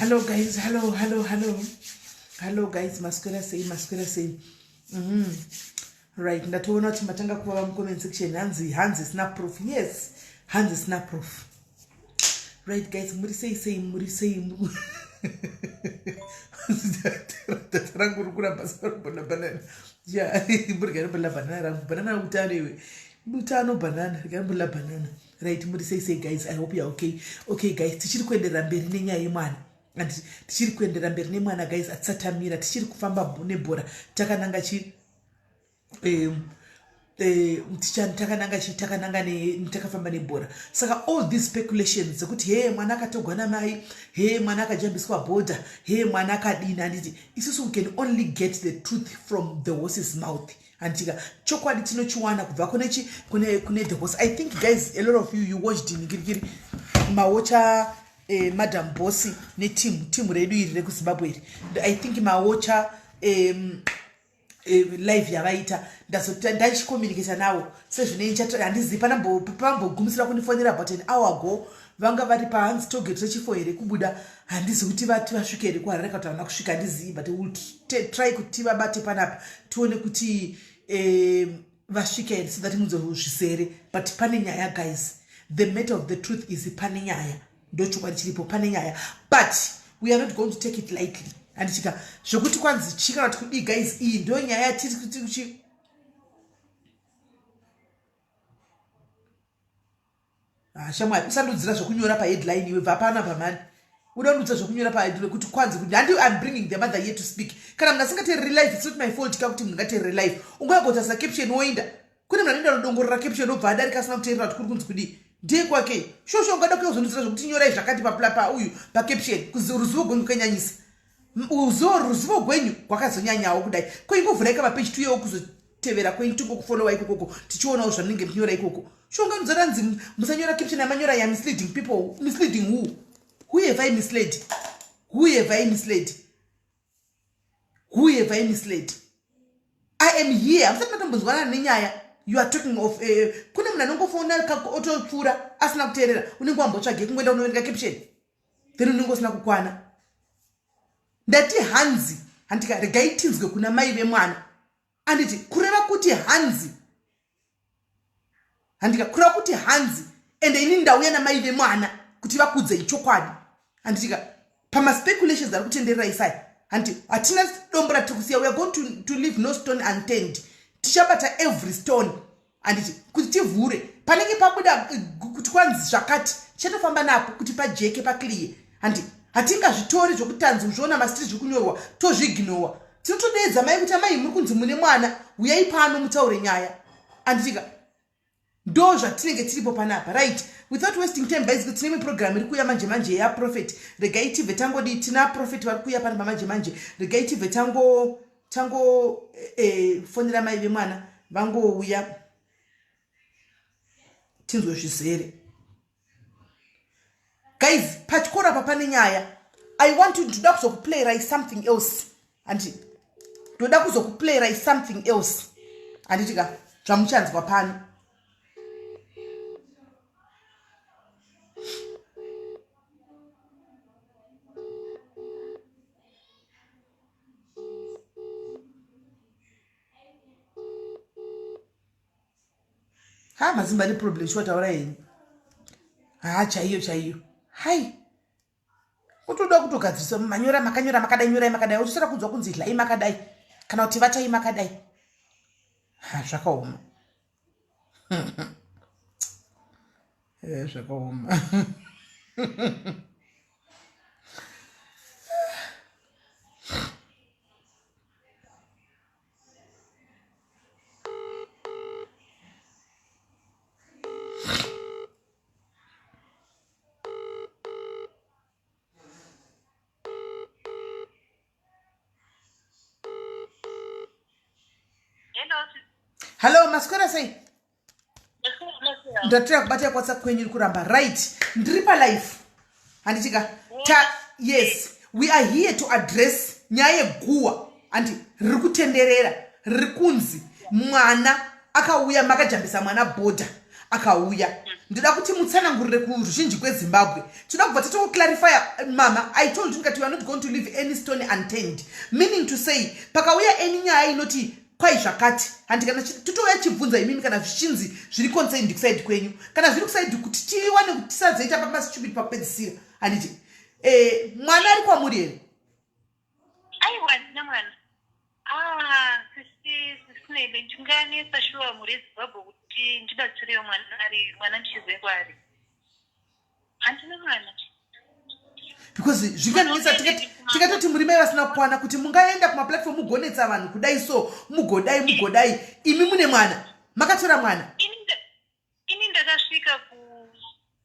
Hello guys, hello, hello, hello. Hello guys, maswera sei, maswera sei. Right, ndatoona kuti matanga kuvava mucomment section hanzi hanzi isina proof. Yes, hanzi isina proof. Right guys, muri sei sei, muri sei. Data rangu riri kuramba sarobona banana. Yeah, muri garibona banana rangu. Banana utano iwe. Utano banana, garibona banana. Right, muri sei sei guys, I hope you are okay. Okay guys, tichiri kuenderera mberi nenyaya yemwana. And tichiri kuenderera mberi nemwana guys, atisatamira, tichiri kufamba nebhora. Takananga chi takananga chi takananga ne takafamba nebhora. Saka all these speculations dzekuti he mwana akatogwa namai, he mwana akajambiswa border, he mwana akadini, handiti isusu we can only get the truth from the horse's mouth. Handika chokwadi tinochiwana kubva kune chi kune kune the horse. I think guys, a lot of you, you watched ngirikiri mawocha Madam Boss neteam team redu iri rekuZimbabwe iri. I think mawocha live yavaita, ndachicommunicata navo sezvinei handizivi pambogumisira kundifonera about an hour ago. Vanga vari pahanzi tollgate rechifo here kubuda, handizi kuti vati vasvike here kuHarare kana kuti havana kusvika, handizivi, but we'll try kuti vabate panapa tione kuti vasvike here so that munzozvisere. But pane nyaya guys, the matter of the truth is pane nyaya, ndochokwadi chiripo, pane nyaya, but we are not going to take it lightly. Handichika zvokuti kwanzi chi kana kuti kudii guys, iyi ndo nyaya yatiri kuti ah, shamwari usandodzira zvokunyora paheadline iwe, bva pana pamani uda kundudza zvokunyora paheadline kuti kwanzi kuti handi. I'm bringing the mother here to speak. Kana munhu asingateereri live, it's not my fault ka kuti munhu ngateerere live. Ungoyagotarisa caption woinda kune munhu anoenda anodongorera caption obva adarika asina kuteerera kuti kuri kunzi kudii, ndiye kwake shosho. Ungada kuya kuzondidzira zvokuti nyorai zvakati pauyu pacaption, ruzivo gwenyu kanyanyisa, ruzivo gwenyu gwakazonyanyawo kudai. Ko ingovhurai kamapeji tuyewo kuzotevera kwenyu, tingokufollowa ikokoko tichionawo zvamunenge muchinyora ikoko. Shonganudzana nzi musanyora caption yamanyora ya misleading people. Misleading who? Who have I misled? Who have I misled? Who have I misled? I am here, hamusati matombonzwanana nenyaya you are talking of. Kune munhu anongofona otopfuura asina kuteerera, unenge wambotsvage kungoenda unoverenga caption, then unenge usina kukwana. Ndati hanzi, handika regai tinzwe kuna mai vemwana, anditi kureva kuti hanzi, handika kureva kuti hanzi, ende ini ndauya namai vemwana kuti vakudzei chokwadi, handitika pamaspeculations ari kutenderera isai. Handi hatina dombo ratiri kusiya, we are going to leave no stone unturned. Tichabata every stone, handiti kuti tivhure panenge pabuda kuti kwanzi zvakati, tichatofamba napo kuti pajeke, paclear. Handi hatingazvitori zvokutanzi uzviona masitiri zviri kunyorwa tozviignowa. Tinotodeedza mai kuti amai, muri kunzi mune mwana, uyai pano mutaure nyaya, handitika ndo zvatinenge tiripo panapa. Right, without wasting time guys, tine imwe program iri kuuya manje manje yaprophet. Regai tibve tangodii, tina prophet vari kuuya panapa manje manje. Regai tibve tango tango fonera mai vemwana vangouya tinzwe zvizere. Guys, pachikoro apa pane nyaya. I want you, ndoda kuzokuplayirai something else, handi ndoda kuzokuplayirai something else, handiti ka zvamuchanzwa pano. Ha, mazimba ane problem shuwa, taura henyu. Ha, chaiyo chaiyo, hai utoda kutogadzirisa manyora makanyora makadai, nyorai makadai, uchisara kunzwa kunzi idlai makadai kana kuti vatai makadai. Ha, zvakaoma. Zvakaoma. Hello, maswera sei? Ndatira kubata kuWhatsApp kwenyu iri kuramba. Right, ndiri palive, handitika ta. Yes, we are here to address nyaya yeguwa, handi riri kutenderera, riri kunzi mwana akauya makajambisa mwana bhodha. Akauya, ndoda kuti mutsanangurire kuruzhinji kweZimbabwe. Tinoda kubva tatongoclarifya, mama. I told you ndikati we are not going to leave any stone unturned, meaning to say pakauya any nyaya inoti kwai zvakati, handi kana totouya chibvunza imimi kana zvichinzi zviri concerned kuside kwenyu, kana zviri kuside, kuti tiwane kuti tisazoita pamastupid pakupedzisira, handiti? Mwana ari kwamuri here? Aiwa, ndina mwana. Ah, sisi sisinebe, ndinganetsa shuwa mhuri yeZimbabwe kuti ndibatsirewo mwana ari mwana ndichizive kwaari. Handina mwana. Because zvinganetsa, tikatoti muri mai vasina kukwana kuti mungaenda kumaplatform mugonetsa vanhu kudai, so mugodai mugodai, imi mune mwana, makatora mwana. Ini ndakasvika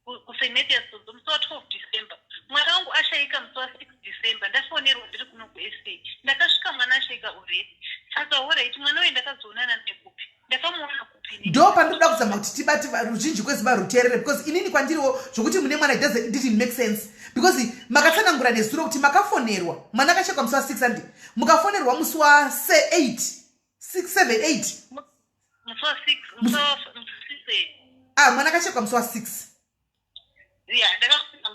kuSt Mathias Sodzo musi wa12 December. Mwana wangu ashayika musi wa6 December. Ndafonerwa ndiri kuno kuSA. Ndakasvika mwana ashayika already. Saka alright, mwana uyu ndakazoonana naye kupi? Ndakamuona kupi? Ndo pandinoda kuzama kuti tibate ruzhinji kweziva ruteerere, because inini kwandiriwo zvokuti mune mwana it didn't make sense, because makatsanangura nezuro kuti makafonerwa mwana akashayikwa musi wa6, handi? Mukafonerwa musi wa8, 6, 7, 8. Musi wa6, musi wa6. Ah, mwana akashayikwa musi wa6. Ya, ndakasvika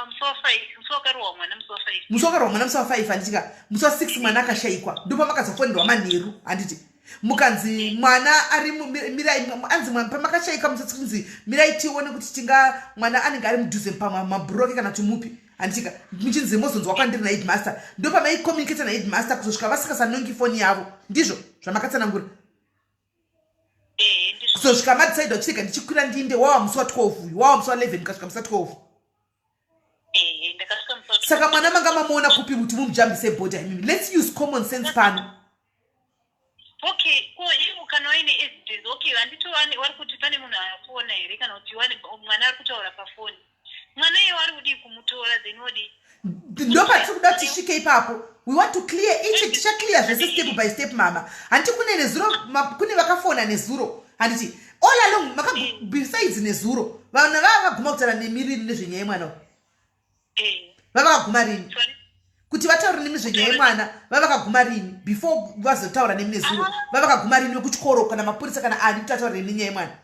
musi wa5, musi wakarohwa mwana, musi wa5. Musi wakarohwa mwana musi wa5, handitika? Musi wa6 mwana akashayikwa, ndopamakazofoniwa manheru, handiti? Mukanzi mwana ari mirai, anzi pamakashayika musi, mirai tione kuti tinga mwana anenge ari mudhuze pamabhuroke kana kuti mupi, handitika? Muchinzi mozonzwa kwandiri naheadmaster, ndopamaicommunicata naheadmaster kuzosvika vasikasanongi foni yavo. Ndizvo zvamakatsanangura? Ehe, ndizvo. Kuzosvika madecide vachirega ndichikwira ndinde, wava musi wa12 uyu, wava musi wa11, mukasvika musi wa12. Ehe, ndakasvika musi wa Saka mwana manga mamuona kupi kuti mumujambise bhodha imimi? Let's use common sense pano. Okay, ko ivo kana waine evidence, okay, handiti vari kuti pane munhu afona here, kana kuti mwana ari kutaura pafoni? Mwana iye wari kudii kumutora, then wodii? Ndopatiri kuda tisvike ipapo. We want to clear each, tichaclear zvese step by step, mama. Handiti kune nezuro kune vakafona nezuro, handiti? All along besides nezuro, vanhu vava vaguma kutaura nemi rini nezvenyaya yemwana uyu? Vava vakaguma rini kuti vataure nemi zvenyaya yemwana? Vava vakaguma rini before vazotaura nemi nezuro? Vava vakaguma rini vekuchikoro kana mapurisa kana ani kuti ataure nemi nenyaya yemwana?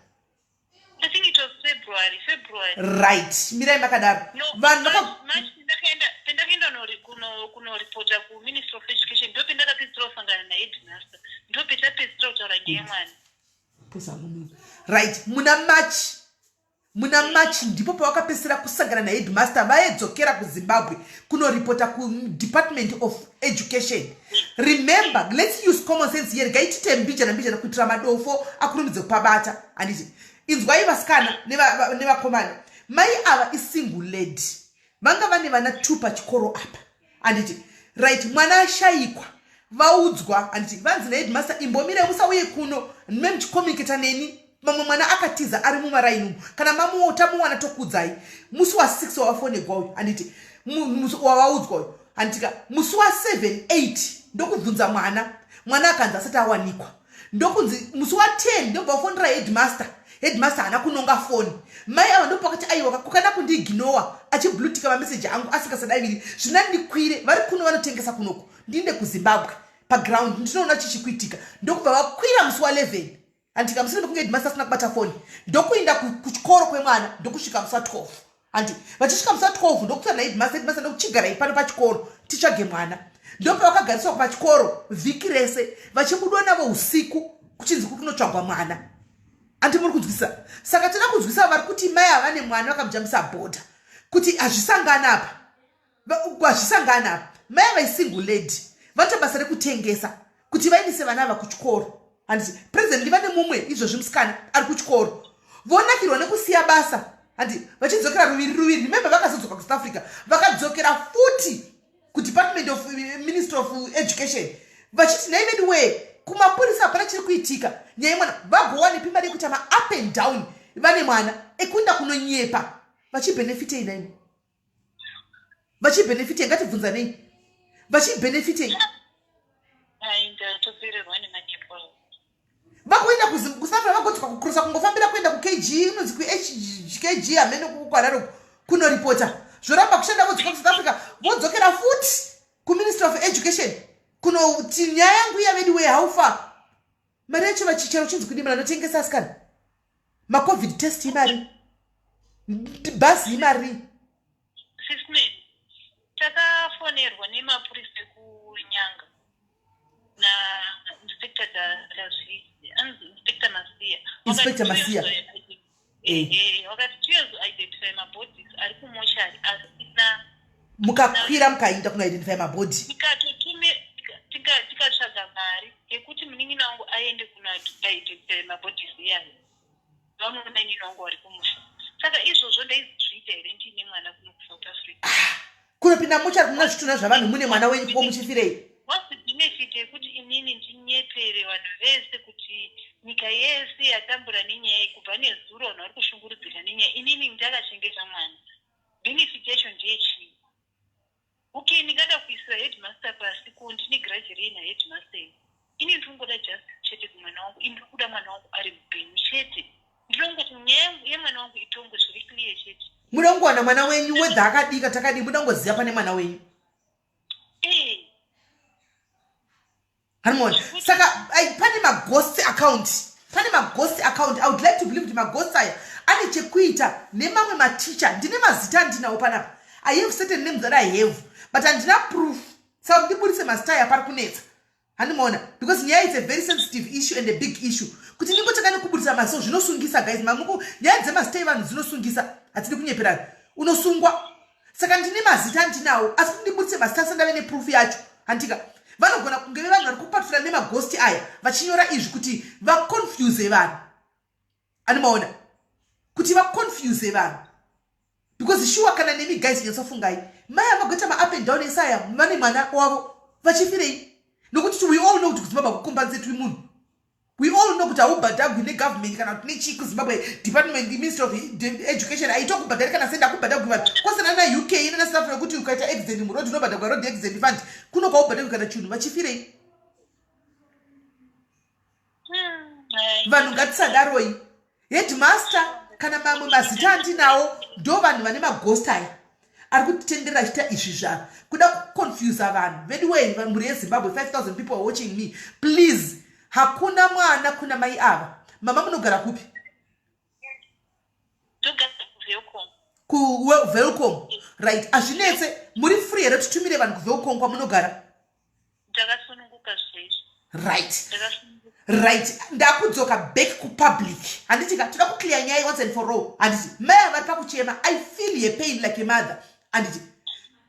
I think it was February, February. Right, mirai makadaro. No, Vanhu March pendakaenda kunoripota kuMinistry of Education, ndo pendakapedzisira kusangana naheadmaster, ndo petapedzisira kutaura nyaya yemwana. Pusa munhu. Right, muna March, muna March ndipo pavakapedzisira kusangana naheadmaster vaedzokera kuZimbabwe kunoripota kuDepartment of Education. Remember, let's use common sense here. Gaitite mbijana mbijana kuitira madofo akurumidze kupabata, handiti? Inzwai vasikana nevakomana, mai ava isingle lady, vanga vane vana two pachikoro apa, handiti? Right, mwana ashayikwa, vaudzwa, handiti? Vanzi naheadmaster, "Imbomirai, musauye kuno memuchicommunicata neni. Mamwe mwana akatiza ari mumaraini umu, kana mamuwo tamuwana tokudzai." Musi wa6 wavafonegwa uyu, handiti? Musi wavaudzwa uyu, handitika? Musi wa7, 8 ndokubvunza mwana, mwana akanzi asati awanikwa. Ndokunzi musi wa10 ndobva vafonera headmaster, headmaster haana kunonga foni. Mai ava ndopakati, "Aiwa, kukana kundiignowa achiblutika mameseji angu asingasadaviri, zvina ndikwire." Vari kuno vanotengesa kunoku. "Ndinde kuZimbabwe paground, ndinoona chichikuitika." Ndokubva vakwira musi wa11, handika? Mushure mekunge headmaster asina kubata foni, ndokuinda kuchikoro kwemwana, ndokusvika musi wa12, handi? Vachisvika musi wa12 ndokutora naheadmaster, headmaster ndokuchigarai pano pachikoro titsvage mwana. Ndopavakagariswa pachikoro vhiki rese, vachibudwa navo usiku kuchinzi kuri kunotsvagwa mwana, handi? Muri kunzwisa? Saka toda kunzwisa vari kuti mai ava nemwana vakamujambisa bhodha kuti hazvisangana apa. Hazvisangana apa. Mai ava isingle lady, vanoita basa rekutengesa kuti vaendese vana ava kuchikoro, handiti? Presently vane mumwe izvozvi musikana ari kuchikoro. Vonakirwa nekusiya basa, handi? Vachidzokera ruviri ruviri. Remember, vakazodzoka kuSouth Africa, vakadzokera futi kuDepartment of Ministry of Education vachiti, "Nhai vedu wee, kumapurisa hapana chiri kuitika nyaya yemwana." Vagowanepi mari yekuita maup and down vane mwana ekuenda kunonyepa? Vachibhenefitei naimi? Vachibhenefitei? Ngatibvunzanei, vachibhenefitei? Ai, ndatopererwa nemanyepo. Vakuenda kuSouth Africa, vagodzoka kukurosa kungofambira kuenda kuKG, inonzi kuHKG, hamene kukwararo, kunoripota, zvoramba kushanda. Vodzoka kuSouth Africa, vodzokera futi kuMinistry of Education kunoti, "Nyaya yangu iya vedu wee, how far?" Mari yacho vachichero chinzi kudii? Munhu anotengesa, asikana. Macovid test imari, bhazi imari. Sisman, takafonerwa nemapurisa ekuNyanga nainspector Inspector Masiya. Inspector Masiya. Wakati tiyozoidentify mabodies ari kumochari asina. Mukakwira mukainda kunoidentify mabody? Tikatsvaga mari yekuti munin'ina wangu aende kunoidentify mabodies iyayo. Vamwe mainini wangu vari kumusha. Saka izvozvo ndaizozviita here ndiine mwana kuno kuSouth Africa? Kunopinda mochari kuna zvitunha zvavanhu mune mwana wenyu ko muchifirei? What's the benefit yekuti inini ndinyepere vanhu vese kuti nyika yese yatambura nenyaya iyi kubva nezuro, vanhu vari kushungurudzika nenyaya, inini ndakachengeta mwana? Benefit yacho ndeyechii? Okay, ndingada kuisira headmaster pasi, ko ndine grudge rei naheadmaster iyi? Ini ndinongoda justice chete kumwana wangu. Ini ndiri kuda mwana wangu ari mupenyu chete. Ndinongoti nyaya yemwana wangu itongwe zviri clear chete. Muda kungowana mwana wenyu, wedha akadika takadii, muda kungoziva pane mwana wenyu. Hanimona saka pane maghost account, pane maghost account. I would like to believe kuti maghost aya ane chekuita nemamwe maticha. Ndine mazita andinawo panapa. I have certain names that I have, but handina proof, saka ndiburitse mazita aya pari kunetsa, handimaona, because nyaya is a very sensitive issue and a big issue kuti ndingotanga nekuburitsa maziso zvinosungisa. Guys, mamuku nyaya dzemazita evanhu dzinosungisa, hatidi kunyeperana, unosungwa. Saka ndine mazita andinawo, asi kuti ndiburitse mazita sandave neproof yacho, handika. Vanogona kunge vevanhu vari kupatura nemaghost aya vachinyora izvi kuti vaconfuse vanhu, andimaona, kuti vaconfuse vanhu, because sure, kana nemi guys, nyatsofungai, mai avagoita maup and down esaya vane mwana wavo vachifirei? Nokuti we all know kuti kuZimbabwe hakucompensatwi munhu. We all know kuti haubhadhagwi negovernment kana kuti nechii kuZimbabwe. Department, Ministry of Education haitokubhadhari kana sendi, hakubhadhagwi vanhu. Kwasana naUK nana South Africa kuti ukaita accident muroad unobhadhagwa road accident fund. Kuno kwaubhadhagwi kana chinhu, vachifirei vanhu? Ngatisadaroi. Headmaster kana mamwe mazita andinawo ndo vanhu vane maghost aya ari kutitenderera achiita izvi zva kuda kuconfusa vanhu vedu. Wei, mhuri yeZimbabwe, 5000 people are watching me. Please, hakuna mwana kuna mai ava. Mama, munogara kupi? Ndogara kuVelcom. KuVelcom, right. Hazvinetse, muri free here titumire vanhu kuVelcom kwamunogara? Ndakasununguka zvaizvo. Right. Ndakasununguka. Right, ndakudzoka back kupublic, handiti ka? Toda kuclear nyaya once and for all, handiti? Mai vari pakuchema, I feel her pain like a mother, handiti?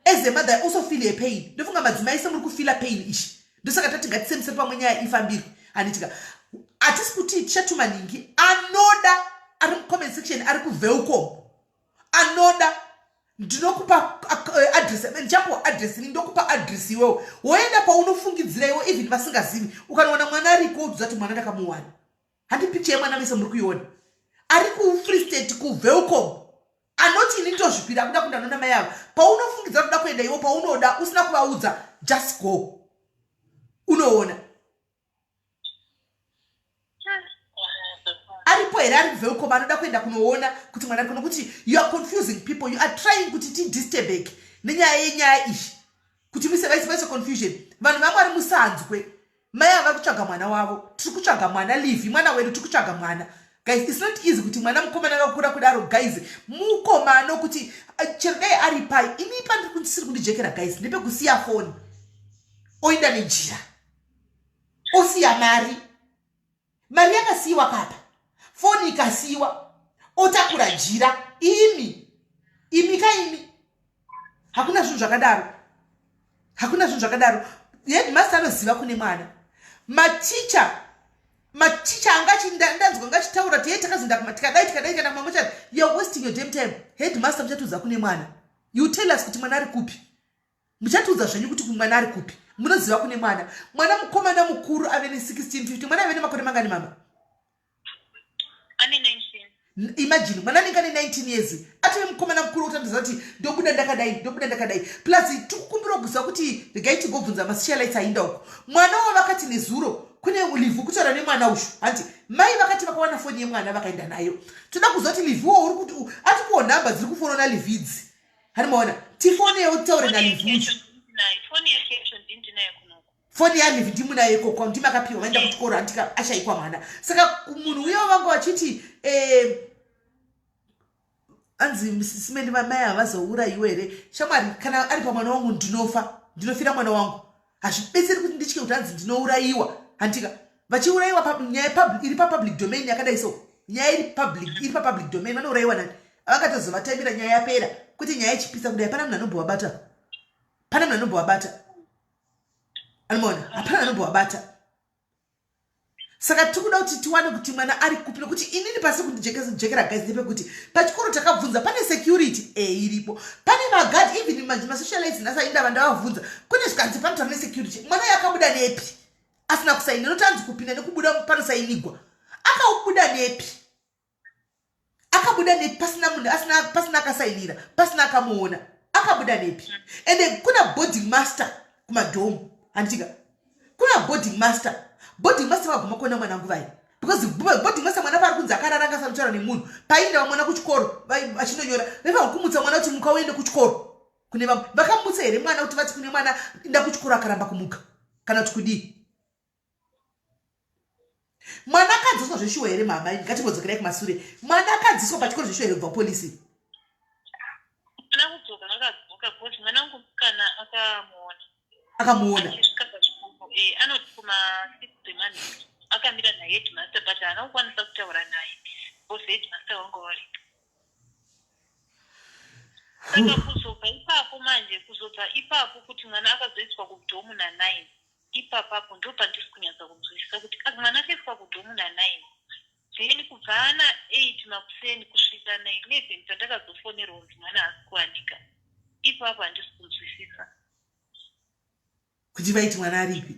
As a mother I also feel her pain. Ndofunga madzimai semuri kufeela pain ishi, ndosaka tati ngatisemusere pamwe nyaya ifambirwe, handiti ka? Hatisi kuti tichatuma ningi anoda ari mucomment section ari kuVelcom anoda, ndinokupa address, ndichapuwa address ini, ndokupa address iwewo woenda paunofungidzira iwe. Even vasingazivi, ukanoona mwana ariko, udza kuti mwana ndakamuwana. Handi picha yemwana vese muri kuiona, ari kuFree State kuVelcom, anoti ini ndozvipira kuda kuenda nona mai ava. Paunofungidzira kuda kuenda iwo, paunoda usina kuvaudza, just go unoona aripo here ari kuVelcom anoda kuenda kunoona kuti mwana ariko. Nokuti you are confusing people, you are trying kuti tidisturbeke nenyaya yenyaya iyi, kuti muise vaise confusion. Vanhu vamwari, musanzwe mai ava vari kutsvaga mwana wavo. Tiri kutsvaga mwana Livi, mwana wedu, tiri kutsvaga mwana. Guys, it's not easy kuti mwana mukomana akakura kudaro, guys, mukomano kuti chero dai ari pai. Ini pandiri kundijekera, guys, ndepekusiya foni, oenda nenjira, osiya mari. Mari yakasiyiwa papa, foni ikasiyiwa, otakura jira. Imi, imi kaimi, hakuna zvinhu zvakadaro, hakuna zvinhu zvakadaro. Headmaster anoziva kune mwana. Maticha angandanzwa ngachitaura kuti, "Hey, takazoenda tikadai, tikadai," kana mamochari. You are wasting your damn time. Headmaster, muchatiudza kune mwana. You tell us kuti mwana ari kupi. Muchatiudza zvenyu kuti mwana ari kupi. Munoziva kune mwana. Mwana mukomana mukuru ave ne16 50. Mwana ave nemakore mangani, mama? Ane 19. Imagine, mwana anenge ane 19 years, atove mukomana mukuru, kutandiza kuti ndobuda ndakadai, ndobuda ndakadai. Plus tikukumbira kuziva kuti regai tigobvunza masocialites ainda uko mwana wavo. Vakati nezuro kune Livhu kutaura nemwana uyu, hanti mai vakati vakawana foni yemwana vakaenda nayo. Toda kuziva kuti Livhuwo uri kuti atipiwo nhamba dziri kufonwa naLivhidzi, hani maona? Tifonewo titaure naLivhu uyu. Foni yake yacho ndinayo kunoku. Foni yaLivi ndimunayo ikoko, ndimi akapiwa vaenda kuchikoro, handika? Ashaikwa mwana. Saka munhu uya vanga vachiti anzi simeni vamai havazourayiwe here? Shamwari, kana ari pamwana wangu ndinofa, ndinofira mwana wangu. Hazvibetseri kuti nditye kuti hanzi ndinourayiwa, handika? Vachiurayiwa nyaya iri papublic domain yakadai so, nyaya iri public, iri papublic domain, vanourayiwa nani? Vakatozovatamira nyaya yapera, kuti nyaya ichipisa kudai, hapana munhu anombovabata, pana munhu anombovabata, anomaona? Hapana anombovabata. Saka tiri kuda kuti tiwane kuti mwana ari kupi, nokuti inini pasi kundijekera, guys, ndepekuti pachikoro takabvunza, pane security e iripo, pane maguard, even masocialites nhasi aindava ndavabvunza, kune zvikanzi panotaura nesecurity. Mwana yakabuda nepi asina kusaina? Nokuti anzi kupinda nekubuda panosainigwa. Akaubuda nepi? Akabuda nepi pasina munhu, asina, pasina akasainira, pasina akamuona? Akabuda nepi? Ende kuna boarding master kumadorm, handitika? Kuna boarding master. Boarding master vaguma kuona mwana nguvai? Because boarding master, mwana paari kunzi akarara, angasanotaura nemunhu. Paindawa mwana kuchikoro achinonyora, vaifanira kumutsa mwana kuti muka uende kuchikoro. Kune vamwe vakamutsa here mwana kuti vati kune mwana inda kuchikoro, akaramba kumuka, kana kuti kudii? Mwana akadziswa zveshuwa here, mama? Ngatimbodzokerai kumasure. Mwana akadziswa pachikoro zveshuwa here kubva kupolisi? Mwana kudzoka akadzoka, because mwana wangu kana akamuona. Akamuona. Achisvika pachikoro, anoti kuma6 dzemanheru akamira naheadmaster, but haana kukwanisa kutaura naye because headmaster wanga waripo. Saka kuzobva ipapo manje, kuzobva ipapo kuti mwana akazoiswa kudorm na9, ipapapo ndo pandisi kunyatsa kunzwisisa kuti mwana akaiswa kudorm na9, then kubva ana 8 makuseni kusvika na11 pandakazofonerwa kunzi mwana haasi kuwanika, ipapo handisi kunzwisisa. Kuti vaiti mwana aripi?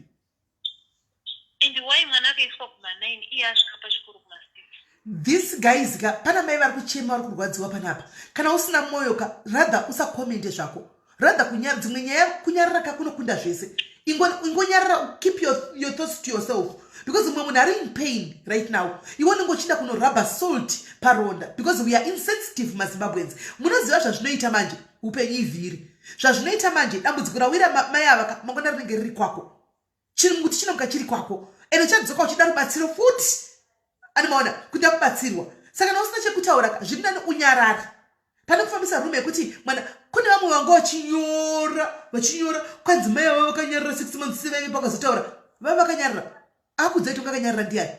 And why mwana akaiswa kuma9, iye asvika pachikoro kuma6? This, guys ka, pana mai vari kuchema, vari kurwadziwa panapa. Kana usina mwoyo ka, rather usacommente zvako, rather dzimwe nyaya kunyarara ka kunokunda zvese. Ingonyarara, keep your thoughts to yourself, because mumwe munhu ari in pain right now, iwe unenge uchida kunorubber salt paronda, because we are insensitive maZimbabweans. Munoziva zvazvinoita manje, upenyu ivhiri. Zvazvinoita manje, dambudziko rawira mai ava ka, mangwana rinenge riri kwako. Chimuti chinomuka chiri kwako, ende uchadzoka uchida rubatsiro futi, animaona? Kuda kubatsirwa. Saka kana usina chekutaura ka, zviri nani unyarare pane kufambisa rume yekuti mwana. Kune vamwe vanga vachinyora, vachinyora, kwanzi mai ava vakanyarara 6 months, sevaive pakazotaura vava vakanyarara. Akudzai tonga akanyarara ndiani?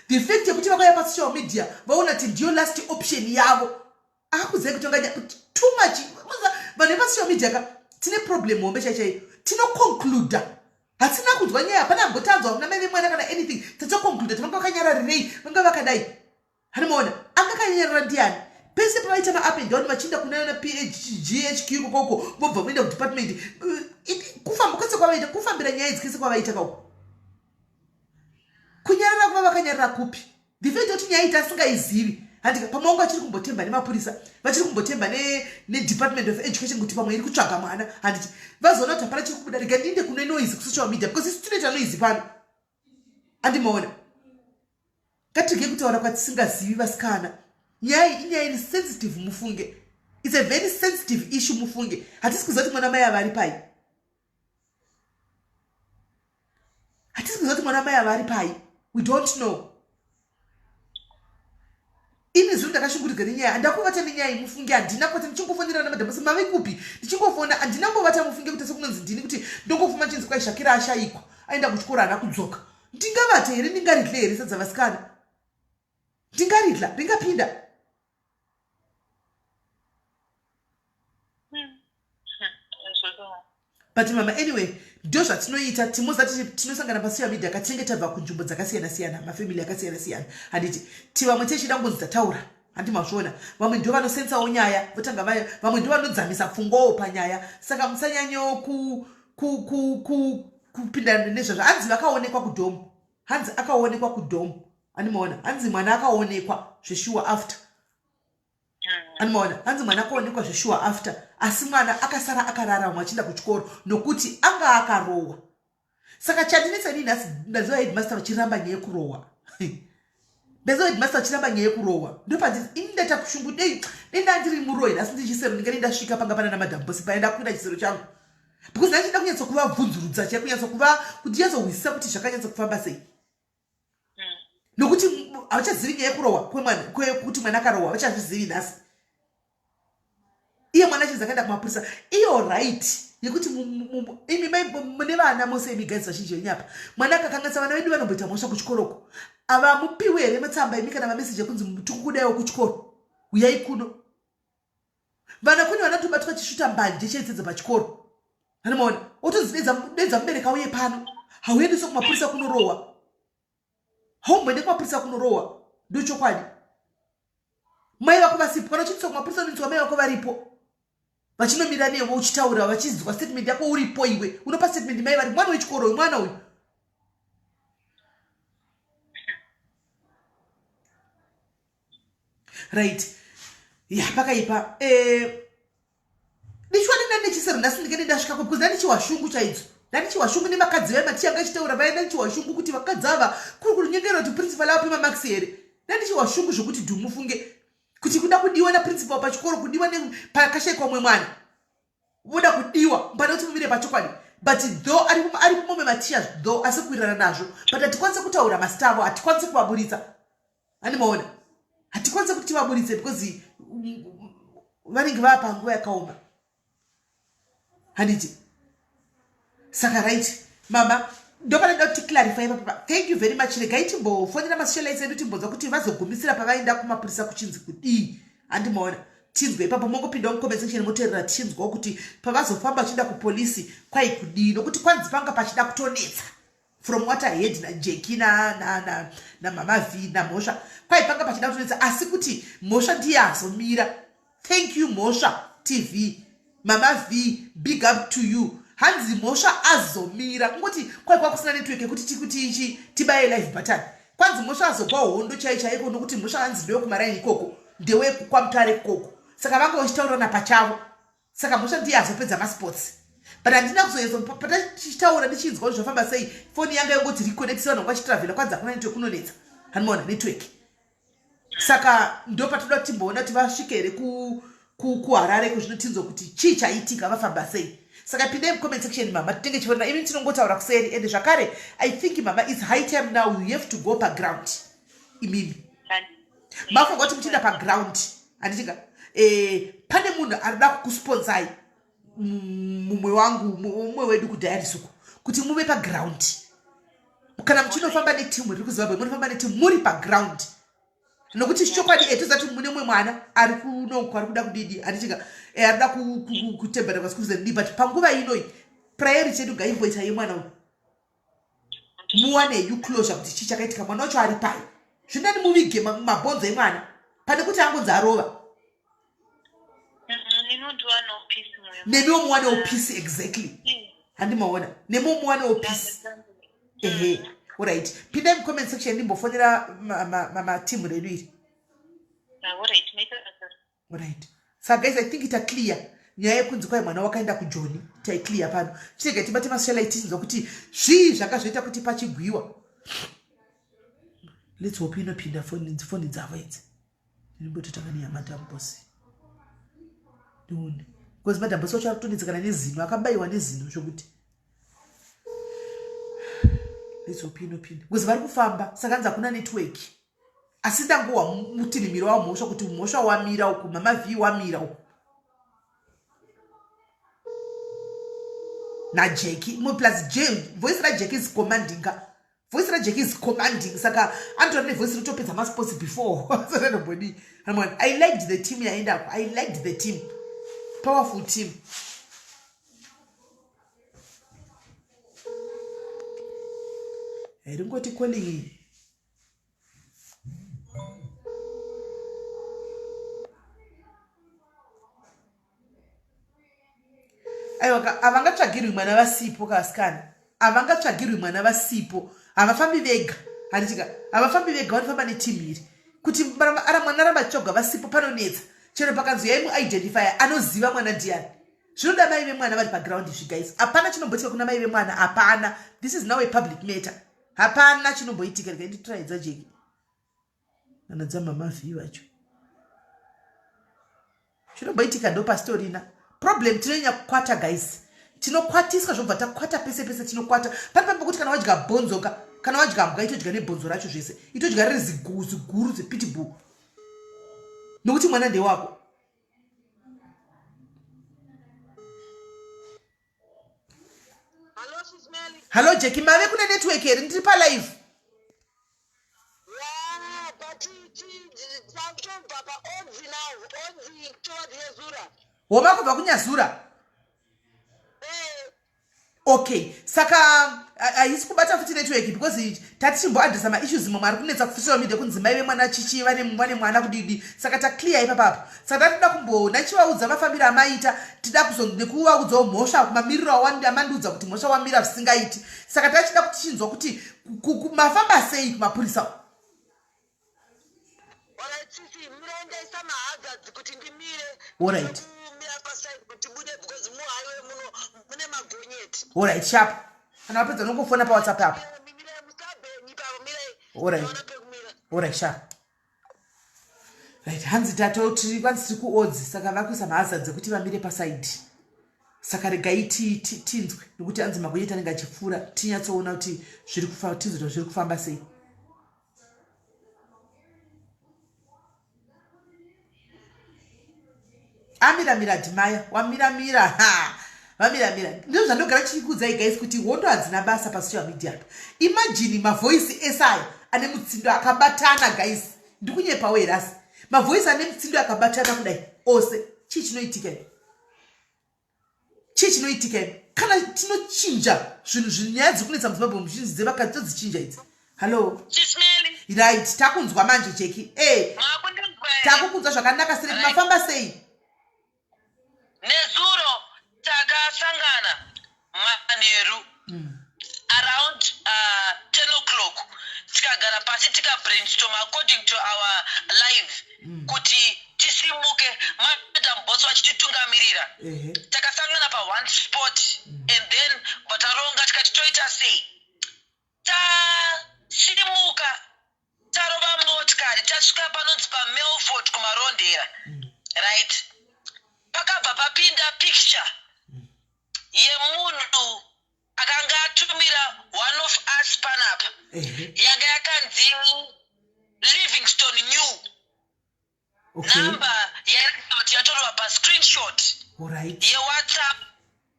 The fact yekuti vakauya pasocial media, vaona kuti ndiyo last option yavo. Akudzai kutonga too much. Vanhu vepasocial media ka, tine problem hombe chai chaiyo. Tinoconcluda hatina kunzwa nyaya, hapana ambotanzwa kuna mai vemwana kana anything, tatoconcluda kuti vanga vakanyararirei, vanga vakadai. Hanimaona anga akanyarara ndiani? Pese pavaita maup and down vachienda kunana PHGHQ kokoko, vobva voenda kudepartment, kufamba kwese kwavaita, kufambira nyaya idzi kwese kwavaita kauko, kunyarara kuva vakanyarara kupi? The fact yekuti nyaya iti asingaizivi, handika? Pamwe vangu vachiri kumbotemba nemapurisa, vachiri kumbotemba nedepartment of education kuti pamwe iri kutsvaga mwana, handiti? Vazoona kuti hapana chiri kubuda, rega ndiinde kune noise, kusocial media, because isu tinoita noise pano, andimaona? Ngatirege kutaura kwatisingazivi, vasikana. Nyaya iyi inyaya iri sensitive, mufunge. It's a very sensitive issue, mufunge. Hatisi kuziva kuti mwana mai ava ari pai, hatisi kuziva kuti mwana mai ava ari pai. We don't know. Ini zvino ndakashungurudzwa nenyaya, handakuvata nenyaya iyi, mufunge. Handina kuvata, ndichingofonera namadhamusi, mave kupi? Ndichingofona, handina mbovata, mufunge. Kuti sekunonzi ndini kuti ndongofuma chinzi kwai Shakira ashayikwa, aenda kuchikoro haana kudzoka, ndingavata here? Ndingaridle here sadza, vasikana? Ndingaridla? Ringapinda? But mama, anyway, ndo zvatinoita. Timoza tinosangana pasocial media katinenge tabva kunzvimbo dzakasiyana siyana, mafamily akasiyana siyana, handiti? Ti vamwe tichida kungonzi tataura, handi mazviona? Vamwe ndo vanosensawo nyaya, votanga vamwe ndo vanodzamisa pfungwawo panyaya. Saka musanyanyo kupinda nezvazvo. Hanzi vakaonekwa kudorm, hanzi akaonekwa kudorm, andimaona? Hanzi mwana akaonekwa zveshuwa after, andimaona? Hanzi mwana akaonekwa zveshuwa after, asi mwana akasara akarara vamwe achienda kuchikoro nokuti anga akarohwa. Saka chandinetsa inini nhasi, ndaziva headmaster vachiramba nyaya yekurohwa, ndaziva headmaster vachiramba nyaya yekurohwa. Ndopanditi ini ndaita kushungu, dei dei ndandiri muroi nhasi, ndiri chisero, ndingade ndasvika panga pana namadhambosi paenda kuita chisero changu. Because ndachida kunyatso kuvabvunzurudza chai kunyatso kuva kuti nyatsohwisisa kuti zvakanyatso kufamba sei. Nokuti havachazivi nyaya yekurohwa kwemwana kuti mwana akarohwa havachazvizivi nhasi. Iye mwana achinzi akaenda kumapurisa. Iyo right yekuti imi mai mune vana mose imi guys vazhinji venyu apa. Mwana akakanganisa vana vedu vanomboita mhosva kuchikoroko. Havamupiwi here matsamba imi kana mameseji ekunzi tikukudaiwo kuchikoro. Huyai kuno. Vana kune vanotobatwa chisvuta mbanje cheidzedzo pachikoro. Anomaona otonzi dedza mubereki auye pano. Hauendeswe kumapurisa kunorohwa. Haumboende kumapurisa kunorohwa. Ndochokwadi. Mai vako vasipo kana uchiendeswa kumapurisa unoendeswa mai vako varipo. Vachinomira newe uchitaura vachinzwa statement yako uripo iwe. Unopa statement mai vari mwana wechikoro uyu mwana uyu. Right. Ya pakaipa. Eh Ndichiwa nenda nechisero nhasi ndinge ndasvika because ndandichiwa shungu chaidzo. Ndandichiwa shungu nevakadzi vaya maticha anga achitaura vaya ndandichiwa shungu kuti vakadzi ava kuri kunyengera kuti principal ape mamarks here. Ndandichiwa shungu zvokuti dhumufunge kuti kuda kudiwa naprincipal pachikoro kudiwa pakashaikwa mumwe mwana. Voda kudiwa pane kuti mumire pachokwadi but though ari kumomwe maticha though asi kuwirirana nazvo but hatikwanise kutaura masita avo hatikwanise kuvaburitsa. Ani maona hatikwanise kuti tivaburitse because vanenge vava panguva yakaoma handiti saka right mama ndopanoda kuti ticlarify papa thank you very much regai timbofonera masocialites edu timbonzwa kuti vazogumisira pavaenda kumapurisa kuchinzi kudii handi maona tinzwe ipapo mongopindawo mucomment section moteerera tichinzwawo kuti pavazofamba vachienda kupolisi kwai kudii nokuti kwanzi panga pachida kutonetsa from what I heard naJackie na na na na Mama V naMhosva kwai panga pachida kutonetsa asi kuti Mhosva ndiye azomira thank you Mhosva TV Mama V big up to you hanzi Mhosva azomira kungoti kwai kwakusina network yekuti tikuti ichi tibaye live button kwanzi Mhosva azobva hondo chai chaiko nokuti Mhosva hanzi ndewekumaraini ikoko ndewekwamutare ikoko saka vanga vachitaurirana pachavo saka mhosva ndiye azopedza masports but handina kuzonyatso patachitaura ndichinzwa kuti zvafamba sei foni yanga yongoti reconnect vanhu vanga vachitravhela kwanzi hakuna network kunonetsa handimaona network saka ndo patoda kuti timboona kuti vasvike here kuharare ku kuzvino tinzwa kuti chii chaitika vafamba sei saka pindai mucomment section mama tinenge chifonera imi tinongotaura kuseri ende zvakare i think mama its high time now you have to go paground imimi mafunga kuti muchienda paground handitika eh, pane munhu arikuda kukusponsai mumwe wangu mumwe wedu kudiaris uko kuti muve paground kana muchinofamba netimu riri kuzimbabwe munofamba netimu muri paground nokuti chokwadi eh, toziva kuti mune mumwe mwana ari kunoku ari kuda kudidi handitika eh, ari kuda kutembera paschool zendii but panguva inoi priority yedu ngaimboita yemwana uyu muwane you closure kuti chii chakaitika mwana wacho ari pai zvinani muvige mabhonzo emwana pane kuti angonzi arova nemiwo muwanewo peace exactly handimaona nemiwo muwanewo peace ehe orit pindai mucomment section ndimbofonera matimu redu iri Right. Saka guys, I think ita clear nyaya yekunzi kwai mwana wakaenda kujoni taiclear pano chirega tibate masocialite tichinzwa kuti zvii zvanga zvoita kuti pachigwiwa let's hope inopinda foni dzavo idzi ndinombototanga neyamadam boss ndione because madam boss wacho akutonetsekana nezino akabayiwa nezino zvokuti let's hope inopinda because vari kufamba saka hanzi hakuna network asi ndangohwa mutinhimiro wamhosva kuti mhosva wamira uku mama v wamira uku najeki plus j voice rajeki is commanding ka voice rajeki is commanding saka anotora nevoice ritopedza masports before sanobodii i liked the team yaendako i liked the team powerful team ringoti calling aiwa havangatsvagirwi mwana vasipo kavasikana havangatsvagirwi mwana vasipo havafambi vega handitika havafambi vega vanofamba netimu iri kuti mwana ramba achitsvagwa vasipo panonetsa chero pakanzi uyai muidentifya anoziva mwana ndiyani zvinoda mai vemwana vari paground izvi guys hapana chinomboitika kuna mai vemwana hapana this is now a public matter hapana chinomboitika rega nditiraidza jeki kana dzamama vhii vacho chinomboitika ndo pasitorina problem tinonyanya kukwata guys Tinokwatiswa zvobva takwata pese pese tinokwata. Pane pamwe pekuti kana wadya bhonzo ka, kana wadya mbwa itodya nebhonzo racho zvese. Itodya riri ziguru zepitbull. Nokuti mwana ndewako. Hallo Jackie, mave kune network here? Ndiri palive. Homa kubva kuNyazura. Eh. Okay, saka haisi kubata futi network because tatichimboadresa maissues mamwe ari kunetsa kusocial media kunzi mai vemwana chichi vane mwana kudidi saka taclear ipapapo saka tatida kumboona chivaudza mafambiro amaita tida kuzonekuvaudzawo mhosva mamiriro amandiudza kuti mhosva wamira zvisingaiti saka tachida kuti tichinzwa kuti mafamba sei kumapurisa Alright. Alright, sharp. Kana wapedza unongofona paWhatsApp apo. Alright. Alright, sharp. Right, hanzi tatoti kwanzi tiri kuodzi saka vakuisa mahazards ekuti vamire pasaidi. Saka regai tinzwe nekuti hanzi magonyeti anenge achipfuura tinyatsoona kuti zviri kufamba tinzwe kuti zviri kufamba sei. Amiramira Admire wamiramira ha vamiramira ndizvo zvandogara chichikuudzai guys kuti hondo hadzina basa pasocial media apa imagine mavoice ese aya ane mutsindo akabatana guys ndikunyepawo here asi mavoice ane mutsindo akabatana kudai ose chii chinoitika chii chinoitika imi kana tinochinja zvinhu zvinyaya dziri kunetsa muzimbabwe muzhinji dzevakadzi todzichinja idzi hallo right takunzwa manje jeki e eh, takukunzwa zvakanaka sirei mafamba sei nezuro takasangana manheru mm. around 10 o'clock tikagara pasi tikabrainstorm according to our live mm. kuti tisimuke madam boss vachititungamirira takasangana paone spot mm. and then bataronga tikati toita sei tasimuka tarova motikari tasvika panonzi pamelford kumarondera mm. right pakabva papinda picture mm. yemunhu akanga atumira one of us panapa yanga yakanzi Livingstone New okay. number yairatidza kuti yatorwa pascreenshot right. yewhatsapp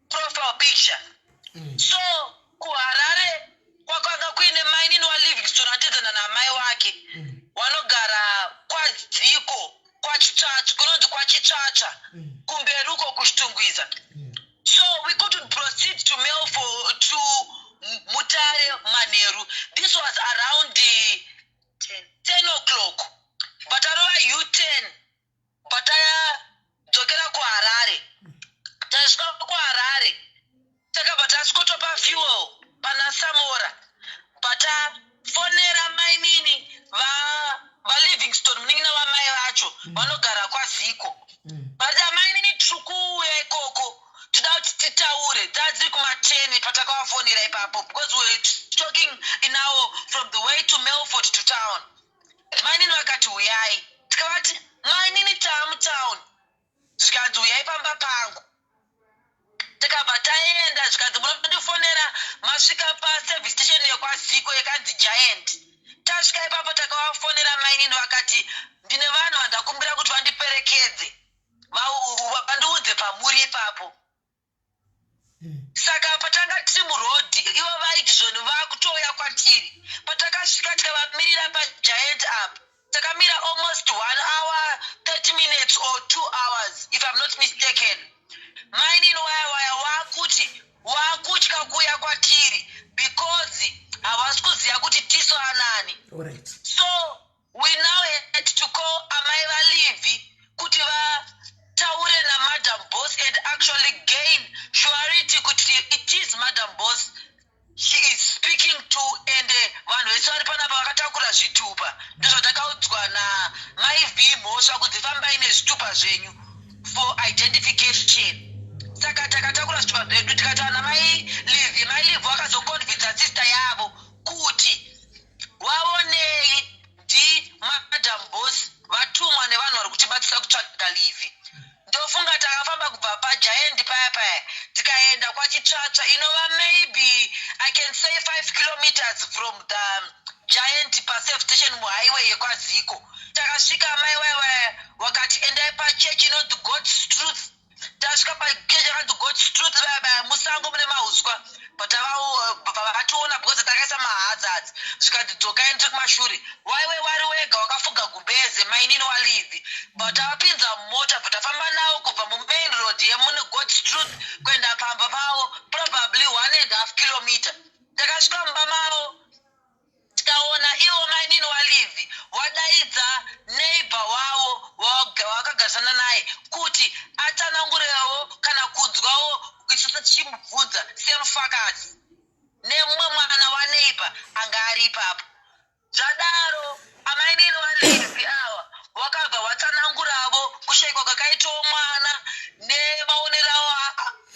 profile picture mm. so kuharare kwakanga kuine mainini walivingston atedzana naamai wake mm. wanogara kwadziko kwachitsvatsva kunonzi kwachitsvatsva mm. kumberi uko kuchitungwiza mm. so we couldn't proceed to mail for to mutare manheru this was around the 10 o'clock patarova u10 patadzokera kuharare tasvika kuharare takabva tasvikotopa fuel pana samora patafonera mainini valivingston munin'ina wamai vacho mm. vanogara kwaziko mm. but amainini tiri kuuya ikoko toda kuti titaure dzaa dziri kumateni patakavafonera ipapo because we're talking inawo from the way to melford to town mainini vakati huyai tikavati mainini taamutown zvikanzi huyai pamba pangu tikabva taenda zvikanzi munondifonera masvika paservice station yekwaziko yakanzi giant tasvika ipapo takavafonera mainini vakati ndine vanhu vandakumbira kuti vandiperekedze vandiudze pamuri ipapo saka patanga tiri muroad ivo vaiti zvonhu vakutouya kwatiri patakasvika tikavamirira pagiant up takamira almost 1 hour 30 minutes or 2 hours if I'm not mistaken mainini waya waya wakuti wakutya kuuya kwatiri because havasi kuziva kuti tiso anani right. so we now had to call amai valivhi kuti vataure namadam boss and actually gain surety kuti it is madam boss she is speaking to and vanhu vese vari panapa vakatakura zvitupa ndozvatakaudzwa namai v mhosva kunzi fambai nezvitupa zvenyu for identification saka takatakura zvitupa zvedu tikataura namai livhi mai livhi vakazoconvinsa sister yavo kuti Waonei ndi madam boss vatumwa nevanhu vari kutibatsira kutsvaga Livy. Ndofunga takafamba kubva pagiant paya paya tikaenda kwachitsva. I can say 5 kilometers from the Giant paservice station muhighway yekwaZiko. Takasvika, amai waiwaya wakati endai pachechi inonzi God's Truth. Tasvika pachechi yakanzi God's Truth vaya vaya, musango mune mauswa, but vationa because takaisa mahazards. Zvikati dzokai, ndiri kumashure. Waiwe wari wega wakafuga gumbeze, mainini waLivi. But tavapinza mumota, but tafamba navo kubva mumain road yemune God's Truth kuenda pamba pavo, probably 1.5 kilometer. Takasvika mumba mavo, tikaona ivo mainini waLivi wadaidza neighbor wavo wavakagarisana naye kuti atsanangurewo kana kunzwawo isusu tichimubvunza semufakazi, nemumwe mwana waneighbor anga ari ipapo. Zvadaro, amainini waLivi ava wakabva watsananguravo kushayikwa kwakaitawo mwana nemaonero avo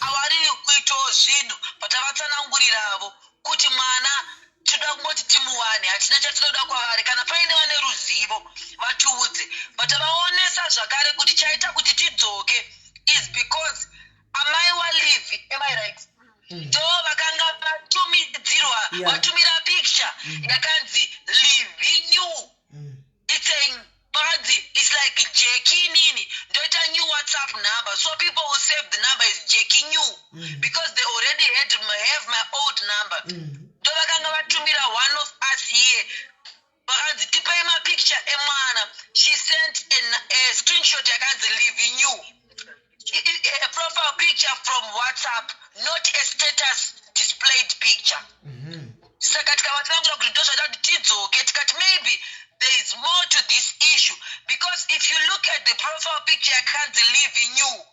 avari kuitawo zvinhu. Patavatsananguriravo kuti mwana tinoda kungoti timuwane, hatina chatinoda kwavari, kana paine vane ruzivo vatiudze. Patavaonesa zvakare kuti chaita kuti tidzoke is because amai waLivi, am I right, ndo vakanga vatumidzirwa vatumira picture yakanzi Livi new. It's a pakanzi it's like Jackie nini ndoita new WhatsApp number, so people who save the number is Jackie new because they already have my old number. Ndo vakanga vatumira one of us here, vakanzi tipei mapicture emwana. She sent a screenshot yakanzi Livi new, a profile picture from WhatsApp, not a status displayed picture. Saka tikavatsanangura kuti ndozvaita kuti tidzoke, tikati maybe there is more to this issue, because if you look at the profile picture yakanzi Livi new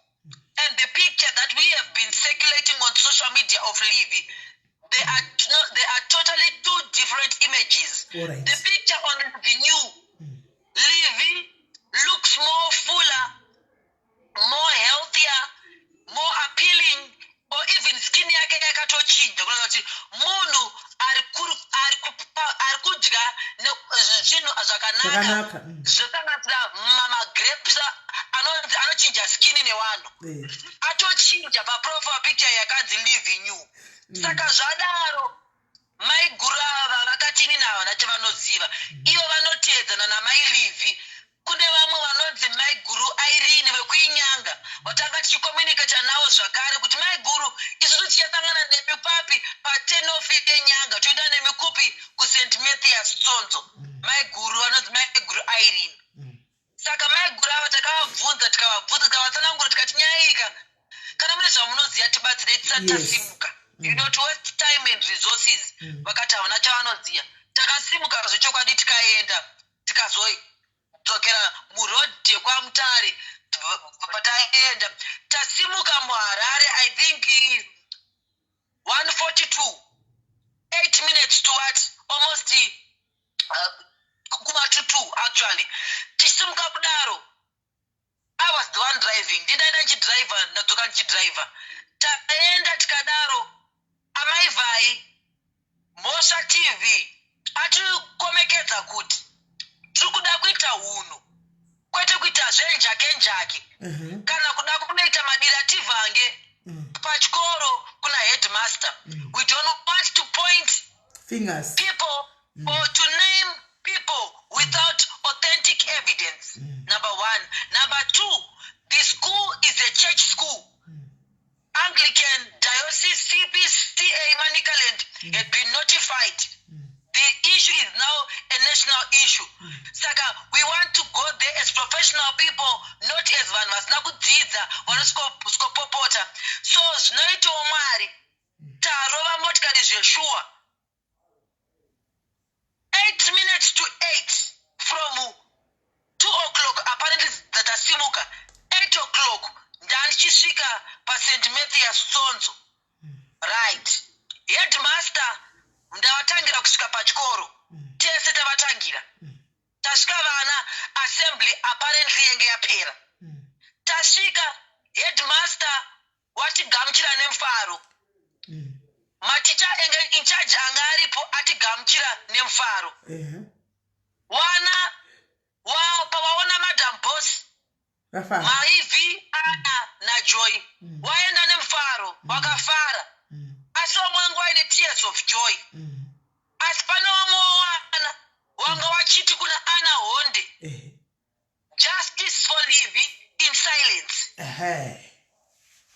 and the picture that we have been circulating on social media of Livi, they are, no, they are totally two different images. The picture on the new Livi looks more fuller, more healthier, more appealing, or even skin yake yakatochinja kuratidza kuti munhu ari kudya zvinhu zvakanaka. Zvakanaka. Zvosanganisira mamagrapes anonzi anochinja skin nevanhu. Atochinja paprofile picture yakanzi Livi new. Saka zvadaro, maiguru ava vakatini navo nachavanoziva ivo vanoteedzana namai Livi. Kune vamwe vanonzi maiguru Airini vekuinyanga, vatanga tichicommunicata navo zvakare kuti maiguru, isusu tichasangana nemi papi paturn-off yeNyanga, toenda nemi kupi? KuSt Mathias Tsonzo. Maiguru vanonzi maiguru Airini. Saka maiguru ava takavabvunza, tikavabvunza, tikavatsanangura, tikati nyaya iyi kana mune zvamunoziva tibatsirei tisati tasimuka, to waste time and resources. Vakati havana chavanoziva. Takasimuka zvechokwadi, tikaenda, tikazodzokera muroad yekwaMutare. Pataenda, tasimuka muHarare, I think 1:42, 8 minutes to what, almost kuma to 2 actually. Tichisimuka kudaro, I was the one driving, ndindaenda ndichidriver, ndadzoka ndichidriver. Taenda tikadaro, amai Vhai Mhosva TV atikomekedza kuti tiri kuda kuita hunhu, kwete kuita zvenjake njake kana kuda kunoita madira tivhange pachikoro kuna headmaster. We don't want to point fingers people or to name people without authentic evidence, number one. Number two, the school is a church school. Anglican Diocese CPCA Manicaland had been notified. The issue is now a national issue, saka we want to go there as professional people, not as vanhu vasina kudzidza vanosvikopopota. So zvinoitawo Mwari, tarova motikari zveshuwa, 8 minutes to 8 from 2 o'clock apparently dzatasimuka, 8 o'clock ndandichisvika paSt Mathias Tsonzo, right? Headmaster ndavatangira kusvika pachikoro, tese tavatangira. Tasvika vana, assembly apparently yenge yapera. Tasvika, headmaster watigamuchira nemufaro. Maticha enge in charge anga aripo atigamuchira nemufaro. Wana pavaona Madam Boss, vafara. Maivi, Ana naJoy, waenda nemufaro, wakafara. Asi vamwe vanga vaine tears of joy. Asi pane vamwe vana wanga vachiti kuna ana Honde, "Justice for Livi in silence." Ehe.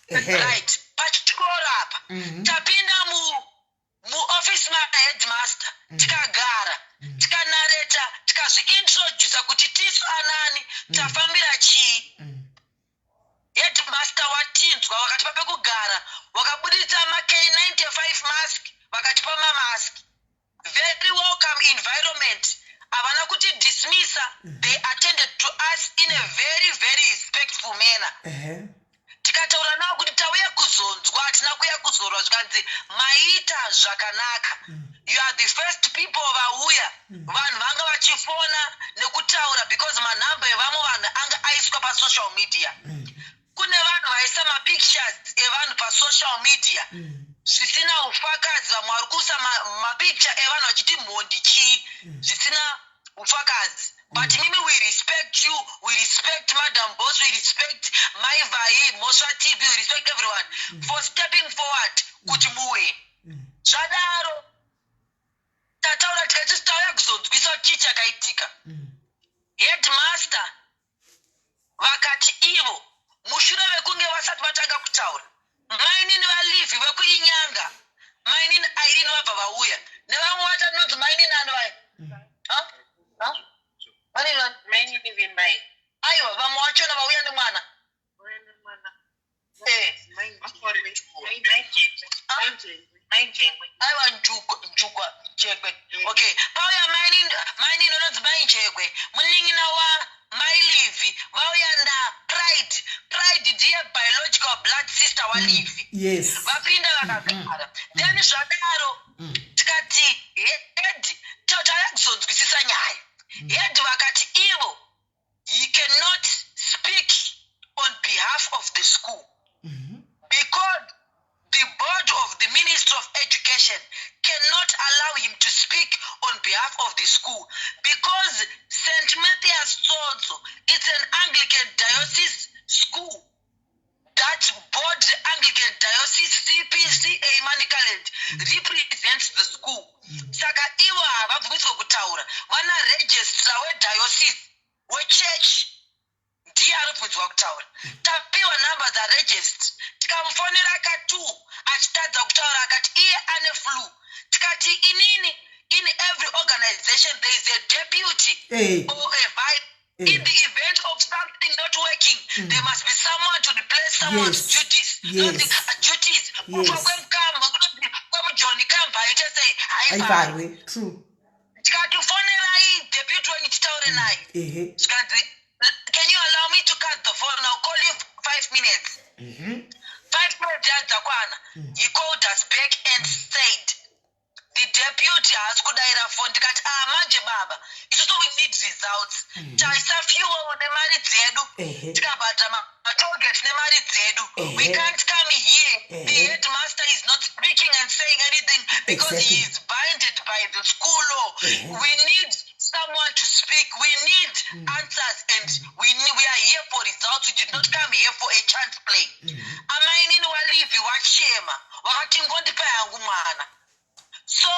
Ehe. Right, pachikoro apa, tapinda muofisi maheadmaster, tikagara, tikanareta, tikazviintrodusa kuti tisu anani, tafambira chii. Headmaster watinzwa, vakatipa pekugara, vakabuditsa maK95 mask, vakatipa mamask. Very welcome environment. Havana kuti dismissa. They attended to us in a very, very respectful manner. Tikataura navo kuti tauya kuzonzwa, hatina kuya kuzorwa. Zvikanzi, "Maita zvakanaka. You are the first people vauya." Vanhu vanga vachifona nekutaura because manhamba evamwe vanhu anga aiswa pasocial media. Kune vanhu vaisa mapictures evanhu pasocial media zvisina ufakazi. Vamwe vari kuisa mapicture evanhu vachiti mhondi, chii, zvisina ufakazi. But mimi, we respect you, we respect Madam Boss, we respect Maivai Mosva TV, we respect everyone for stepping forward kuti muwe. Zvadaro, tataura, tikati tauya kuzonzwisa chii chakaitika. Headmaster vakati ivo mushure mekunge vasati vatanga kutaura, mainini vaLivhi vekuInyanga, mainini Irene, vabva vauya nevamwe vacho anonzi mainini ano vaya. Huh? Huh? Mainini vani? Mainini Vimbai. Aiwa, vamwe vachona vauya nemwana. Mainjengwe. Aiwa, Njugwa, Njugwa, Njegwe. Okay, pauya mainini, mainini unonzi Mainjegwe, munin'ina waMailivi, vauya naPride. Pride ndiye biological blood sister waLivi. Vapinda, vakagara. Then zvadaro, tikati head, tauya kuzonzwisisa nyaya. Head vakati ivo he cannot speak on behalf of the school because the board of the Ministry of Education cannot allow him to speak on behalf of the school because St Mathias Tsonzo, it's an Anglican diocese school. That board, the Anglican Diocese CPCA Manicaland, represents the school. Saka ivo havabvumidzwe kutaura. Vana registrar wediocese, wechurch, ndiye anobvunzwa kutaura. Tapiwa nhamba dzaregistrar, tikamufonera ka2, achitadza kutaura, akati iye ane flu. Tikati inini, in every organization there is a deputy or a vice. In the event of something not working, there must be someone to replace someone's duties. Nothing, duties. Kufa kwemukamba, kunonzi kwemujoni kamba aite sei? Haivharwe. Haivharwe, true. Tikati fonerai deputy wenyu titaure naye. Zvikanzi, "Can you allow me to cut the phone? I'll call you 5 minutes." 5 minutes yadzakwana, he called us back and said the deputy haasi kudayira phone. Ndikati, "Ah, manje baba, isusu we need results. Taisa fuel nemari dzedu, tikabhadhara matollgate nemari dzedu. We can't come here, the headmaster is not speaking and saying anything because he is binded by the school law. We need someone to speak. We need answers and we are here for results. We did not come here for a chance play." Amainini waLivhi wachema, wakati, "Ngondipa yangu mwana." So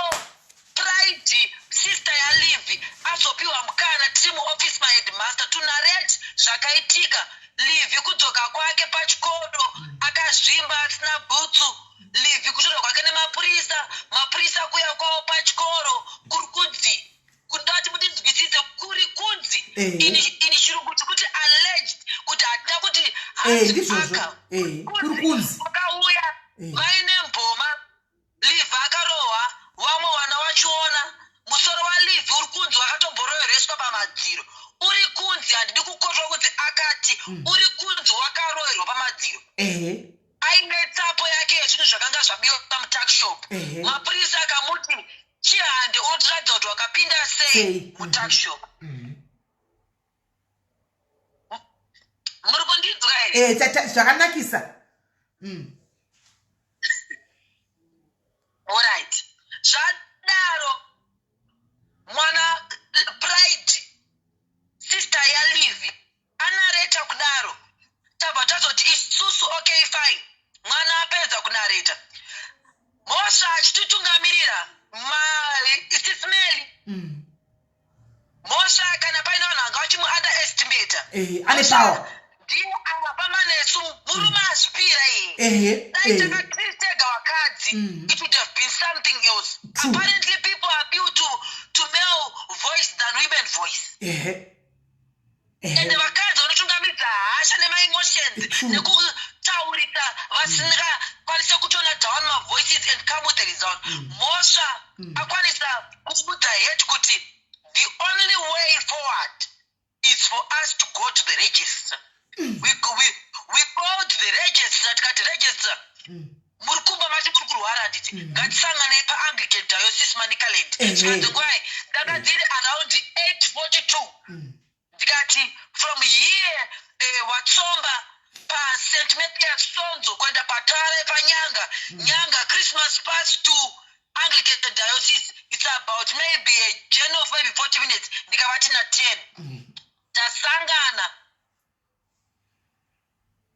Pride, sister yaLivhi, azopiwa mukana tiri muoffice maheadmaster to narrate zvakaitika. Livhi kudzoka kwake pachikoro akazvimba, asina bhutsu. Livhi kutorwa kwake nemapurisa, mapurisa kuya kwavo pachikoro, kuri kunzi, kundati mundinzwisise, kuri kunzi, ini chirungu chikuti alleged, kuti hatina kuti hanzi Ndizvozvo. aka. Kuri kunzi. Wakauya vaine mboma. Livhi akarohwa, vamwe vana vachiona. Musoro waLivhi uri kunzi wakatomborovereswa pamadziro. Uri kunzi, handidi kukotwa kuti akati, uri kunzi wakaroverwa pamadziro aine tsapo yake yezvinhu zvakanga zvabiwa mutuckshop. Mapurisa akamuti, "Chihande, unotiratidza kuti wakapinda sei Sei. mutuckshop." Muri kundinzwa here? Zvakanakisa. Alright, zvadaro, mwana Pride, sister yaLivhi, anareta kudaro, tabva tazoti isusu, okay, fine. Mwana apedza kunareta. Sis Melly, Mhosva, kana paine vanhu vanga vachimuunderestimata, Ane power. Ndiye angafamba nesu. Murume azvipira iye. Dai takatiri tega vakadzi, it would have been something else. True. Apparently people appeal to male voice than women voice. Ende vakadzi vanotungamidza hasha nemaemotions True. nekutaurisa, vasingakwanise kutona down mavoices and come with the result. Mhosva akwanisa kuudza head kuti the only way forward is for us to go to the register. We called the register, tikati, "Register, muri kumba mati muri kurwara, handiti? Ngatisanganei paAnglican Diocese Manicaland." Zvikanzi ngurai? Ndanga dziri around 8:42. Ndikati from here, Watsomba, paSt Mathias Sonzo, kuenda paTare, paNyanga, Nyanga Christmas Pass to Anglican Diocese, it's about maybe a journey of maybe 40 minutes. Ndikavati na10 tasangana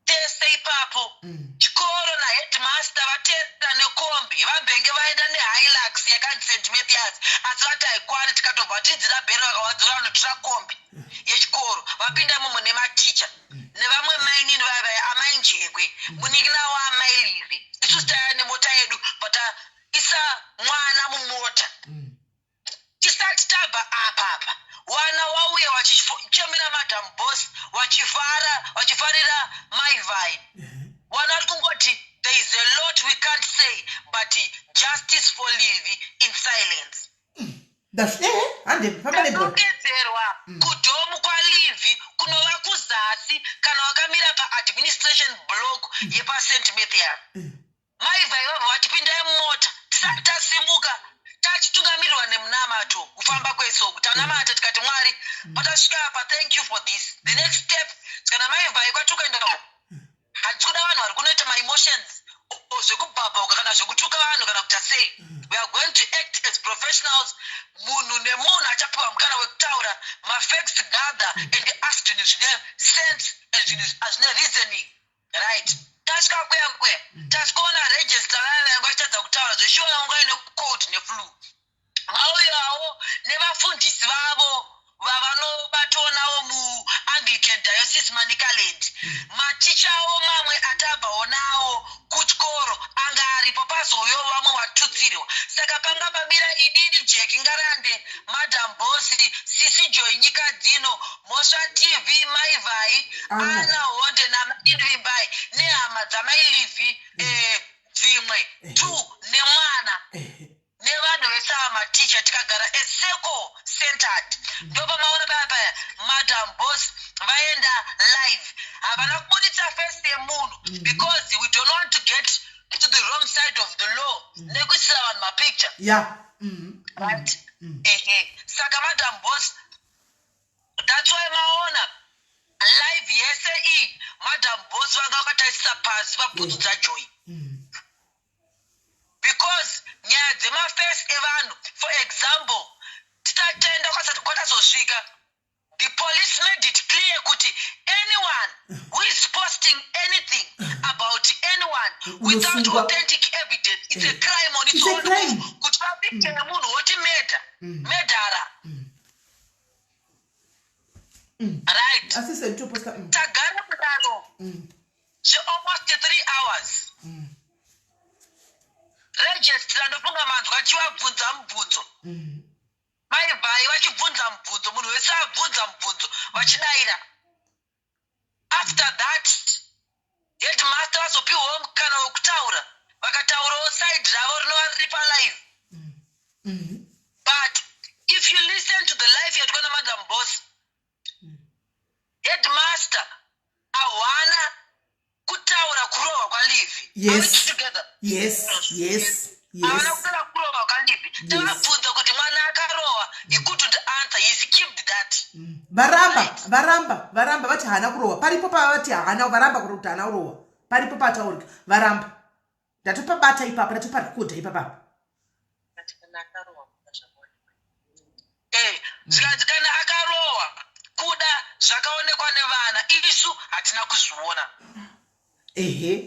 tese ipapo. Chikoro naheadmaster vatera nekombi, vambenge vaenda neHilux yakanzi St Mathias, asi vati haikwani. Tikatobva tidzira bhero, vakawadzira vanotora kombi yechikoro, vapinda imomo nematicha nevamwe mainini vaya vaya, amai Njekwe, munin'ina waamai Livi. Isusu taya nemota yedu, pataisa mwana mumota. Tisati tabva apapa, wana wauya wachichemera Madam Boss, wachifara, wachifarira Maivhai. Wana vari kungoti, "There is a lot we can't say, but justice for Livi in silence." Hande, famba nebhora. Tadongedzerwa kudorm kwaLivi, kunova kuzasi kana wakamira paadministration block yepaSt Mathias. Maivhai vabva vachipindai mumota. Tisati tasimuka, tachitungamirirwa nemunamato kufamba kwesoko, tanamata tikati, "Mwari, patasvika apa, thank you for this." The next step, kana Maivhai kwatiri kuenda, hatisi kuda vanhu vari kunoita maemotions o zvekubhabhauka kana zvekutuka vanhu kana kuita sei. We are going to act as professionals. Munhu nemunhu achapiwa mukana wekutaura, mafacts gather and ask zvinhu zvine sense and zvinhu zvine reasoning, right? Tasvika kuya kuya, tasvikaona register vaya vanga vachitadza kutaura zveshuwa, vanga vaine cold neflu. Vauyawo nevafundisi vavo vavanobatonawo muAnglican Diocese Manicaland. Matichawo mamwe atabvawo nawo kuchikoro anga aripo, pazouyo vamwe watutsirwa. Saka panga pamira inini, Jeki Ngarande, Madam Boss, Sisi Joy Nyika Dzino, Mhosva TV, Maivhai, Anna. Ana Honde namaivimbai nehama dzamailivhi, dzimwe two nemwana nevanhu vese ava, maticha. Tikagara a circle centered. Ndopamaona paya paya Madam Boss vaenda live. Havana kubuditsa face yemunhu because we don't want to get to the wrong side of the law nekuisira vanhu mapicture. Right, ehe. Saka Madam Boss, that's why maona live yese iyi, Madam Boss vanga vakatarisisa pasi pabhutsu dzaJoy, because nyaya dzemafesi evanhu, for example, tisati kwasati kwatazosvika, the police made it clear kuti anyone who is posting anything about anyone without Unosungwa. authentic evidence, it's a crime on its It's a own. crime. Kuti vapicture yemunhu woti murder, murderer, right? Asi senditoposta. Tagara kudaro zvealmost 3 hours. Register, ndofunga manzwa chivabvunza mubvunzo, Maivhai vachibvunza mubvunzo, munhu wese abvunza mubvunzo, vachidayira. After that, headmaster vazopiwawo mukana wekutaura, vakataurawo side ravo rinova riri palive. But if you listen to the live yaitwa naMadam Boss, headmaster hawana kutaura kurohwa kwaLivi. Are we together? Yes. Havana kutaura kurohwa kwaLivi. Tavabvunza kuti mwana akarohwa, he couldn't answer, he skipped that. Varamba, varamba, varamba, vati haana kurohwa. Paripo pavati haana, varamba kuti haana kurohwa. Paripo pataurika, varamba. Ndatopabata ipapa, ndatoparekodha ipapapa. Zvikanzi kana akarohwa, kuda zvakaonekwa nevana, isu hatina kuzviona.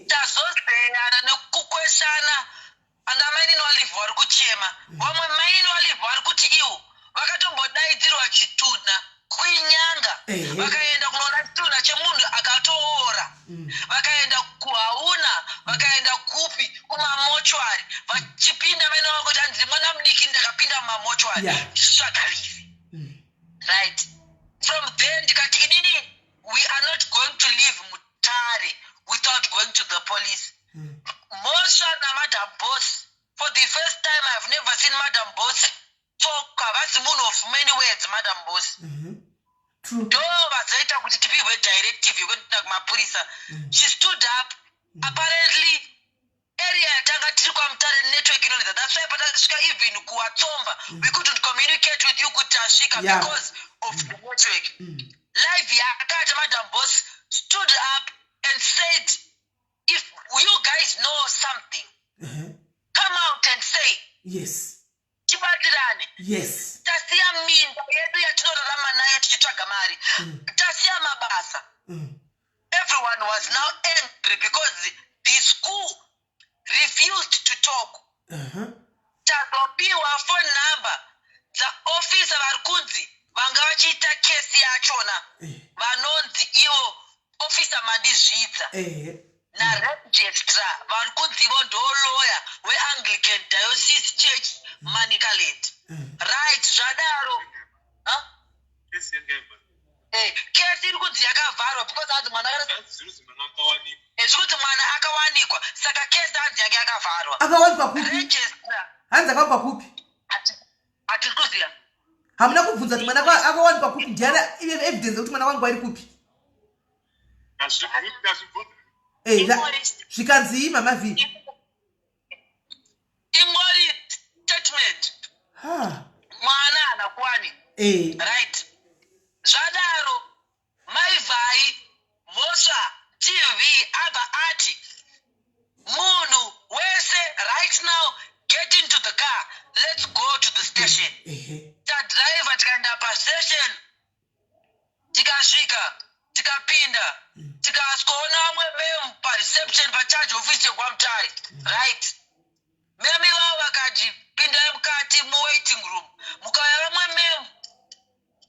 Tazozeyana nekukweshana. And amainini waLivhi vari kuchema. Vamwe mainini waLivhi vari kuti ivo vakatombodaidzirwa chitunha kuinyanga, vakaenda kunoona chitunha chemunhu akatoora, vakaenda kuhauna, vakaenda kupi, kumamochwari vachipinda. Maina vako kuti handiri mwana mudiki, ndakapinda mumamochwari ndichitsvaga Livhi. Right from there ndikati inini, we are not going to leave Mutare without going to the police. Mhosva naMadam Boss, for the first time I have never seen Madam Boss talk. Havazi munhu of many words, Madam Boss. True. Ndo vazoita kuti tipihwe directive yekuenda kumapurisa. She stood up. Apparently area yatanga tiri kwaMutare, network inonetsa. That's why patasvika even kuWatsomba, we couldn't communicate with you kuti tasvika because of the network. Live yakati Madam Boss stood up and said, "If you guys know something, come out and say." Tibatirane. Tasiya minda yedu yatinorarama nayo tichitsvaga mari. Tasiya mabasa. Everyone was now angry because the school refused to talk. Tazopiwa phone number dzaofisa vari kunzi vanga vachiita kesi yachona, vanonzi ivo Officer Mandizvidza naregistrar, vari kunzi ivo ndo lawyer weAnglican Diocese Church Manicaland. Right, zvadaro, huh? Kesi yanga yavharwa. Kesi iri kunzi yakavharwa because hanzi mwana Zviri mwana akawanikwa. Zviri kuti mwana akawanikwa, saka kesi hanzi yange yakavharwa. Akawanikwa kupi? Registrar. Hanzi akawanikwa kupi? Hatisi kuziva. Hamuna kubvunza kuti mwana akawanikwa kupi? Ndiani evidence yekuti mwana wangu ari kupi? Ndazvibvunza. Zvikanzi, Mama V? Ingori statement. Ha. Mwana haana kuwanikwa. Right, zvadaro Maivhai Mhosva TV abva ati munhu wese, "Right now get into the car, let's go to the station." Tadhiraivha tikaenda pastation, tikasvika, tikapinda, tikasvikoona vamwe ma'am pareception, pacharge office yekwaMutare. Right, ma'am ivavo vakati, "Pindai mukati muwaiting room." Mukauya vamwe ma'am,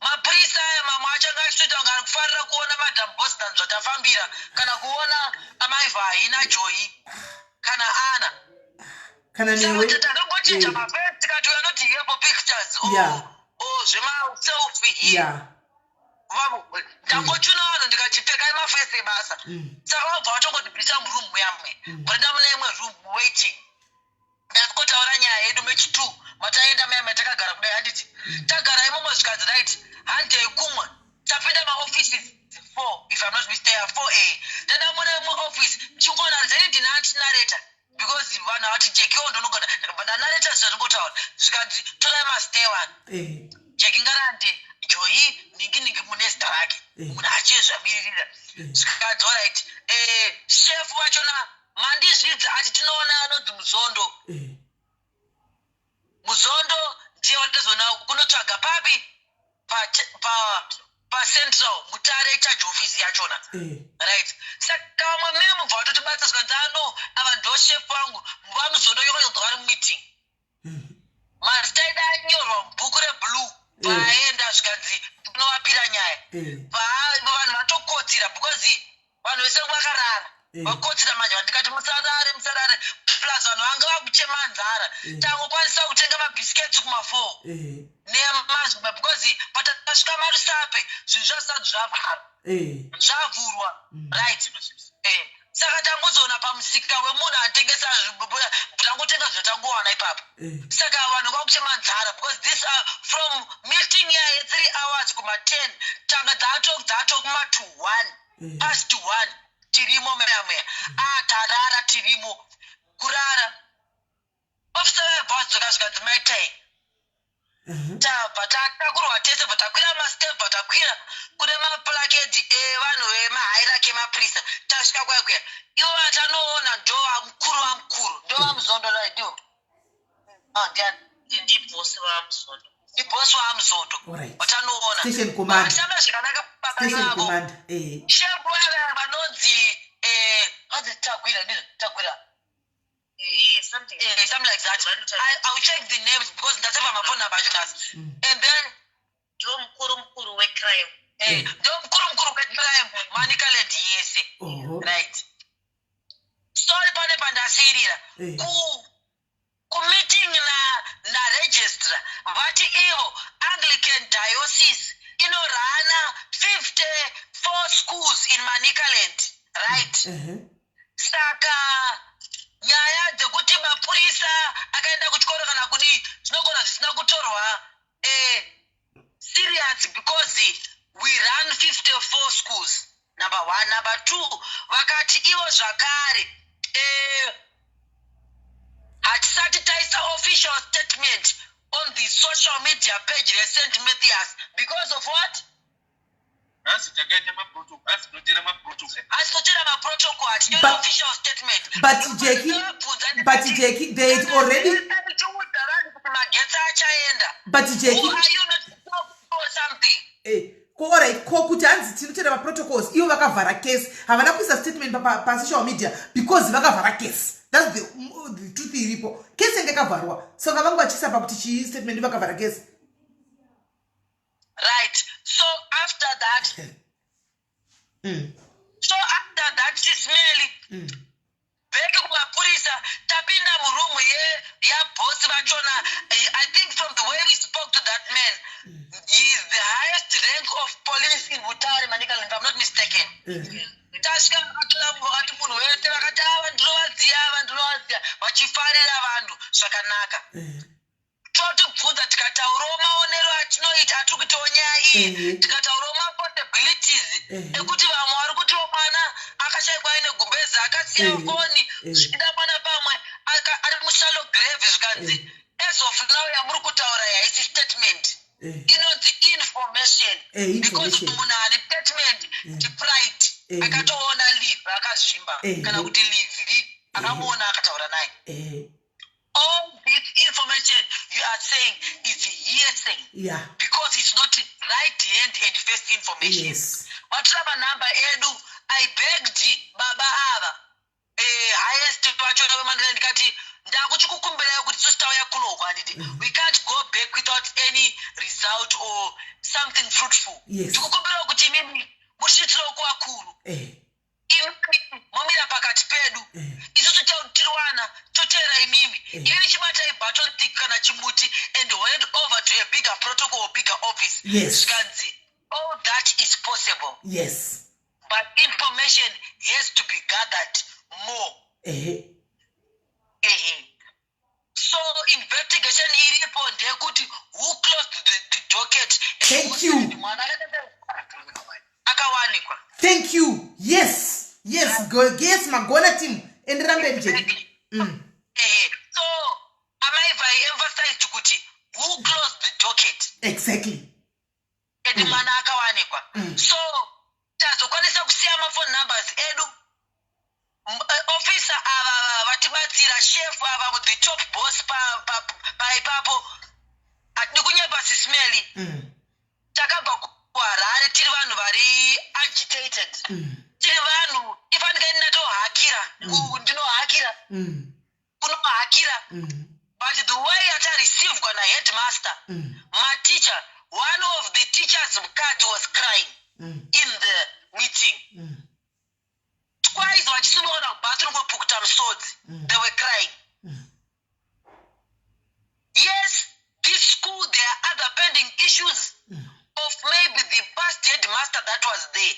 mapurisa aya mamwe achanga achitoita kunge ari kufarira kuona Madam Boss than zvatafambira, kana kuona amaivhai naJoyi kana ana. Kana newe. Takangochinja mafesi, tikati, "We are not here for pictures or or zvemaselfie here." Ndangochuna vanhu ndikachipfekai mafesi ebasa. Saka vabva vatongotibvisa muroom muyamwe, vaenda mune imwe room waiting. Ndasikotaura nyaya yedu mechi2 mataenda maya matakagara kudai, handiti tagara imomo. Zvikanzi, "Right, handei kumwe." Tapinda maoffices 4, if I'm not mistaken, 4A. Tenda mune imwe office, chingoona zeni ndinantinareta because vanhu havati Jekiwo ndonogona. Ndakabva ndanareta zvatingotaura. Zvikanzi, "Torai mazita evanhu." Jeki Ngarande, Joyi ningi ningi, mune zita rake. Munhu achizvamiririra. Zvikanzi, "Alright." Shefu vachona Mandizvidza ati tinoona anonzi Muzondo. Muzondo ndiye wandazoona kunotsvaga papi, pacentral Mutare charge office yachona. Right, saka vamwe ma'am bva vatotibatsa. Zvikanzi, "Ano ava ndo shefu vangu vaMuzondo." Yokanzwa vari mumeeting. Mazita edu anyorwa mubhuku reblue. Vaenda, zvikanzi tinovapira nyaya. Vanhu vatokotsira because vanhu vese vakarara. Vakotsira manje. Vandikati, "Musarare, musarare." Plus vanhu vanga vakuchema nzara. Tangokwanisa kutenga mabhisiketsi kuma4 nemazvimba because patasvika maRusape zvinhu zvasati zvavharwa, zvavhurwa. Right, saka tangozoona pamusika wemunhu anotengesa, tangotenga zvatangowana ipapo. Saka vanhu vakuchema nzara because this from meeting ya ye3 hours kuma10, tanga dzato kuma2 1, past 1 tirimo meya meya. Ah, tarara tirimo kurara. Ofisa vayabva vadzoka, zvikanzi, "Maitai." Tabva tatakurwa tese, bva takwira mastep, bva takwira kune maplacard evanhu vemahierarchy emapurisa. Tasvika kwaya kuya, ivo vatanoona ndo vamukuru, vamukuru ndo vaMuzondo. Ndivo. Ah, ndiani? Ndibosi vaMuzondo. Ndibosi vaMuzondo. Vatanoona. Station commander. Vachitamba zvakanaka baba Station vavo. commander. Shefu vaya vanonzi, vanzi Tagwira, ndizvo Tagwira. Something. Something like that. I'll check the names because ndaseva mafoni number acho nhasi. And then Ndiwo mukuru mukuru wecrime. Ndo mukuru mukuru wecrime Manicaland yese. Right, sorry, pane pandasiyirira. Kumeeting naregistrar vati ivo Anglican Diocese inorana 54 schools in Manicaland, right? Saka nyaya dzekuti mapurisa akaenda kuchikoro kana kudii zvinogona zvisina kutorwa serious because we run 54 schools, number one. Number two, vakati ivo zvakare hatisati taisa official statement on the social media page reSt Mathias because of what? Nhasi takaita maprotocol, asi tinotera maprotocol. Asi totera maprotocol, hatinyori official statement. But Jackie, they had already Tichiudza vanhu kuti magetsi achaenda. But Jackie, Who are you not to talk or something? Ko alright, ko kuti hanzi tinotera maprotocols, ivo vakavhara case, havana kuisa statement pasocial media because vakavhara case. That's the truth iripo. Case yange yakavharwa, saka vangu vachiisa pakuti chii statement, vakavhara case. Right, so after that, so after that, Sis Melly, back kumapurisa, tapinda murumu yabosi vachona. I think from the way we spoke to that man, he is the highest rank of police in Mutare, Manicaland, if I'm not mistaken. Tasvika, vakatora, vakati munhu wese, vakati ava ndinovaziva, ava ndinovaziva, vachifarira vanhu zvakanaka. Totibvunza, tikataurawo maonero atinoita, atiri kuitawo nyaya iyi, tikataurawo mapossibilities ekuti vamwe vari kutiwo mwana akashayikwa aine gumbezi, akasiya foni, zvichida mwana pamwe ari mushallow grave. Zvikanzi as of now yamuri kutaura haisi statement, inonzi information, because Information. munhu ane statement ndiPride, akatoona Livi akazvimba, kana kuti Livi akamuona akataura naye. All this information you are saying is hearsay because it's not right hand and first information. Vatora manhamba edu. I begged baba ava, highest vachona vemandira, ndikati ndakuchikukumbirai kuti isusu tauya kunoko, handiti? We can't go back without any result or something fruitful. Ndikukumbirawo kuti imimi musvitsirawo kuvakuru, imimi momira pakati pedu, isusu tiriwana toteera imimi. Imimi chibatai baton stick kana chimuti and hand over to a bigger protocol or bigger office. Zvikanzi all that is possible, but information has to be gathered more. Ehe, so investigation iripo ndeyekuti who closed the docket and Thank who you. said mwana akawanikwa. Thank you. Yes, go, yes, magona team, enderera mberi, Jackie. Exactly. Ehe, so amai vai emphasized kuti who closed the docket and mwana akawanikwa. So tazokwanisa kusiya mafone numbers edu. Officer ava vatibatsira, chef ava, the top boss paipapo. Hatidi kunyepa, Sis Melly. Takabva kuHarare tiri vanhu vari agitated, tiri vanhu ifanika ndatohakira, ndinohakira, kunohakira. But the way yatareceivedwa naheadmaster, mateacher, one of the teachers mukadzi was crying in the meeting twice, vachisimuona kubathroom kupukuta misodzi. They were crying. Yes, this school, there are other pending issues of maybe the past headmaster that was there,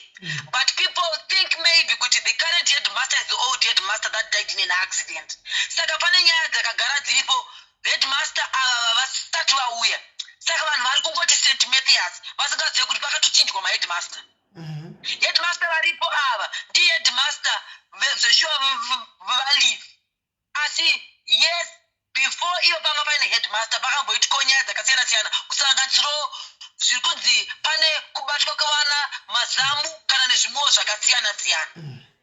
but people think maybe kuti the current headmaster is the old headmaster that died in an accident. Saka pane nyaya dzakagara dziripo headmaster ava vasati vauya. Saka vanhu vari kungoti St Mathias vasingazive kuti pakatochinjwa maheadmaster. Headmaster varipo ava ndiheadmaster zveshuwa valive, asi yes, before iyo panga paine headmaster pakamboitikawo nyaya dzakasiyana siyana, kusanganisirawo zviri kunzi pane kubatwa kwevana mazamu kana nezvimwewo zvakasiyana siyana.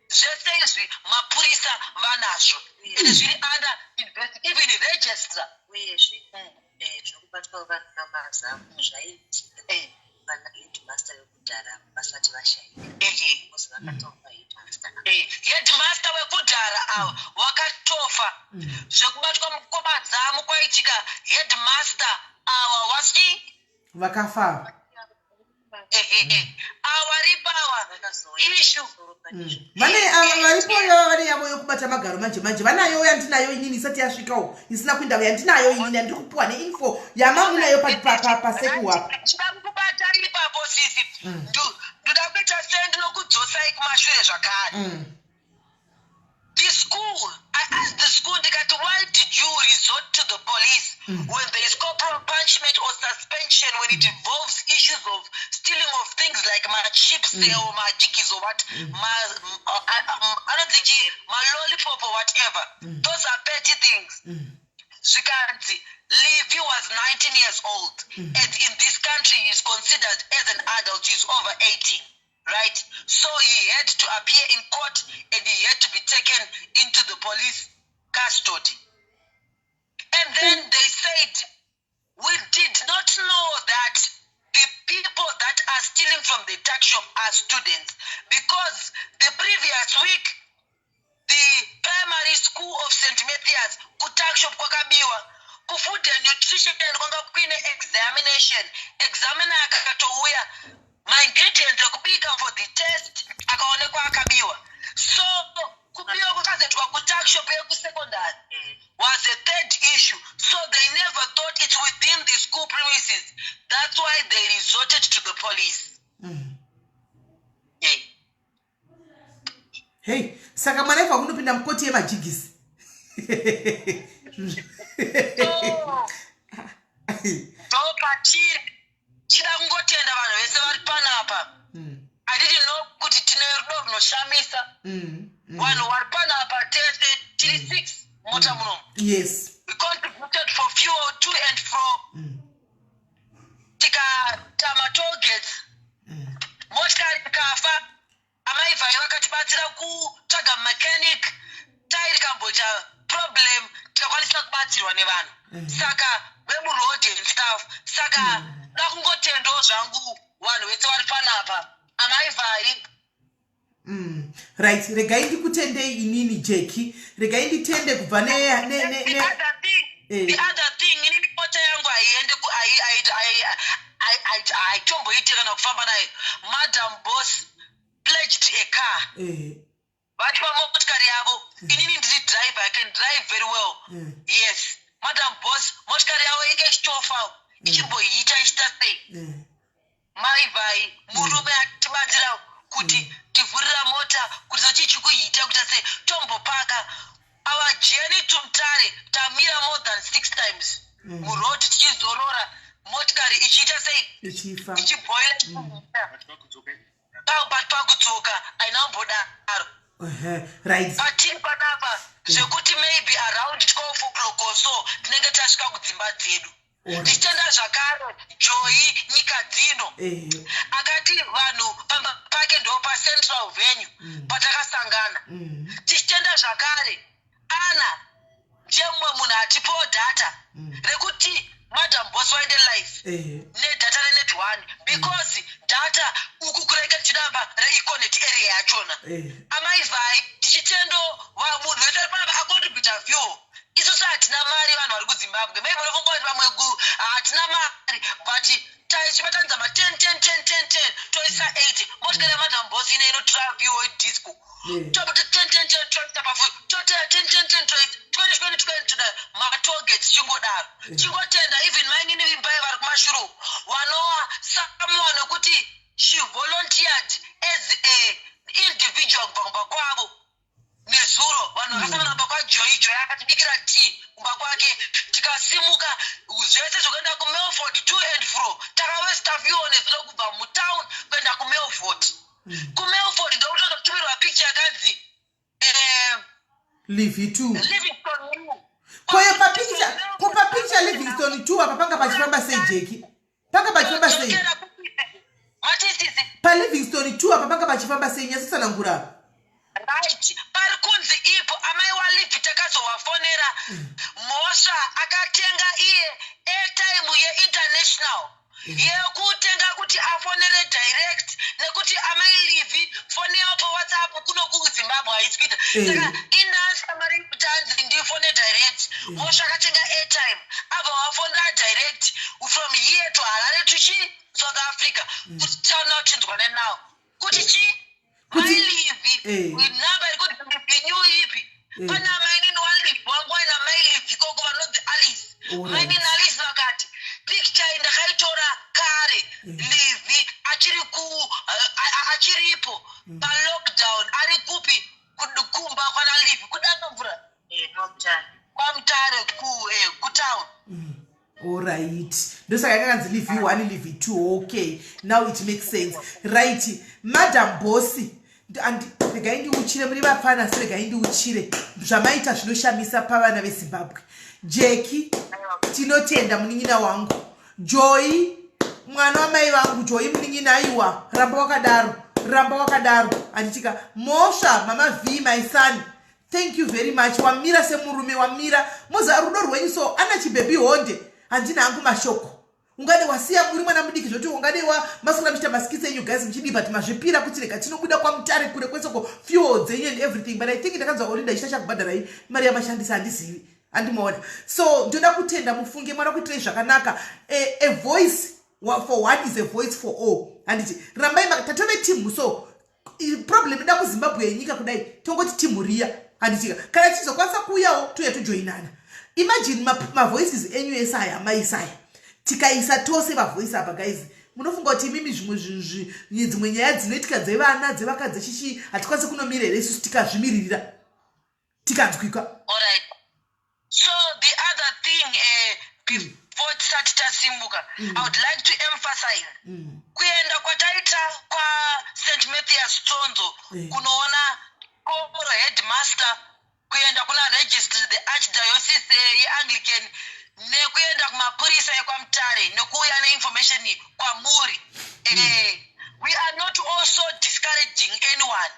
Zvese izvi mapurisa vanazvo ende zviri under even registrar. Uyezve zvekubatwa vana mazamu zvaiitika vana headmaster vekudhara vasati vashayika, because vakataura headmaster. Headmaster wekudhara ava wakatofa. Zvekubatwa mukomadzamu kwaitika, headmaster ava wasi Vakafa. Ehehe, ava ripawa issue. Vane ava varipo yava vane yavo yokubata magaro manje manje vanayo yandinayo inini isati yasvikawo, isina kuinda yandinayo inini yandiri kupiwa neinfo yamamunayo pasekuwapa. Chida kubata ipapo, sisi. Ndoda kuita sendinokudzosai kumashure zvakare. The school, I asked the school ndikati, "Why did you resort to the police when there is corporal punishment or suspension when it involves issues of stealing of things like machips or majigis or what, ma anonzi chii, malollipop or whatever? Those are petty things." Zvikanzi Levy was 19 years old, and in this country he is considered as an adult. He is over 18, right? So he had to appear in court and he had to be taken into the police custody. And then they said, "We did not know that the people that are stealing from the tuck shop are students, because the previous week the primary school of St Mathias kutuckshop kwakabiwa. Kufood and nutrition kwanga kuine examination, examiner akatouya, maingredients ekubika for the test akaonekwa akabiwa. So kubiwa kwakazoitwa kutuckshop yekusecondary was a third issue. So they never thought it's within the school premises. That's why they resorted to the police." Yeah. Hei, saka mwana ifa kunopinda mukoti yemajigisi. So, ndopatiri chida kungotenda vanhu vese vari panapa. I didn't know kuti tine rudo runoshamisa. Vanhu vari panapa tese tiri six mota munomu. We contributed for fuel to and fro. Tikatama tollgates. Motikari ikafa, amai Vhai vakatibatsira kutsvaga mechanic. Tai rikamboita problem, tikakwanisa kubatsirwa nevanhu. Saka vemuroad and stuff. Saka da kungotendawo zvangu vanhu vese vari panapa, amai Vhai. Right, regai ndikutendei inini, Jeki. Regai nditende kubva ne, ne, ne, The ne. other thing, the other thing, inini mota yangu haiende, haitomboite kana kufamba nayo. Madam Boss pledged a car. Vatipa motikari yavo. Inini ndiri driver, I can drive very well. Yes, Madam Boss motikari yavo inge ichitofa, ichimboita ichita sei. Mai Vhai murume atibatsira kuti tivhurira mota kuti sochichikuita kuita sei, tombopaka. Our journey to Mutare tamira more than six times muroad tichizorora, motikari ichiita sei? Ichifa. Ichibhoila. But pakudzoka haina kumbodaro. Right. Patiri panapa zvekuti maybe around 12 o'clock or so tinenge tasvika kudzimba dzedu. Tichitenda zvakare Joy Nyika Dzino akati vanhu pamba pake ndo pacentral venue patakasangana. Tichitenda zvakare Ana, ndiye mumwe munhu atipowo data rekuti Madam Boss waende live nedata reNet One, because data uku kurenge tichidamba reEconet area yachona. Amai Vhai, tichitendo munhu wese ari panapa acontributa fuel. Isusu hatina mari, vanhu vari kuZimbabwe maybe unofunga kuti vamwe hatina mari, but tichibatanidza ma10 10 10 10 10, toisa 80. Motikari yaMadam Boss ine inotora fuel disco. Tobata 10 10 10, toisa pafu, toteya 10 10 10, toisa 20 20 20, toda matollgate, chingodaro. Chingotenda even mainini Vimbai vari kumashure uku, vanova someone wekuti she volunteered as a individual kubva kumba kwavo nezuro. Vanhu vakasangana kumba kwaJoy. Joy akatibikira tea kumba kwake, tikasimuka zvese zvekuenda kuMelford to and fro. Takawesta fuel nezuro kubva mutown kuenda kuMelford. KuMelford ndokutozotumirwa picture yakanzi Livi 2. Livingston New. Koyo papicture, ko papicture Livingston 2 apa panga pachifamba sei, Jeki? Panga pachifamba sei? Dzokera matisisi. PaLivingston 2 apa panga pachifamba sei? Nyatsotsanangura. Right, pari kunzi ipo amai waLivi takazovafonera mhosva, akatenga iye airtime yeinternational. Yekutenga kuti afonere direct, nekuti amai Livi foni yavo paWhatsApp kuno kuZimbabwe haisi kuita. Saka inasa mari yekuti anzi ndifone direct. Mosha akatenga airtime, abva wafonera direct from here to Harare to chi South Africa, kuti taona tinzwane now kuti chi Kuti- mai Livi number iri kuti Livi new ipi. Pana mainini waLivi wangu aina mai Livi koko vanonzi Alice. Mainini Alice vakati picture iyi ndakaitora kare, Livi achiri ku achiripo palockdown. Ari kupi? Kumba kwana Livi kudanga mvura kwaMutare, kutown. Alright, ndosaka yakanzi Livi 1, Livi 2. Okay, now it makes sense. Right, Madam Bosi, regai ndiuchire. Muri vapfana, asi regai ndiuchire. Zvamaita zvinoshamisa pavana veZimbabwe. Jeki, tinotenda munin'ina wangu. Joy, mwana wamai vangu, Joy munin'ina, aiwa, ramba wakadaro, ramba wakadaro, handitika. Mosva, Mama V, my son, thank you very much. Wamira semurume, wamira moza rudo rwenyu. So ana chibhebi honde, handina hangu mashoko. Ungade wasiya uri mwana mudiki zvoti ungade maswera muchiita maskits enyu guys muchidii, but mazvipira kuti rega tinobuda kwaMutare kure kwesoko, fuel dzenyu and everything. But I think ndakanzwa Olinda ichita chakubhadharai mari yamashandisa, handizivi, handimaona. So ndoda kutenda, mufunge mwana kuitirai zvakanaka. A voice for one is a voice for all, handiti? Rambai tatove timu. So problem ida kuZimbabwe yenyika kudai, tongoti timu riya, handitika? Kana tichizokwanisa kuuyawo, touya tojoinana. Imagine mavoices enyu ese aya maisaya, tikaisa tose mavoice apa guys, munofunga kuti imimi zvimwe dzimwe nyaya dzinoitika dzevana, dzevakadzi, chichi, hatikwanisi kunomira here isusu tikazvimiririra, tikanzwika? Alright, so the other thing, before tisati tasimuka, I would like to emphasize kuenda kwataita kwaSt Mathias Tsonzo kunoona koro headmaster, kuenda kuna registry, the archdiocese yeAnglican, nekuenda kumapurisa ekwaMutare, nekuuya neinformation kwamuri. We are not also discouraging anyone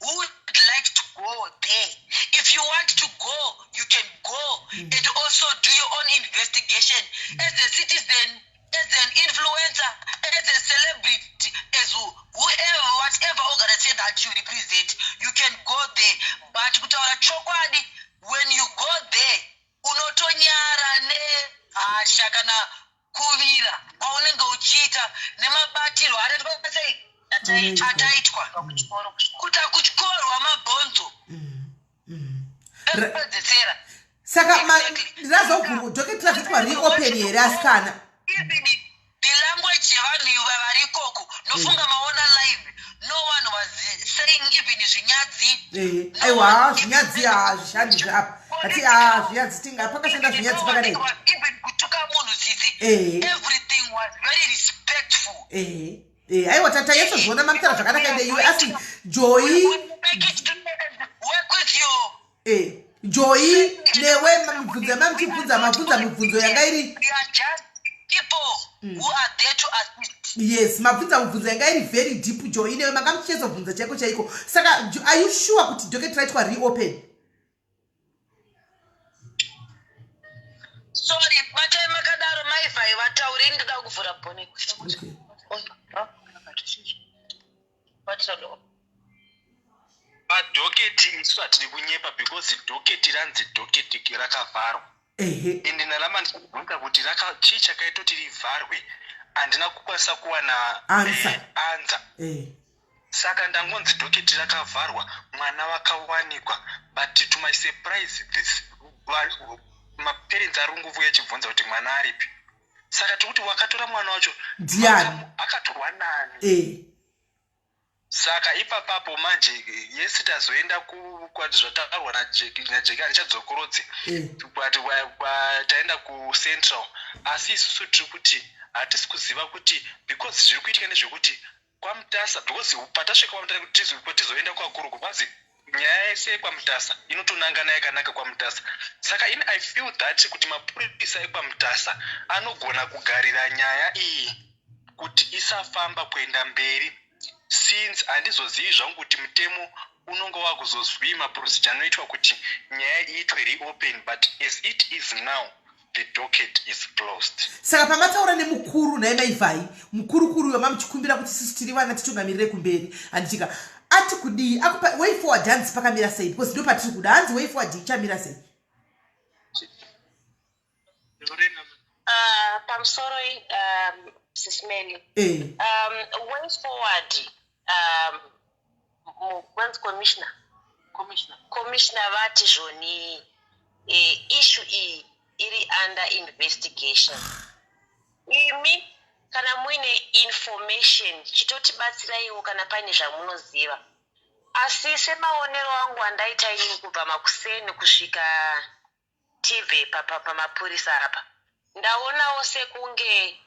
who would like to go there. If you want to go, you can go and also do your own investigation as a citizen, as an influencer, as a celebrity, as whoever, whatever organization that you represent, you can go there. But kutaura chokwadi, when you go there, unotonyara nehasha kana kuvira kwaunenge uchiita nemabatirwo anoitwa sei ataitwa kuta kutyorwa mabhonzo ekupedzesera. Saka ndinazoguru docket razoitwa reopen here, asikana? Even the language yevanhu iva vari ikoko, nofunga maona live, no one was saying even zvinyadzi. Aiwa, zvinyadzi hazvishandi zveapa. Ati a zvinyadzi tinga pakashanda zvinyadzi pakadai. Even kutuka munhu zizi, everything was very respectful. Ehe, aiwa, tata yesozviona mamutaura zvakanaka. Ende iwe asi Joy, Make it clear and work with your Joy, newe mibvunzo yamamuchibvunza, mabvunza mibvunzo yanga iri We are just people who are there to assist. Yes, mabvunza mibvunzo yanga iri very deep. Joy, newe manga muchichezobvunza chaiko chaiko. Saka are you sure kuti docket raitwa reopen? Sorry, batai makadaro, maivhai vataure, ndoda kuvhura bonnet. Okay. Batira. Padocket isu hatidi kunyepa, because docket ranzi docket rakavharwa. Ende ndaramba ndichibvunza kuti chii chakaita kuti rivharwe, handina kukwanisa kuwana Answer. Answer. Saka ndangonzi docket rakavharwa, mwana vakawanikwa. But to my surprise, this maparents ari kungovuya achibvunza kuti mwana aripi. Saka tikuti wakatora mwana wacho Ndiani? Akatorwa nani? Saka ipapapo manje yesi tazoenda kwati zvataurwa naJeki, handichadzokorodzi. Kwati taenda kuCentral, asi isusu tiri kuti hatisi kuziva kuti, because zviri kuitika ndezvekuti kwaMutasa, because patasvika kwaMutasa kuti tizoenda kwakuruku, kwanzi nyaya yese yekwaMutasa inotonangana yakanaka kwaMutasa. Saka ini I feel that kuti mapurisa ekwaMutasa anogona kugarira nyaya iyi kuti isafamba kuenda mberi, since handizozivi zvangu kuti mutemo unonge wakuzozwi maprocedure anoitwa kuti nyaya iitwe reopen. But as it is now, The docket is closed. Saka pamataura nemukuru nhai maivhai, mukurukuru wamamuchikumbira kuti sisi tiri vana titungamirire kumberi, handitika ati kudii? Akupa way forward, hanzi pakamira sei? Because ndo patiri kuda, hanzi way forward ichamira sei? Pamusoro Sis Melly. Eh. Way forward, kwanzi commissioner Commissioner. Commissioner vati zvoni issue iyi iri under investigation. Imi kana muine information, chitotibatsiraiwo kana paine zvamunoziva. Asi semaonero angu andaita inini kubva makuseni kusvika tibve pamapurisa apa, ndaonawo sekunge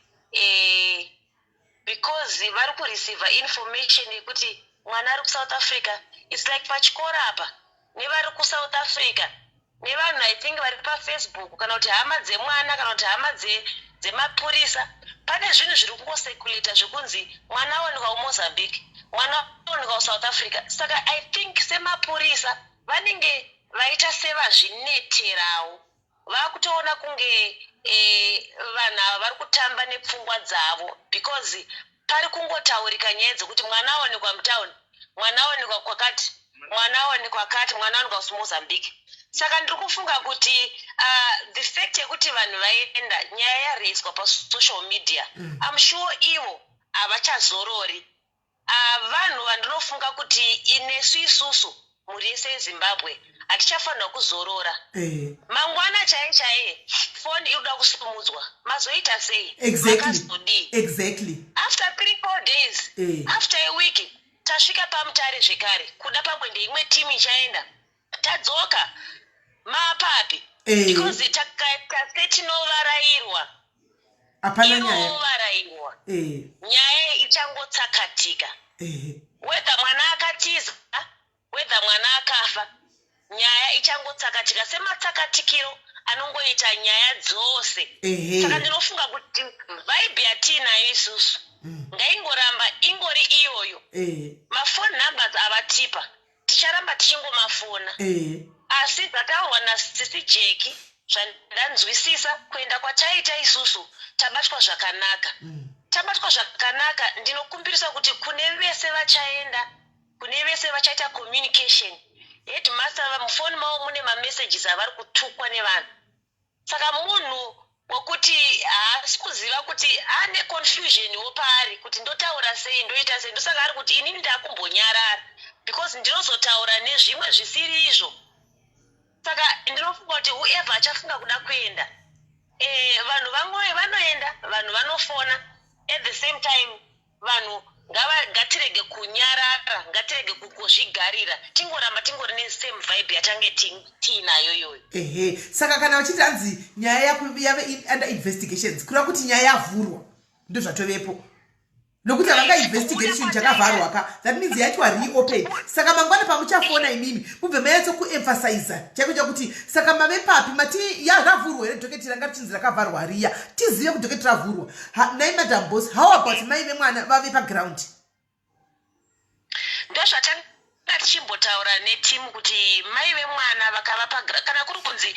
because vari kureceiva information yekuti mwana ari kuSouth Africa. It's like pachikoro apa nevari kuSouth Africa nevanhu, I think vari paFacebook, kana kuti hama dzemwana, kana kuti hama dzemapurisa, pane zvinhu zviri kungocirculata zvekunzi mwana awanikwa kuMozambique, mwana awanikwa kuSouth Africa. Saka I think semapurisa vanenge vaita sevazvineterawo, vakutoona kunge vanhu ava vari kutamba nepfungwa dzavo, because pari kungotaurika nyaya dzekuti mwana awanikwa mutauni, mwana awanikwa kwakati, mwana awanikwa kati, mwana awanikwa kuMozambique. Saka ndiri kufunga kuti the fact yekuti vanhu vaenda, nyaya yaraiswa pasocial media, I'm sure ivo havachazorori. Vanhu vandinofunga kuti inesu isusu mhuri yese yeZimbabwe hatichafanirwa kuzorora. Mangwana chaiye chaiye foni iri kuda kusumudzwa, mazoita sei? Makazodii? After 3, 4 days, after a week, tasvika paMutare zvekare, kuda pamwe ndeimwe timu ichaenda, tadzoka mapapi? Because takaita setinovarairwa. Hapana nyaya. Inovarairwa. Nyaya ichangotsakatika. Whether mwana akatiza, whether mwana akafa, nyaya ichangotsakatika sematsakatikiro anongoita nyaya dzose. Saka ndinofunga kuti vibe yatiinayo isusu ngaingoramba ingori iyoyo. Mafone numbers avatipa, ticharamba tichingomafona. Asi zvataurwa nasisi Jeki, zvandanzwisisa, kuenda kwataita isusu tabatwa zvakanaka. Tabatwa zvakanaka. Ndinokumbirisa kuti kune vese vachaenda, kune vese vachaita communication, headmaster mufoni mavo mune mamessages avari kutukwa nevanhu. Saka munhu wekuti haasi kuziva kuti ane confusion wo paari kuti ndotaura sei, ndoita sei, ndosaka ari kuti inini ndakumbonyarara because ndinozotaura nezvimwe zvisiri izvo. Saka ndinofunga kuti whoever achafunga kuda kuenda, vanhu vamwe vanoenda, vanhu vanofona. At the same time, vanhu ngatirege kunyarara, ngatirege kuzvigarira, tingoramba tingori nesame vibe yatange tiinayo iyoyo. Ehe, saka kana vachiti hanzi nyaya yako yave under investigations, kureva kuti nyaya yavhurwa, ndozvatovepo, nokuti havangainvestigate chinhu chakavharwa ka. That means yaitwa reopen. Saka mangwana pamuchafona imimi, mubve manyatso kuemphasiza chaiko chakuti saka mave papi, mati yaravhurwa here docket ranga richinzi rakavharwa riya, tizive kuti docket ravhurwa. Nai Madam Boss, how about mai vemwana vave paground? Ndozvatanga tichimbotaura netimu kuti mai vemwana vakava kana kuri kunzi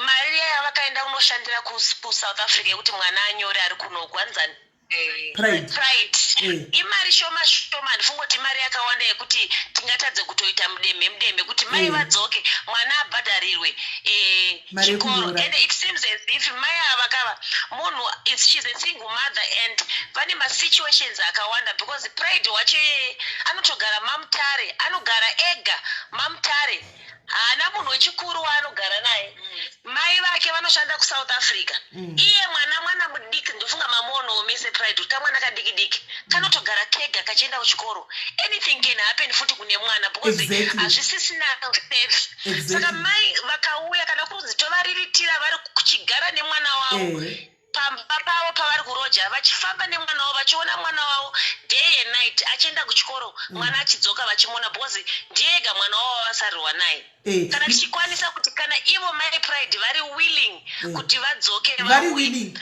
mari yavakaenda kunoshandira kuSouth Africa yekuti mwana anyore ari kunoku, hanzani? Pride. Pride. Imari shoma shoma, handifungi kuti imari yakawanda yekuti tingatadze kutoita mudemhe mudemhe kuti mai vadzoke, mwana abhadharirwe Mari chikoro. yekunyora. And it seems as if mai ava kava munhu, she's a single mother and vane masituations akawanda, because Pride wacho iyeye anotogara maMutare, anogara ega maMutare, haana munhu wechikuru waanogara naye. Mai vake vanoshanda kuSouth Africa. Iye mwana mudiki, ndofunga mamuonawo mese Pride, kuti kamwana kadiki diki kanotogara kega kachienda kuchikoro. Anything can happen futi kune mwana because hazvisisina safe. Saka mai vakauya, kana kunzi tovariritira vari kuchigara nemwana wavo pamba pavo pavari kuroja, vachifamba nemwana wavo, vachiona mwana wavo day and night achienda kuchikoro, mwana achidzoka vachimuona, because ndiye ega mwana wavo wavasarirwa naye. Kana tichikwanisa kuti kana ivo mai Pride vari willing kuti vadzoke, Vari vauye. willing.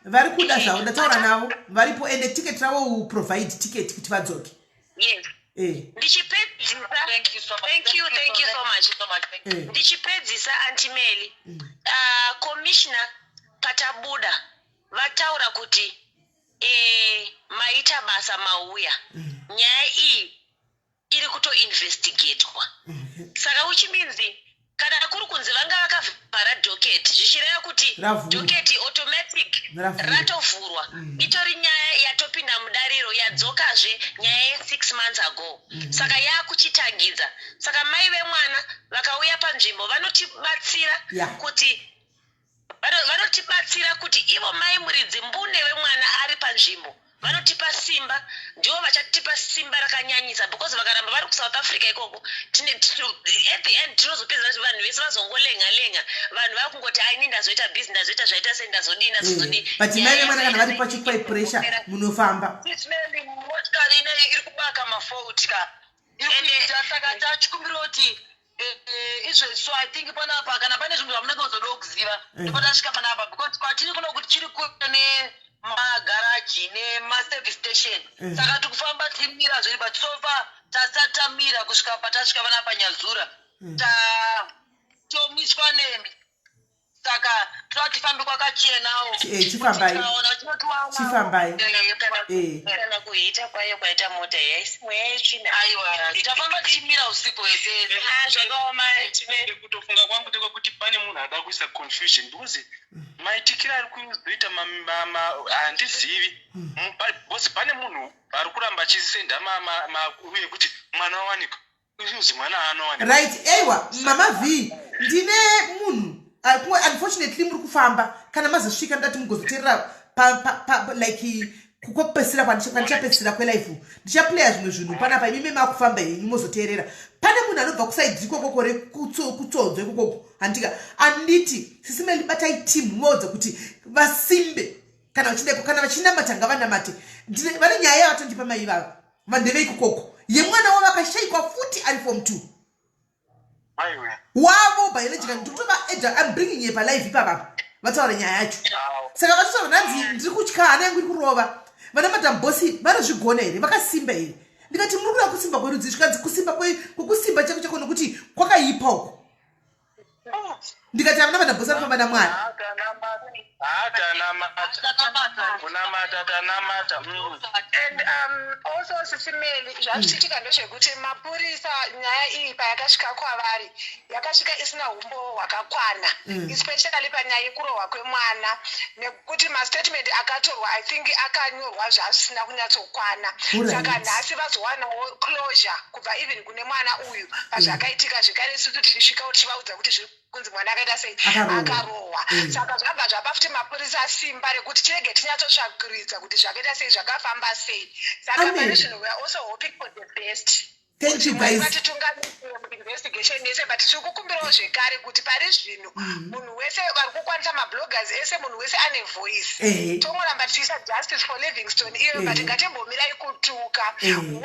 Vari kuda zvavo, ndataura navo, varipo, ende ticket ravo, will provide ticket kuti vadzoke. Yes. Ndichipedzisa. Thank you so much. Thank you, thank you so much. So much. Thank you. Ndichipedzisa, Auntie Melly, commissioner. Patabuda vataura kuti maita basa mauya. Nyaya iyi iri kutoinvestigatwa. Saka which means kana kuri kunzi vanga vakavhara docket, zvichireva kuti Ravhurwa. Docket automatic Ravhurwa. ratovhurwa. Itori nyaya yatopinda mudariro, yadzokazve nyaya ye6 months ago. Saka yakuchitangidza. Saka mai vemwana vakauya panzvimbo vanotibatsira kuti vanotibatsira kuti ivo mai muridzi mbune wemwana ari panzvimbo vanotipa simba, ndivo vachatipa simba rakanyanyisa, because vakaramba vari kuSouth Africa ikoko, at the end tinozopedza vanhu vese vazongolenga lenga, vanhu vakungoti, "Ai, ini ndazoita busy, ndazoita zvaita sei, ndazodii, ndazozodii." But mai vemwana kana vari pachipai pressure, munofamba. Sismeli, motikari ineyi iri kubaka mafault ka iri kuita. Saka tachikumbira kuti izvezvi, so I think panapa kana pane zvinhu zvamunenge muzodawo kuziva, ndipo tasvika panapa, because kwatiri kuno kuti chiri kure nemagaraji nemaservice station. Saka tikufamba tichimira zviri, but so far tasati tamira kusvika patasvika panapa Nyazura. Tomiswa nemi, saka toda tifambe kwakachenawo. Chifambai. Chifambai. Kana kuita kwayo kwaita mota yaisi mweya yetsvina. Aiwa, tafamba tichimira usiku hwese. Ah, zvakaoma. Kutofunga kwangu ndekwekuti pane munhu ada kuisa confusion, because maitikiro ari kuzoita handizivi. Because pane munhu ari kuramba achisenda uye kuti mwana wawanikwa, uzi mwana anowanikwa. Right, aiwa, Mama V, ndine munhu kumwe. Unfortunately muri kufamba. Kana mazosvika, ndati mugozoteerera like kwekupedzisira, kwandichapedzisira kwelive, ndichaplaya zvimwe zvinhu panapa. Imimi makufamba henyu, mozoteerera. Pane munhu anobva kuside ikokoko rekutsodzo ikokoko, handika? Anditi sisimeli, batai team, muvaudze kuti vasimbe. Kana vachideko, kana vachinamata, ngavanamate. Vane nyaya yavatondipa mai ivava, vandeve ikokoko, yemwana wavo akashayikwa futi ari form 2. Aiwe. Wavo biological. Ndikutovaedha, I'm bringing ye palive ipapapa, vataura nyaya yacho. Saka vatotaura, nhanzi ndiri kutya, hana yangu iri kurova. Vana Madam Bosi vanozvigona here? Vakasimba here? Ndikati, "Muri kuda kusimba kwerudzi?" Zvikanzi, "Kusimba kwekusimba chako chako, nokuti kwakaipa uko." Ndikati, "Havana Madam Bosi vanofamba naMwari." Hatanamata, kunamata tanamata. And also, Sisimeli, zvazvichiitika ndezvekuti mapurisa, nyaya iyi payakasvika kwavari, yakasvika isina umbowo hwakakwana, especially panyaya yekurohwa kwemwana, nekuti mastatement akatorwa, I think akanyorwa zvazvisina kunyatsokwana. Saka nhasi vazowanawo closure kubva even kune mwana uyu pazvakaitika zvekare. Isusu tichisvikawo tichivaudza kuti zviri kunzi mwana akaita sei? Akarohwa. Akarohwa. Saka zvabva zvapa futi mapurisa simba rekuti tirege tinyatsotsvakuridza kuti zvakaita sei, zvakafamba sei. Saka Amen. pane zvinhu, we are also hoping for the best. Thank you, Mwari guys. vatitungamirire muinvestigation yese, but tiri kukumbirawo zvekare kuti pari zvino munhu wese vari kukwanisa, mabloggers ese, munhu wese ane voice, tongoramba tichiisa justice for Livingstone iyoyo, but ngatimbomirai kutuka.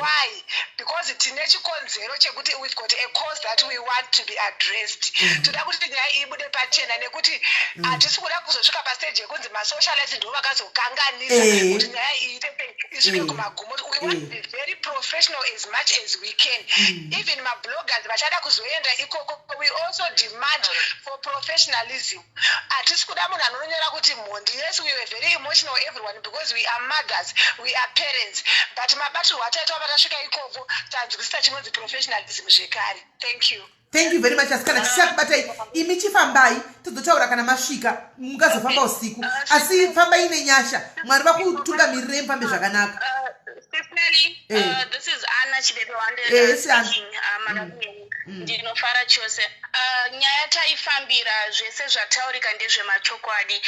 Why? Because tine chikonzero chekuti we've got a cause that we want to be addressed. Toda kuti nyaya iyi ibude pachena, nekuti hatisi kuda kuzosvika pastage yekunzi masocialite ndo vakazokanganisa kuti nyaya iyi ite sei, isvike kumagumo. We want to be very professional as much as we can. Even mabloggers vachada kuzoenda ikoko, we also demand for professionalism. Hatisi kuda munhu anonyora kuti mhondi. Yes, we were very emotional, everyone, because we are mothers, we are parents, but mabatirwo ataitwa patasvika ikoko, tanzwisisa chinonzi professionalism zvekare. Thank you. Thank you very much. Asi kana tichakubatai imi, chifambai, tozotaura kana masvika. Mungazofamba usiku, asi fambai nenyasha. Mwari vakutungamirirei, mufambe zvakanaka. Sis Melly, this is Anna Chibebe Wande Yes, Anna. speaking. Madam, ndinofara chose. Nyaya taifambira, zvese zvataurika ndezvemachokwadi.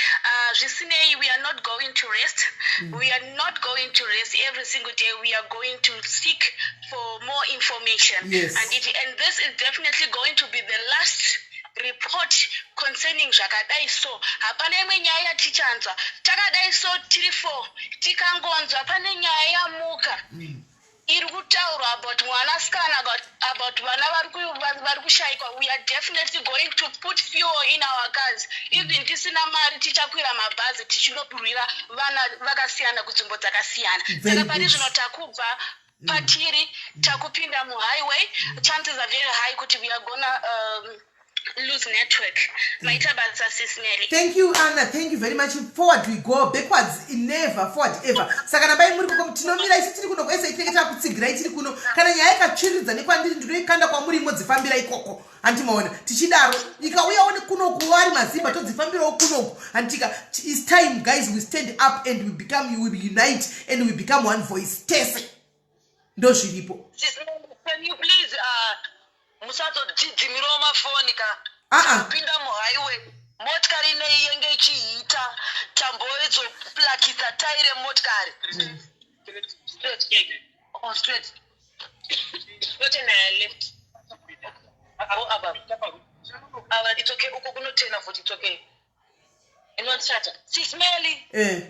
Zvisinei, we are not going to rest. We are not going to rest. Every single day we are going to seek for more information. And this is definitely going to be the last report concerning zvakadai. So hapana imwe nyaya yatichanzwa takadai. So tiri four, tikangonzwa pane nyaya yamuka iri kutaurwa about mwanasikana, about vana vari kushayikwa, we are definitely going to put fuel in our cars. Even tisina mari, tichakwira mabhazi tichinoburwira vana vakasiyana kunzvimbo dzakasiyana. Very Saka pari good. zvino takubva patiri, takupinda muhighway. Chances are very high kuti we are gonna lose network. Maita basa Sis Nelly. Thank you Anna, thank you very much. Forward we go, backwards never, forward ever. Saka nambai muri koko tinomira isu tiri kuno kwese tinenge takutsigirai tiri kuno. Kana nyaya ikatsviridza nekwandiri ndinoikanda kwamuri modzifambira ikoko. Hanti maona tichidaro ikauyawo nekunoku vari mazimba todzifambirawo kunoku. Hantika it's time guys we stand up and we become we unite and we become one voice tese. Ndozviripo. Sis Nelly, can you please musazotidzimirawo mafoni ka Ah, ah. kupinda muhighway motikari inei yenge ichiita tamboizoplakisa tai remotikari Straight. Oh, straight. Straight left. Oh, aba. Aba, it's okay. Uko kunotena futi, it's okay. Inochata. Sis Melly. Eh.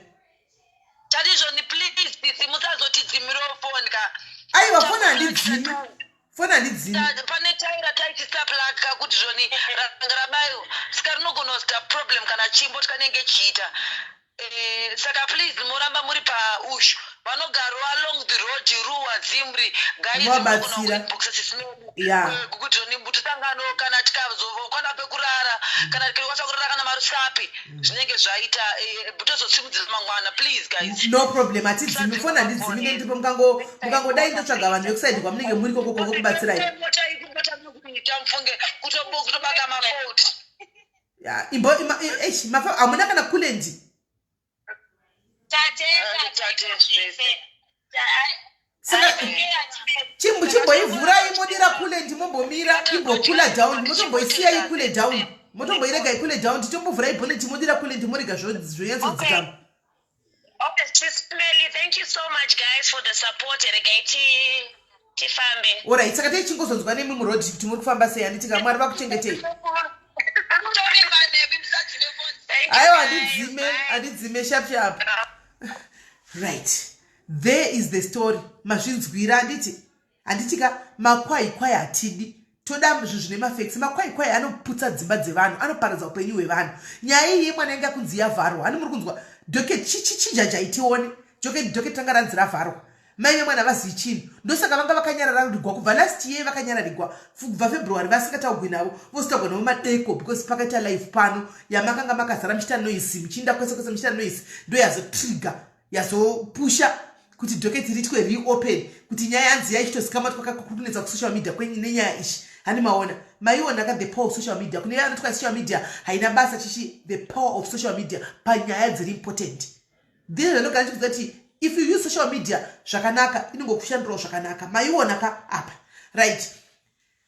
Tadizvoni please sisi musazotidzimirawo foni ka. Aiwa foni handidzimi. Foni handidzimi. Pane taira taitisa plug ka kuti zvoni ranga rabayiwa. Saka rinogona kuita problem kana chimbo tikanenge chiita. Eh, saka please moramba muri paushu vanogaro along the road ruwa zimri guys Movabatsira. Yeah. kuti tosangano kana tikazokwana pekurara kana tikakwanisa kurara kana marusapi zvinenge zvaita eh, tozosimudzira mangwana please guys no problem hatidzimi foni handidzimi nendipo mukango mukangodai ndotsvaga vanhu vekusaidi kwamunenge muri kokoko vokubatsirai mota ikumbota mufunge kutobaka mafault Ya, imbo ima- eish, mafa hamuna kana kulendi Tatenga Tatenga zvese. saka chimbo chimboivhurai modira kulendi mombomira imbokula down motomboisiya ikule down motomboirega ikule down titombovhurai boneti modira kulendi morega zvonyatsodzikama Okay, Sis Melly, thank you so much guys for the support. Regai tifambe. Orit saka tichingozonzwa nemi muroad kuti muri kufamba sei handiti ka mwari vakuchengetei. Aiwa handidzime handidzime sharp sharp. Right. There is the story. Mazvinzwira handiti? Handiti ka makwai kwai hatidi. Toda zvinhu zvine mafacts. Makwai kwai anoputsa dzimba dzevanhu, anoparadza upenyu hwevanhu. Nyaya iyi yemwana yanga kunzi yavharwa. Hani muri kunzwa docket chijaja itione. Docket docket ranga ranzi ravharwa. Mai vemwana vazivi chinhu. Ndosaka vanga vakanyararigwa kubva last year vakanyararigwa kubva February vasingataugwi navo vozotaugwa navo madeko because pakaita live pano yamakanga makazara muchiita noise muchiinda kwese kwese muchiita noise ndoyazotrigger yazopusha kuti docket riitwe reopen kuti nyaya yanzi yaichitozikamwa twakakunetsa kusocial media nenyaya ishi hani maona maiona ka the power of social media kune vanoti social media haina basa chichi the power of social media panyaya dziri important then zvanogara chikuza kuti if you use social media zvakanaka inongokushandirawo zvakanaka maiona ka apa right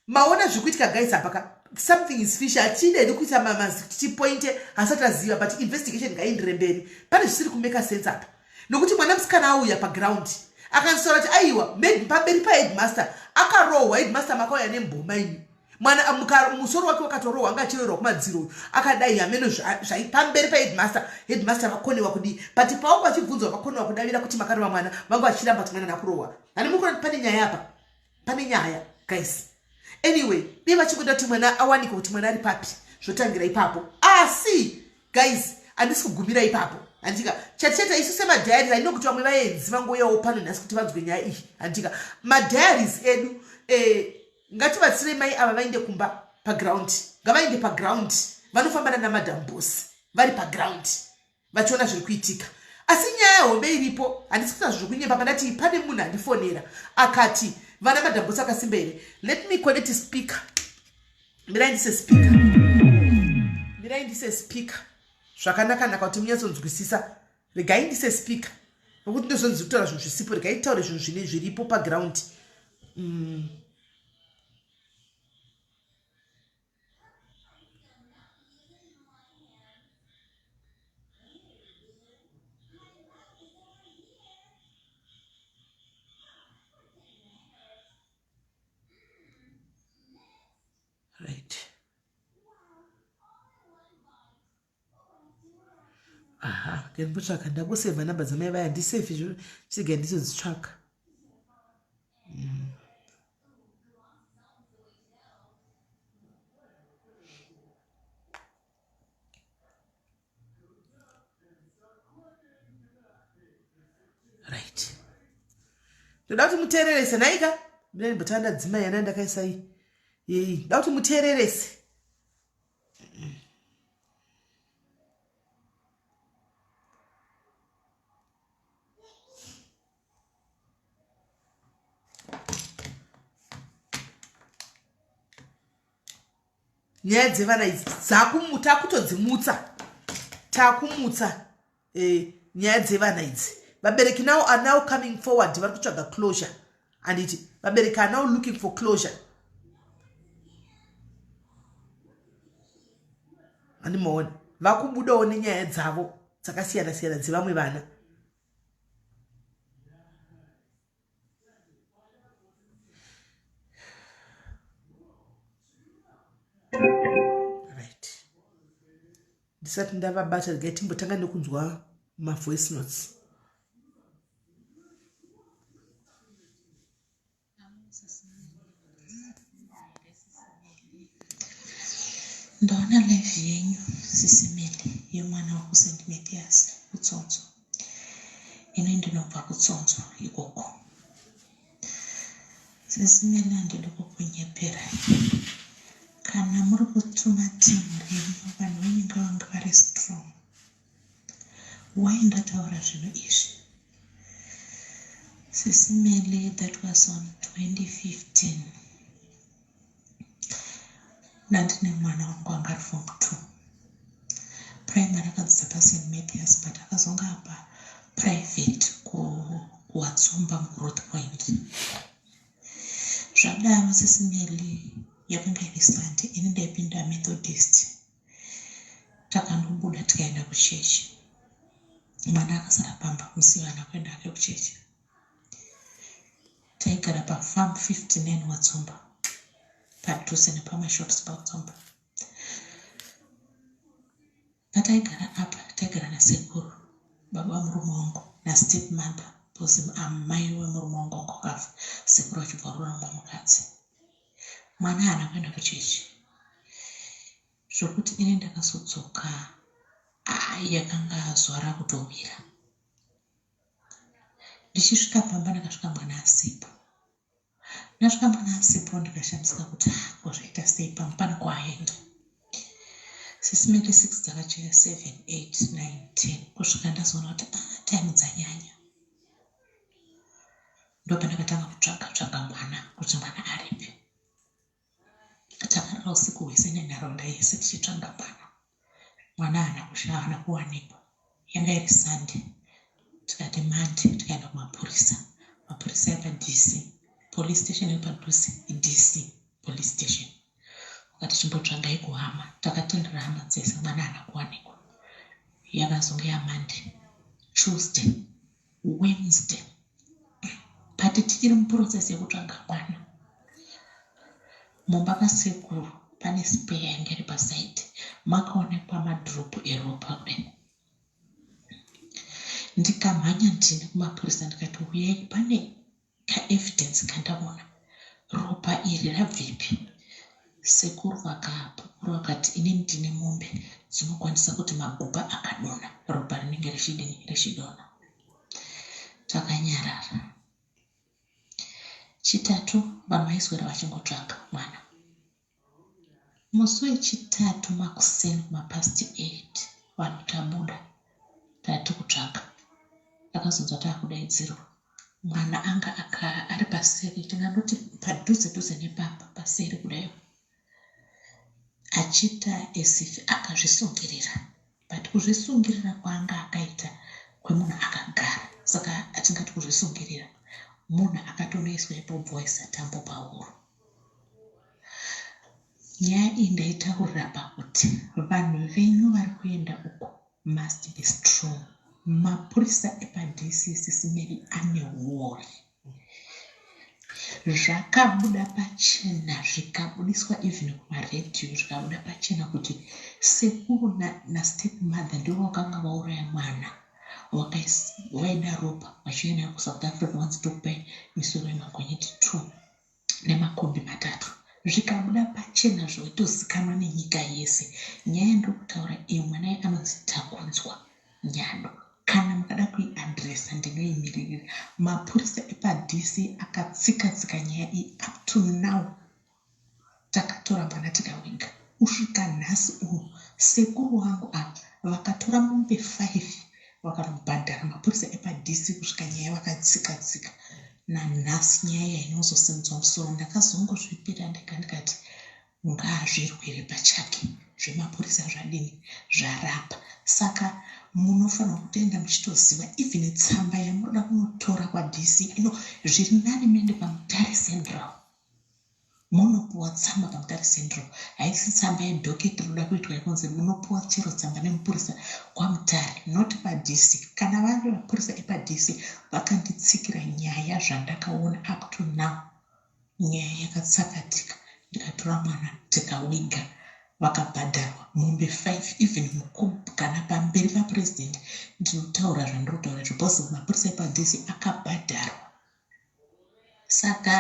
Maona zvikuitika guys apa ka something is fishy hatidi hedu kuita mamazi kuti tipointe hasati aziva but investigation ngaiendere mberi pane zvisiri kumeka sense apa nokuti mwana musikana auya paground akandisaura kuti aiwa pamberi paheadmaster akarohwa headmaster makauya nemboma imi mwana musoro wake wakatorohwa anga achiroerwa kumadziro uyu akadai hameno zvai pamberi paheadmaster headmaster vakonewa kudii but pavangu vachibvunzwa vakonewa kudavira kuti makarova mwana vanga vachiramba kuti mwana nakurohwa hani muri kuona pane nyaya apa pane nyaya guys anyway dei vachingoda kuti mwana awanikwe kuti mwana ari papi zvotangira ipapo asi guys handisi kugumira ipapo handika chatichaita isu semadiaries aino kuti vamwe vaenzi vangouyawo pano nhasi kuti vanzwe nyaya iyi handika madiaries edu eh, ngatibatsirei mai ava vaende kumba paground ngavaende paground vanofamba nana madam boss vari paground vachiona zviri kuitika asi nyaya hombe iripo handisi kuita zvokunyepa pandati pane munhu andifonera akati vana madhambosi akasimba here let me connect speaker mirai ndise speaker mirai ndise speaker zvakanakanaka kuti munyatsonzwisisa regai ndise speaker nokuti ndozonzi kutaura zvinhu zvisipo regai titaure zvinhu zvine zviripo paground mm. Right. Aha, ndimbotsvaka ndangosevha number dzamai vaya ndisevhe chisiga ndizodzitsvaka. Mm. Right. Ndoda kuti muteererese nhaika. Mina ndimbotanga ndadzima yana ndakaisa iyi. Yeyi, ndoda kuti muteererese. Nyaya dzevana idzi takutodzimutsa, takumutsa eh, nyaya dzevana idzi. Vabereki now are now coming forward, vari kutsvaga closure. Handiti vabereki are now looking for closure. Handimaona vakubudawo nenyaya dzavo dzakasiyana siyana dzevamwe vana. Right, ndisati ndavabata, regai timbotanga nekunzwa mavoice notes. Ndaona live yenyu sisi Melly yemwana wekuSt Mathias kuTsonzo. Ini ndinobva kuTsonzo ikoko. Sisi Melly handidi kukunyeperai. Kana muri kutuma team renyu vanhu venyu ngavange vari strong. Why ndataura zvinhu izvi? Sisi Melly that was on 2015. Ndandine mwana wangu anga ari form 2. Primary akadzidza paSt Mathias but akazonga apa private kuWatsumba muGrowth Point. Zvadaro Sisi Melly yakanga iri Sunday ini ndaipinda Methodist. Takandobuda tikaenda kuchechi. Mwana akasara pamba musiwo haana kuenda hake kuchechi. Taigara pafarm 59 Watsumba padhuze nepamashops paWatsumba. Pataigara apa taigara nasekuru baba vamurume wangu nastep mother because amai wemurume wangu wanga wakafa sekuru vachibva varoora mumwe mukadzi. Mwana haana kuenda kuchechi zvokuti ini ndakazodzoka yakanga zuva rakutovira. Ndichisvika pamba ndakasvika mwana asipo. Ndasvika mwana asipo ndikashamisika kuti ah, ko zvaita sei pamwe pane kwaaenda. Sisi Mary 6 dzakachaya 7, 8, 9, 10 kusvika ndazoona kuti ah, time dzanyanya. Ndopandakatanga kutsvaga tsvaga mwana kuti mwana aripi. Takarara usiku hwese nenharaunda yese tichitsvaga mwana. Mwana haana kushaa haana kuwanikwa. Yanga iri Sunday tikati Monday tikaenda kumapurisa. Mapurisa epaDC police station iri padhuze iDC police station. Vakati chimbotsvagai kuhama. Takatendera hama dzese mwana haana kuwanikwa. Yakazonge yaMonday, Tuesday, Wednesday but tichiri muprocess yekutsvaga mwana mumba masekuru pane spare yange iri paside makaonekwa madrop eropa kudai ndikamhanya ndini kumapurisa ndikati huyai pane kaevidence kandaona ropa iri rabvepi sekuru vakapupura vakati ini ndine mombe dzinokwanisa kuti magupa akadonha ropa rinenge richidini richidonha Takanyarara. Chitatu vanhu vaiswera vachingotsvaga mwana. Musi wechitatu makuseni kumapast 8 vanhu tabuda tati kutsvaga. Takazonzwa takudaidzirwa mwana anga aka ari paseri tingandoti padhuze dhuze nepamba paseri kudai achiita as if akazvisungirira but kuzvisungirira kwaanga akaita kwemunhu akagara saka atingati kuzvisungirira munhu akatonoiswa ipo bvoisa tambo pahuro nyaya iyi ndaitaurira pakuti vanhu venyu vari kuenda uko must be strong mapurisa epaDC Sisi Melly ane huori Zvakabuda pachena zvikabudiswa even kumaredhiyo zvikabuda pachena kuti sekuru nastep mother ndivo vakanga vauraya mwana vaida ropa vachiuya nayo kuSouth Africa vanzi tokupai misoro yemagonyeti 2 nemakombi matatu zvikabuda pachena zvotozikanwa nenyika yese nyaya yandiri kutaura iyi mwana anonzi Takudzwa Nyado Kana mukada kuiadressa ndinoimiririra. Mapurisa epaDC akatsika tsika nyaya iyi up to now takatora mwana tikawiga kusvika nhasi uno. Sekuru vangu ava vakatora mombe 5 vakanobhadhara mapurisa epaDC kusvika nyaya vakatsika tsika. Nanhasi nyaya iyi haina kuzosimudzwa musoro ndakazongozvipira ndega ndikati. Ngaazvirwire pachake zvemapurisa zvadini zvarapa saka munofanirwa kutoenda muchitoziva even tsamba yamunoda kunotora kwaDC ino zviri nani muende kwaMutare Central monopuwa tsamba paMutare Central haisi tsamba yedocket rinoda kuitwa yekunzi munopuwa chero tsamba nemupurisa kwaMutare not paDC kana vari mapurisa epaDC vakanditsikira nyaya zvandakaona up to now Nyaya yakatsakatika ndikatora mwana tikawiga vakabhadharwa mombe 5 even kana pamberi papresident ndinotaura zvandiri kutaura izvo because mapurisa epadc akabhadharwa saka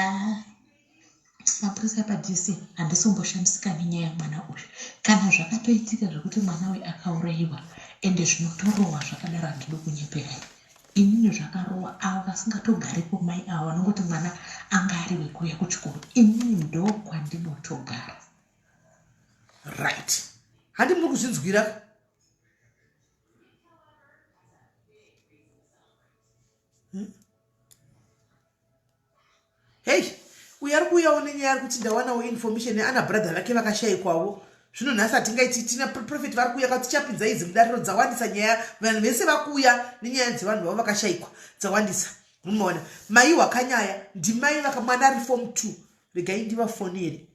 mapurisa epadc handisi kumboshamisika nenyaya yemwana uyu kana zvakatoitika zvekuti mwana uyu akaurayiwa ende zvinotorohwa zvakadaro handidi kunyeperai Inini zvakarowa avo vasingatogaripo mai avo vanongoti mwana anga ari wekuuya kuchikoro inini ndokwandinotogara. Right. Handi muri kuzvinzwira hmm? Hey, uyo ari kuuyawo nenyaya ari kuti ndawanawo information neana brother vake vakashaikwawo zvino nhasi hatingaiti tina prophet vari kuuya ka tichapinza idzi mudariro dzawandisa nyaya vanhu vese vakuuya nenyaya dzevanhu vavo vakashaikwa dzawandisa munoona mai wakanyaya ndimai vakamwana ari form two regai ndivafonere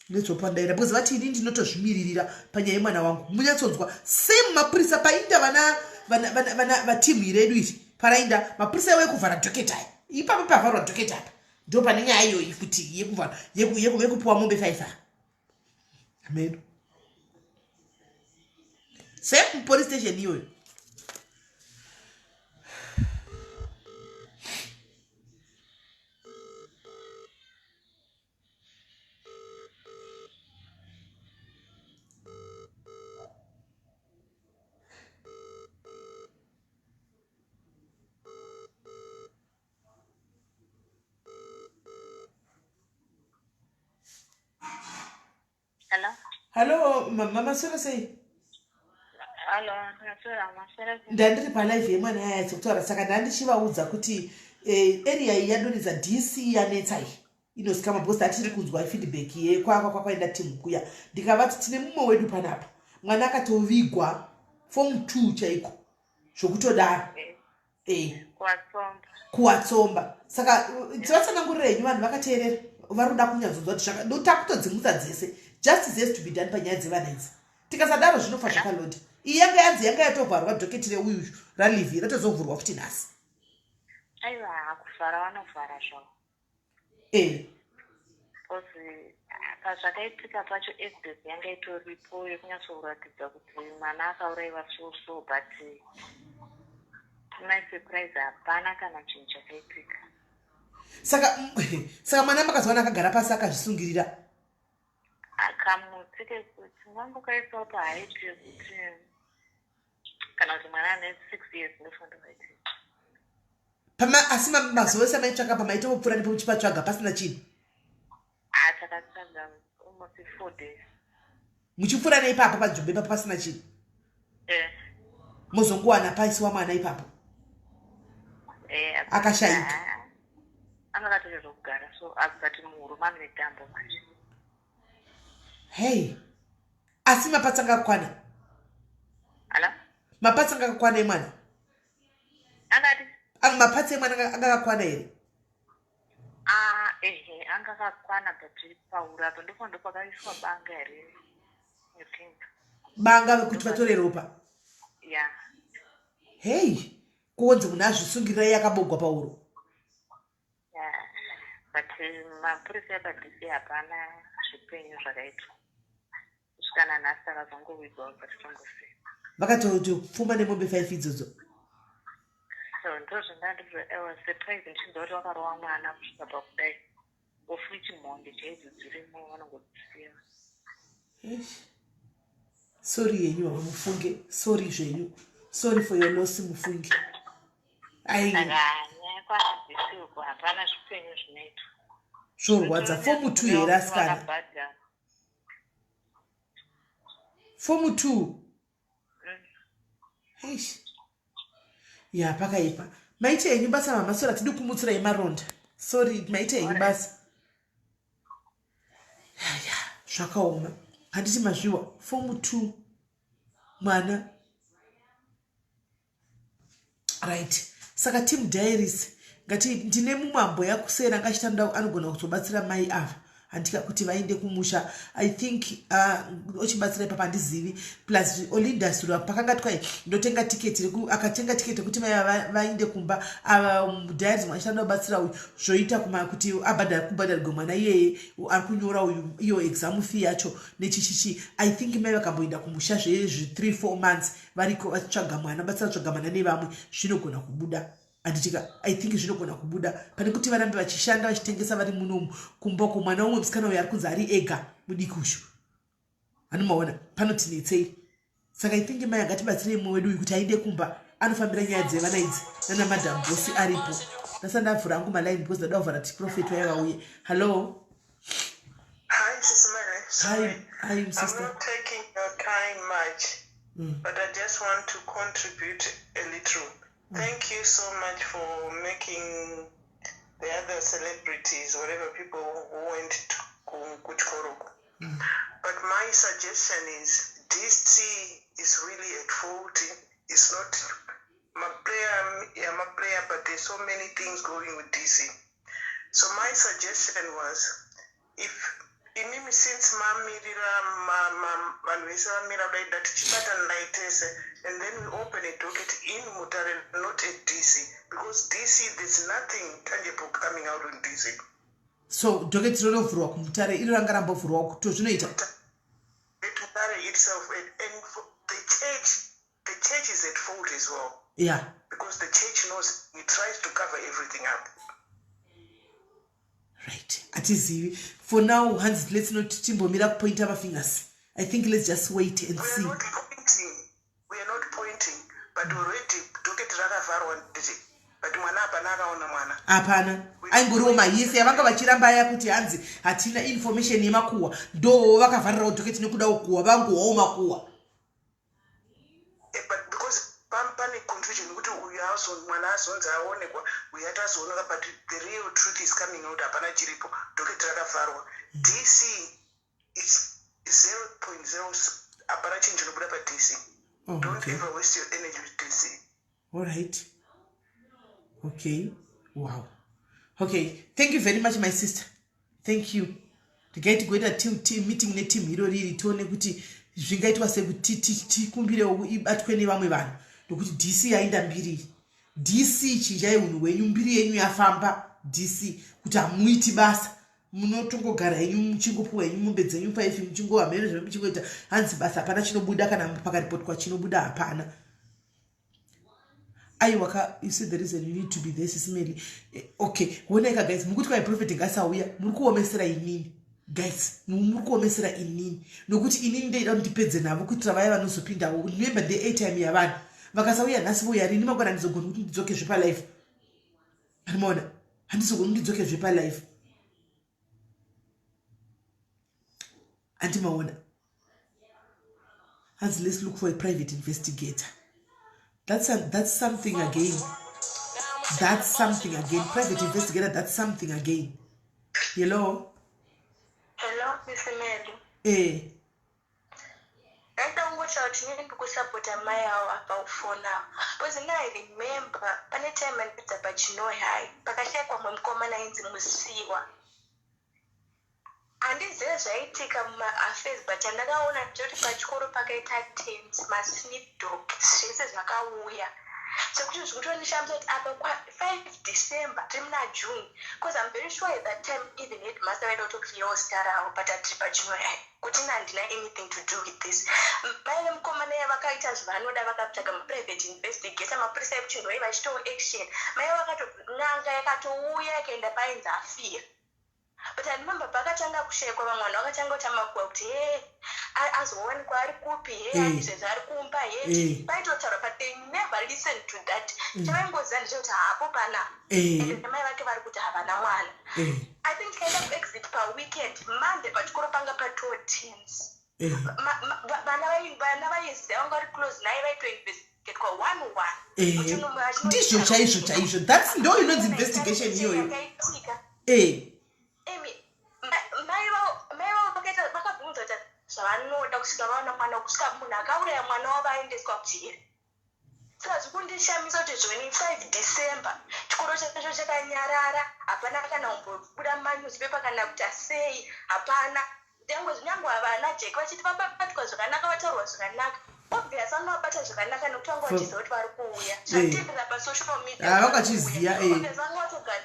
nezvopandaira because vati ini ndinotozvimiririra panyaya yemwana wangu munyatsonzwa same mapurisa painda vana vana vatimu iredu iri parainda mapurisa iwo ekuvhara docket aya ipapo pavharwa docket apa ndo pane nyaya iyoyi futi yekuvhara yekupiwa mombe faifa ameno same police station iyoyo Hello. Hello, mama sera sei? Hello, maswera, maswera. Ndandiri pa live yemwana yaya dzekutaura saka ndandichivaudza kuti eh, area iyi yadonedza DC yanetsa iyi. Inosikama because hatiri kunzwa feedback yekwakwa kwakwaenda team kuya. Ndikavati tine mumwe wedu panapa. Mwana akatovigwa form 2 chaiko. Zvokutodaro. Eh. Eh. Kuwatsomba. Kuwatsomba. Saka tivatsanangurire henyu vanhu vakateerera vari kuda kunyatsonzwa kuti zvaka takutodzimutsa dzese. Justice has to be done panyaya dzevana idzi. Tikasadaro zvinofa zvakalodha. Iyi yanga yanzi yanga yatovharwa dhoketi reuyu raLivy ratozovhurwa futi nhasi. Aiwa kuvhara vanovhara zvavo. Eh. Because pazvakaitika pacho evidence yanga itoripo yekunyatsoratidza kuti mwana akauraiwa so so but to my surprise hapana kana chinhu chakaitika. Saka saka mwana makazowana akagara pasi akazvisungirira. Kamuti kekuti ngangokaiswa pahaiti yekuti kana kuti mwana ane six years ndofanira kuita pama asi mazuva ese amaitsvaka pamaitongopfuura ndipo muchipatsvaga pasina chinhu ah, takatsvaga almost four days muchipfuura neipapo panzvimbo ipapo pasina chinhu eh. mozongowana paisiwa mwana ipapo eh, akashaika ah, anga akatoita zvokugara so akati muhuro mame netambo manje hei asi mapatsi anga akakwana mapatsi anga akakwana emwana angati mapatsi emwana anga akakwana here ah, ehe anga akakwana but pauro apo ndipo ndopakaiswa banga here i think banga vekuti vatore ropa ya hei kuonzi munhu azvisungirira iye akabogwa pauro but mapurisa epadc hapana zvipenyu zvakaitwa kusvika nanhasi takazongovigwa but tongosiya vakatopfuma nemombe five idzodzo so ndozvandandiri i was surprised ndichinzwa kuti vakarova mwana kusvika pakudai of which mhondi chaidzo dzirimo vanongodzisiya sorry yenyu vamwe mufunge sorry zvenyu sorry for your loss mufunge hapana zvipenyu zvinoitwa zvorwadza fomu two here asikana fomu two eish ya pakaipa maita henyu basa mama sora tidi kumutsirai maronda sorry maita henyu basa ya Zvakaoma. Handiti mazviwa form 2 mwana. Right. Saka team diaries ngati ndine mumwe amboya kuseri anga achitanda anogona kuzobatsira mai ava handika kuti vaende kumusha i think uh, ochibatsira ipapa handizivi plus olinda sura pakanga twai ndotenga tiketi reku akatenga tiketi rekuti mai vaende kumba ava um, diaries mwe achitanda kubatsira uyu zvoita kuma kuti abhadhara kubhadharigwe mwana iyeye ari kunyora uyu iyo exam fee yacho nechichichi i think mai vakamboenda kumusha zvezvi 3 4 months variko vachitsvaga mwana batsira kutsvaga mwana nevamwe zvinogona kubuda handitika i think zvinogona kubuda pane kuti varambe vachishanda vachitengesa vari munomu kumba uko mwana umwe musikana uyo ari kunzi ari ega mudiki ushu anomaona panotinetsei saka i think mai angatibatsirei mumwe wedu uyu kuti aende kumba anofambira nyaya dzevana idzi nana madam bosi aripo ndasa ndavhura angu maline because ndada kuvhara tiprofet vaye vauye hallo Hi, Sister Mary. Sorry. Hi, hi, sister. I'm not taking your time much, mm. but I just want to contribute a little. Mm. Thank you so much for making the other celebrities, whatever people who went to Kuchkoroko. Mm. But my suggestion is DC is really at fault. It's not my player, yeah, my player, but there's so many things going with DC. So my suggestion was if imimi since mamirira vanhu vese vamira kudai da tichibatanai tese and then we open a docket in mutare not at dc because dc there's nothing tangible coming out in dc so docket ronovhurwa kumutare iro ranga rambovhurwa kuto zvinoita mutare itself and, and the church The church is at fault as well. Yeah. Because the church knows he tries to cover everything up. Right. Atizivi. For now, hands let's not timbomira kupointa mafingers. I think let's just wait and we see. Are not pointing. We are not pointing, but already docket rakavharwa nditi. But mwana hapana akaona mwana. Hapana. Aingoriwo mahisi avanga vachiramba aya kuti hanzi hatina information yemakuhwa. Ndo vakavharirawo docket nekuda kukuhwa vanguhwawo makuhwa. Eh, but because pane confusion yekuti uyu mwana azonzi aonekwa uyu ati azooneka but the real truth is coming out hapana chiripo docket rakavharwa dc is 0.0 hapana chinhu chinobuda padc oh, don't okay. ever waste your energy with dc all right okay wow okay thank you very much my sister thank you regai tigoita meeting neteam iro riri tione kuti zvingaitwa sei kuti tikumbirewo ibatwe nevamwe vanhu nokuti dc yainda mbiri dc chinjai unhu hwenyu mbiri yenyu yafamba dc kuti hamuiti basa munotongogara henyu muchingopuwa henyu mombe dzenyu paifi muchingohameno zvame muchingoita hanzi basa hapana chinobuda kana pakaripotwa chinobuda hapana aiwa ka you see the reason you need to be there sisimeli eh, okay honai ka guys mukuti kwai prophet ngasauya muri kuomesera inini guys muri kuomesera inini nokuti inini ndeida kuti ndipedze navo kuitira vaya vanozopindawo remember the airtime yavanhu vakasauya nhasi vouya rini mangwana handizogoni kuti ndidzoke zvepalife handimaona handizogoni kuti ndidzoke zvepalife andimaona hanzi let's look for a private investigator that's, a, that's something again that's something again private investigator that's something again hello hello misimeli eh ndaida kungotaura kuti inini ndikusapota mai avo apa kufona because ini i remember pane time andipedza pachinoi hai pakashaikwa mumwe mukomana ainzi musiwa Handizive zvaiitika mumaaffairs but chandakaona ndechekuti pachikoro pakaita tense, masnip dog zvese zvakauya sekuti zvikutondishamisa kuti apa kwa 5 December tiri muna June because I'm very sure at that time even headmaster vaida kutoclearwo zita ravo but atiri pajunior high kuti ini handina anything to do with this. Mai vemukomana iya vakaita zvavanoda vakatsvaga maprivate investigator mapurisa ekuchinhoyi vachitawo action mai vakato n'anga yakatouya yakaenda painzi afira But I remember paakatanga kushaikwa vamwe vanhu vakatanga kuita makuhwa kuti hee azowanikwa ari kupi hee eh. izvezvi ari kumba hee eh. paitotaurwa but they never listen to that mm. chavaingoziva ndechekuti haapo pana eh. mai vake vari kuti havana mwana i think tikaenda kuexit paweekend monday pachikoro panga patoo tens vana vaiziva vanga vari close naye vaitoinvestigatwa one one ndizvo chaizvo chaizvo thats ndo inonzi investigation iyoyo eh. mai vavo zvavanoda kusvika vaona mwana kusvika munhu akauraya mwana wavo aendeswa kujeri. Saka zvikundishamisa kuti zvoni 5 December chikoro chacho chakanyarara, hapana kana kumbobuda mumanewspaper kana kuita sei, hapana. Nyangwe nyangwe vana Jack vachiti vabatwa zvakanaka vataurwa zvakanaka. Obvious vanovabata zvakanaka nekuti vanga vachiziva kuti vari kuuya. Zvatenderera pasocial media. Ah, vakachiziva eh. Obvious vanga vatogara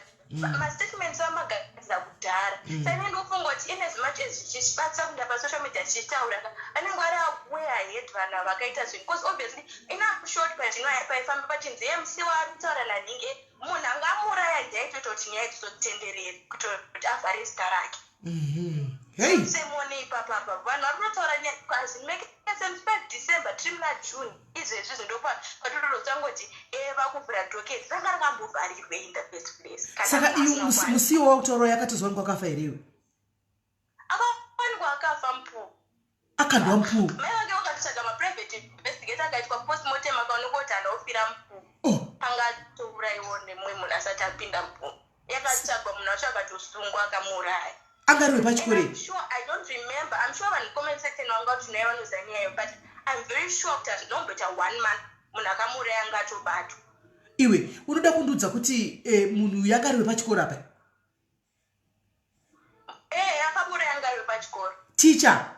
mastatements vamagadzira kudhara. Saka ini ndinofunga kuti in as much as zvichibatsira kuenda pasocial media tichitaura ka, vanenge vari way ahead vanhu ava vakaita zvinhu because obviously in a short patinoya paifamba pachinzi ye musi waari kutaura nanhingi munhu anga amuuraya ndiye aitoita kuti nyaya dzizotenderere kutoti avhare zita rake. Hey. Semone ipapa apa vanhu vari kutotaura hazvimake sense 5 December tiri muna June izvezvi zvindopa patototangoti e vakuvhura docket ranga rakambovharirwe in the first place. Kana Saka munhu iyo asina kwana. Musiwo wakutaura yakatozwa akafa here iwe? Akawanikwa akafa mupool. Akandwa mupool. Mai vake vakatotsvaga maprivate investigator akaitwa postmortem akaonekwa kuti haana kufira mupool. Oh. Anga atourayiwa nemumwe munhu asati apinda mupool. Yakatsvagwa munhu wacho akatosungwa akamuuraya. Anga ari wepachikoro And I'm sure, I don't remember. I'm sure vanhu comment section vanga kuti naye vanoziva nyaya iyo, but I'm very sure kuti hazvinomboita one month munhu akamuuraya anga atobatwa. Iwe unoda kundiudza kuti munhu uyu anga ari wepachikoro apa? Akamuuraya anga ari wepachikoro. Teacher.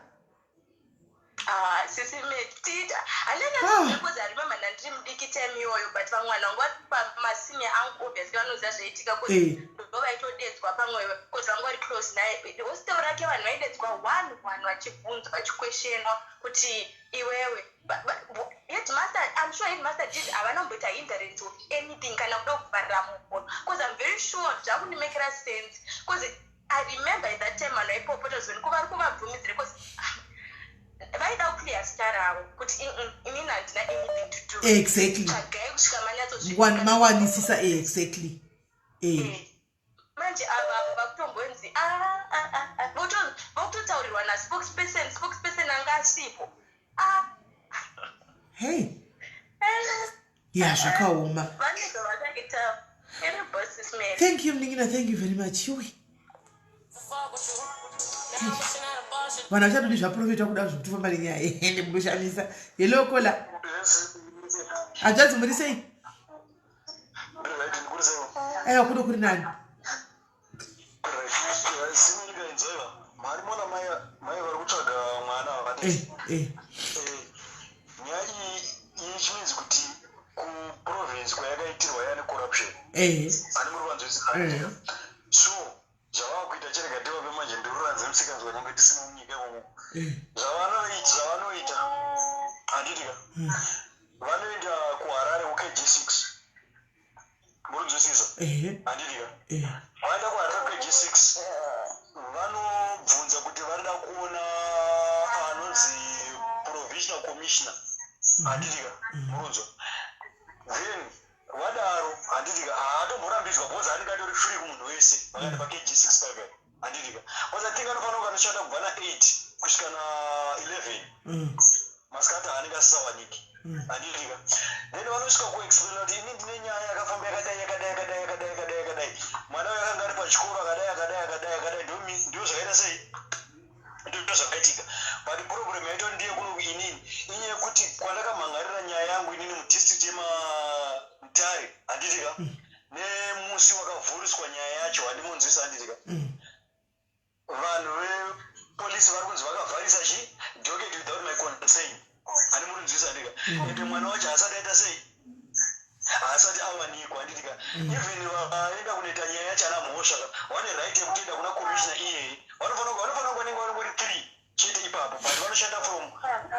Ah, sisi me teacher. Handina because I remember ndandiri mudiki time iyoyo, but vamwe vanhu vanga vari pamasenior angu obviously vanoziva zvaiitika cause ndo vaitodedzwa pamwe cause vanga vari close naye. Hostel rake vanhu vaidedzwa one one vachibvunzwa vachiquestionwa kuti iwewe. Headmaster, I'm sure headmaster did havana kumboita hindrance of anything kana kuda kuvharira munhu because I'm very sure zvakundimekera sense because I remember at that time vanhu vaipopota zvoni ko vari kuvabvumidzire because vaida kuclear zita ravo kuti inini handina anything to do. Tsvagai kusvika manyatsozvi- Mawanisisa, exactly. Manje ava vakutombonzi ah, ah, ah, ah. Vakutotaurirwa naspokesperson, spokesperson anga asipo. Ah. Hey. Ya, zvakaoma. Vanenge vakaita ere bosses man. Thank you, Mningina, thank you very much. Yui. Vanhu vachatodi zvaprofita kuda zvekutofamba nenyaya ende munoshamisa. Hello caller. Hanzvadzi muri sei? Aiwa, kuno kuri nani? Mari mona mai vari kutsvaga mwana vakati nyaya iyi chinonzi kuti kuprovince kwayakaitirwa yane corruption ani muri vanzwisisa. So zvavava kuita cherega tivape manje ndiruranze musikanzwa nyange tisina munyika imomo zvavanoita handiti ka vanoenda kuHarare kuKG 6, murinzwisisa handiti ka? Vaenda kuHarare kuKG 6, vanobvunza kuti varida kuona anonzi provisional commissioner, handiti ka? Murunzwa? Then vadaro, handiti ka, haatomborambidzwa because anenge atori free kumunhu wese vakaenda paKG 6 5, handiti ka? Because I think anofanira kunge anoshanda kubva na8 kusvika na11 masikati, haanenge asisawaniki, handiti ka? Then vanosvika kuexplaina kuti ini ndine nyaya yakafamba yakadai yakadai yakadai yakadai yakadai yakadai, mwana uyo akanga ari pachikoro akadai akadai akadai akadai, ndo zvakaita sei, ndo zvakaitika. But problem yaito ndiye kuno inini inyaya yekuti kwandakamhangarira nyaya yangu inini mudistrict yemaMutare, handiti ka, nemusi wakavhuriswa nyaya yacho, handimunzwisa, handiti ka, vanhu vepolisi vari kunzi vakavharisa chi docket without my consent, handi muri nzwisa, handika? Ende mwana wacho haasati aita sei, haasati awanikwa, handiti ka? Even vaenda kunoita nyaya yacho ana mhosva ka, vane right yekutoenda kuna commissioner iyeye. Vanofanira kunenge vanongori three chete ipapo, but vanoshanda from 8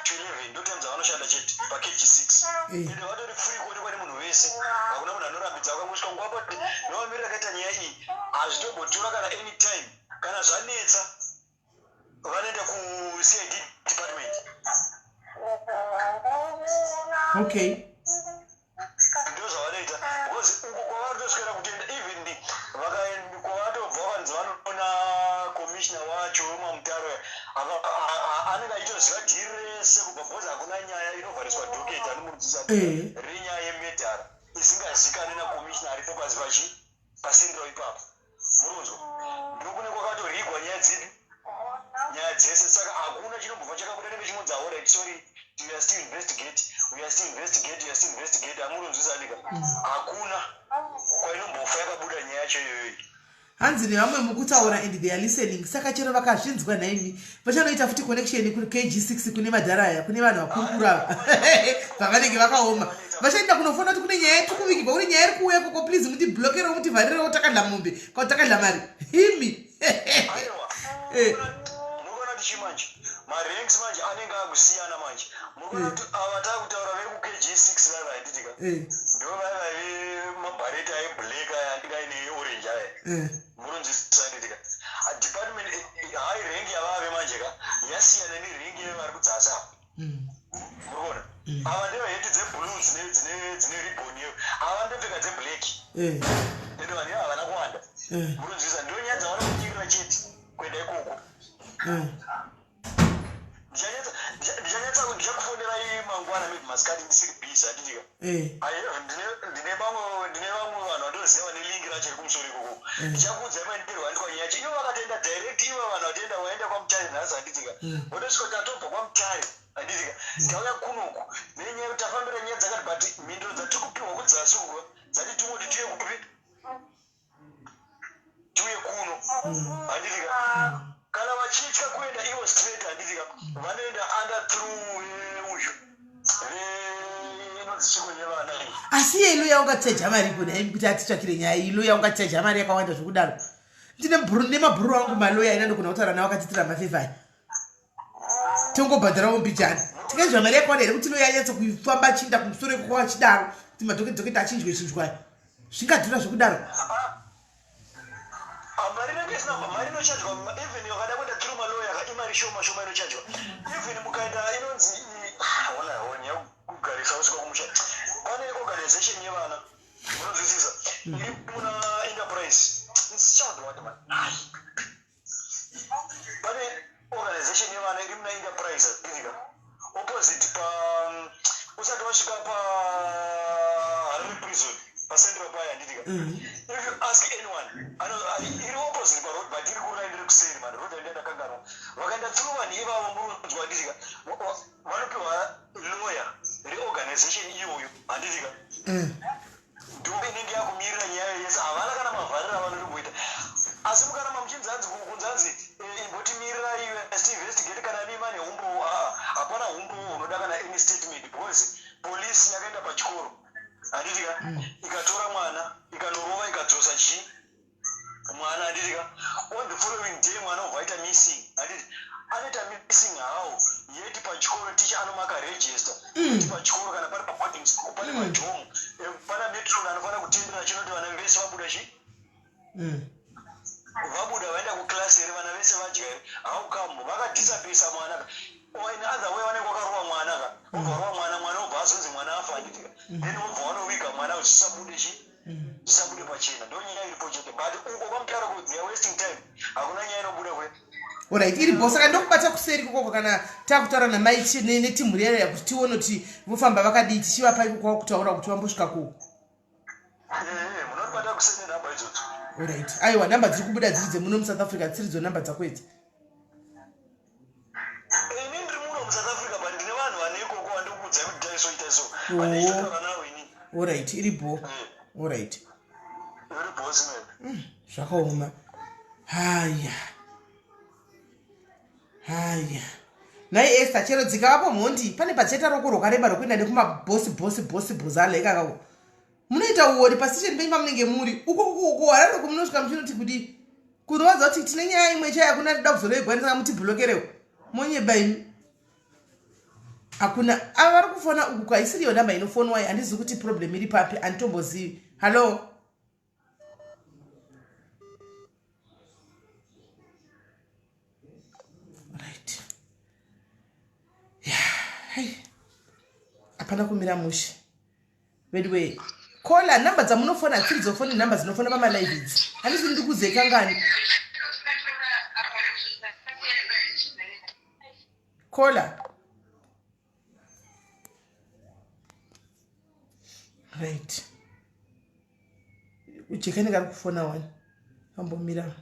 to 11, ndo time dzavanoshanda chete paKG 6. Ende vatori free kuonekwa nemunhu wese, hakuna munhu anorambidza. Vakangosvika nguva pati novamirira akaita nyaya iyi, hazvitombotora kana any time. Kana zvanetsa vanoenda kuCID department. Ndo zvavanoita because uko kwavari toswera kutoenda, even kwavatobva vanzi vanoona commissioner wacho wemaMutare, anenge achitoziva dhiri rese kubva because hakuna nyaya inovhariswa docket, anomurudzisa renyaya yemurder isingazikanwi nacommissioner aripo pasi pachi pacentral ipapo, murunzwa? Ndokune kwakatorigwa nyaya dzipi. Nyaya dzese saka hakuna chinombobva chakabuda nenge chingonzi alright sorry we are still investigate we are still investigate we are still investigate amurunzwisa andika mm. hakuna kwainombofa yakabuda nyaya yacho iyoyoyi hanzi nevamwe mukutaura and they are listening saka chero vakazvinzwa nhaimi vachanoita futi connection kukg6 kune madhara aya kune vanhu vakurukuru ava pavanenge vakaoma vachaenda kunofona kuti kune nyaya yetukuvigirwa kune nyaya iri kuuya koko please mutiblokerewo mutivharirewo takadla mombe kana takadla mari imi eh. munoona kuti chii manje maranks manje anenge akusiyana manje munoona kuti eh. ava takutaura vekukg 6 vaiva handitika eh. ndo vaiva vemabhareti aeblack aya andika aine orange aya munonzwisisa handitika ah, department high rank yavave manje ka yasiyana nerank yevari kudzasa mm. murikuona mm. ava ndeva heti dzeblue dzine ribbon iyo ava ndopfeka dzeblack eh. ende vanhu iva havana kuwanda eh. murunzwisa ndo nyaya dzavanokunyirira chete kuenda ikoko eh. ndichanyatsa ndichakufonerai mangwana maybe masikati ndisiri busy handitika ndine vamwe vanhu vandoziva vane link racho rekumusoro ikoko mm. ndichakuudzai maenderwo aitwa nyaya yacho ivo vakatoenda direct ivo vanhu vatoenda waenda kwamutare nhasi handitika mm. votosvika tatobva kwamutare handitika mm. tauya kunoku nenyaya yekuti tafambira nyaya dzakati but mhinduro dzatiri kupiwa kudzasi uku dzati tingoti tiuye kupi tiuye kuno handitika kana vachitya kuenda ivo straight handitika vanoenda under through eh, uyu asi iye iloya ungachaja mari iko nhaimi kuti atitsvakire nyaya iyi loya ungachaja mari yakawanda zvekudaro ndine nemabhururu angu maloya ina ndogona kutaura nawo akatitira mafevhai tongobhadharawo mbijana tikaizva mari yakawanda here kuti loya anyatso kufamba achiinda kumusoro ikoko achidaro kuti madhokidhokita achinjwe chinjwai zvingadhura zvekudaro Ah, mari inenge isina mari inochajwa even wakada kuenda through malawyer ka imari shoma shoma inochajwa even mukaenda inonzi ah, ona ona kugarisa usika kumusha pane organization yevana unonzwisisa mm. iri muna enterprise it's child what man pane organization yevana iri muna enterprise irika opposite pa usati wasvika pa harare prison pacentral paya handitika mm. if you ask anyone iri opposite paroad but iri kuraini rekuseri man road yandiya ndakanganwa vakaenda through vanhu ivavo murunzwa handitika vanopiwa lawyer reorganization iyoyo handitika mm. Ndo inenge yakumirira nyaya yese havana kana mavhariro avanotomboita asi mukaramba muchinzi hanzi kunzi hanzi eh, imbotimirirai iwe investigate kana mii mane humbowo aa hapana humbowo hunoda kana any statement because police yakaenda pachikoro handiti ka mm. ikatora mwana ikanorova ikadzosa chii mwana handiti ka on the following day mwana obva aita missing handiti anoita missing how yet pachikoro ticha anomaka register mm. kuti pachikoro kana pari paboarding school pane mm. madhomu eh, pana metron anofanira kutendera chinoti vana vese vabuda chi mm. vabuda vaenda kuclass here vana vese vadya here how come vakadisapisa mwana ka or in other way vanenge vakarova mwana ka obva rova mwana mwana obva azonzi mwana afa handiti ka then obva vanoviga mwana zvisabude chi zvisabude pachena ndo nyaya iripo chete but uko kwamutara ku they are wasting time hakuna nyaya inobuda kwe Alright, iri bho saka ndokubata kuseri kokoko kana takutaura namai netimhu riya riya kuti tione kuti vofamba vakadii tichivapa iko kwava kutaura kuti vambosvika kuko eh, munotibata kuseri nenhamba idzodzo Alright. Aiwa nhamba dziri kubuda dziri dzemuno muSouth Africa dziri dzo nhamba dzako idzi. Ini ndiri muno muSouth Africa but ndine vanhu vane ikoko vandikuudzai kuti itai so itai so. Vandichitaura navo ini. Alright, iri bho. Eh. Alright. Iri bho simene. Mm, zvakaoma. Haya. Haya. Nhai Esther chero dzikavapo mhondi pane pachaita roko rwakareba rwekuenda nekumabhosi bhosi bhosi bhozala ikakako. Munoita uori pastation penyu pamunenge muri. Uko uko uko Harare uko munosvika muchinoti kudii? Kunovaudza kuti tine nyaya imwe chaya kuna toda kuzoroigwa ndisaka mutiblokerewo. Monyeba imi. Hakuna ava vari kufona uku kwaisiriyo namba inofonwa iyi handizivi kuti problem iri papi handitombozivi. Hello. Right. Yeah. Hey. Hapana kumira mushe. Veduwee kola number dzamunofona hadzisiri dzofoni number dzinofona pamalive idzi handisi ndiri kuzeka ngani kola right ujekani kari kufona wani ambomira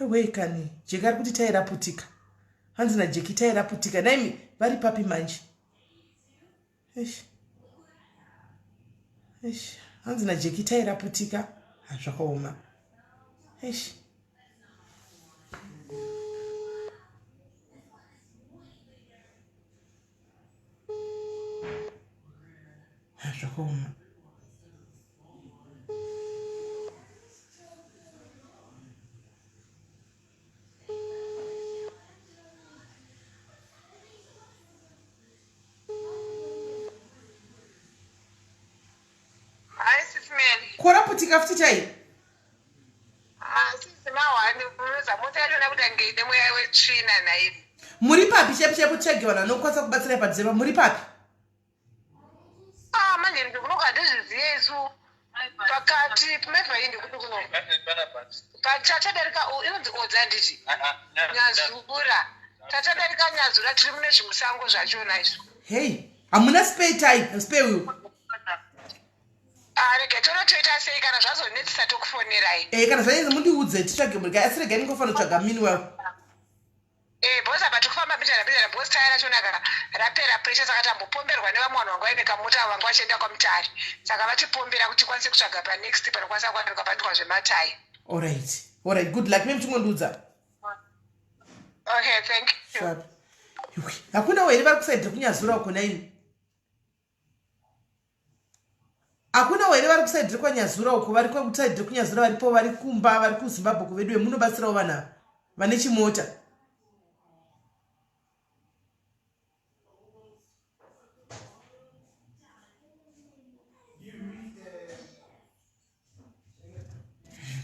Wei kani Jeki ari kuti tai raputika. Hanzi na Jeki tai raputika. Naimi vari papi manje? Eish. Eish. Hanzi na Jeki tai raputika. Zvakaoma. Eish. Zvakaoma. Koraputika futi chai muri papi chaipo chaipo tsvage vanhu vanokwanisa kubatsirai padhizemba muri papi Ah, manje ndikunoka hatizviziye isu pakati mevhayi ndikuti kuno tatadarika inonzi odza handiti nyazura tatadarika nyazura tiri mune zvimusango zvachona izvo hei hamuna spare time spare uyu Ah, rega tono toita sei kana zvazonetsa tokufonerai e kana zvanetsa mundiudze titsvage murika asi regai ndingofanira kutsvaga meanwhile Eh, boss apa tikufamba mbijana mbijana boss taya rachona ka rapera pressure saka tambopomberwa nevamwe vanhu vanga vaine kamota avo vanga vachienda kwamutare saka vatipombera kuti tikwanise kutsvaga panext panokwanisa kuwanikwa panoitwa zvematai Alright. Alright, good luck. Mimi chingondiudza. Okay, thank you. Sharp. Yuwi, Hakuna here vari kusaidhi kunyazura uko naimi. Hakuna here vari kusaidhi rekwanyazura uko vari kusaidhi rekunyazura varipo vari kumba vari kuzimbabwe kuveduwe munobatsirawo vanhu ava vane chimota.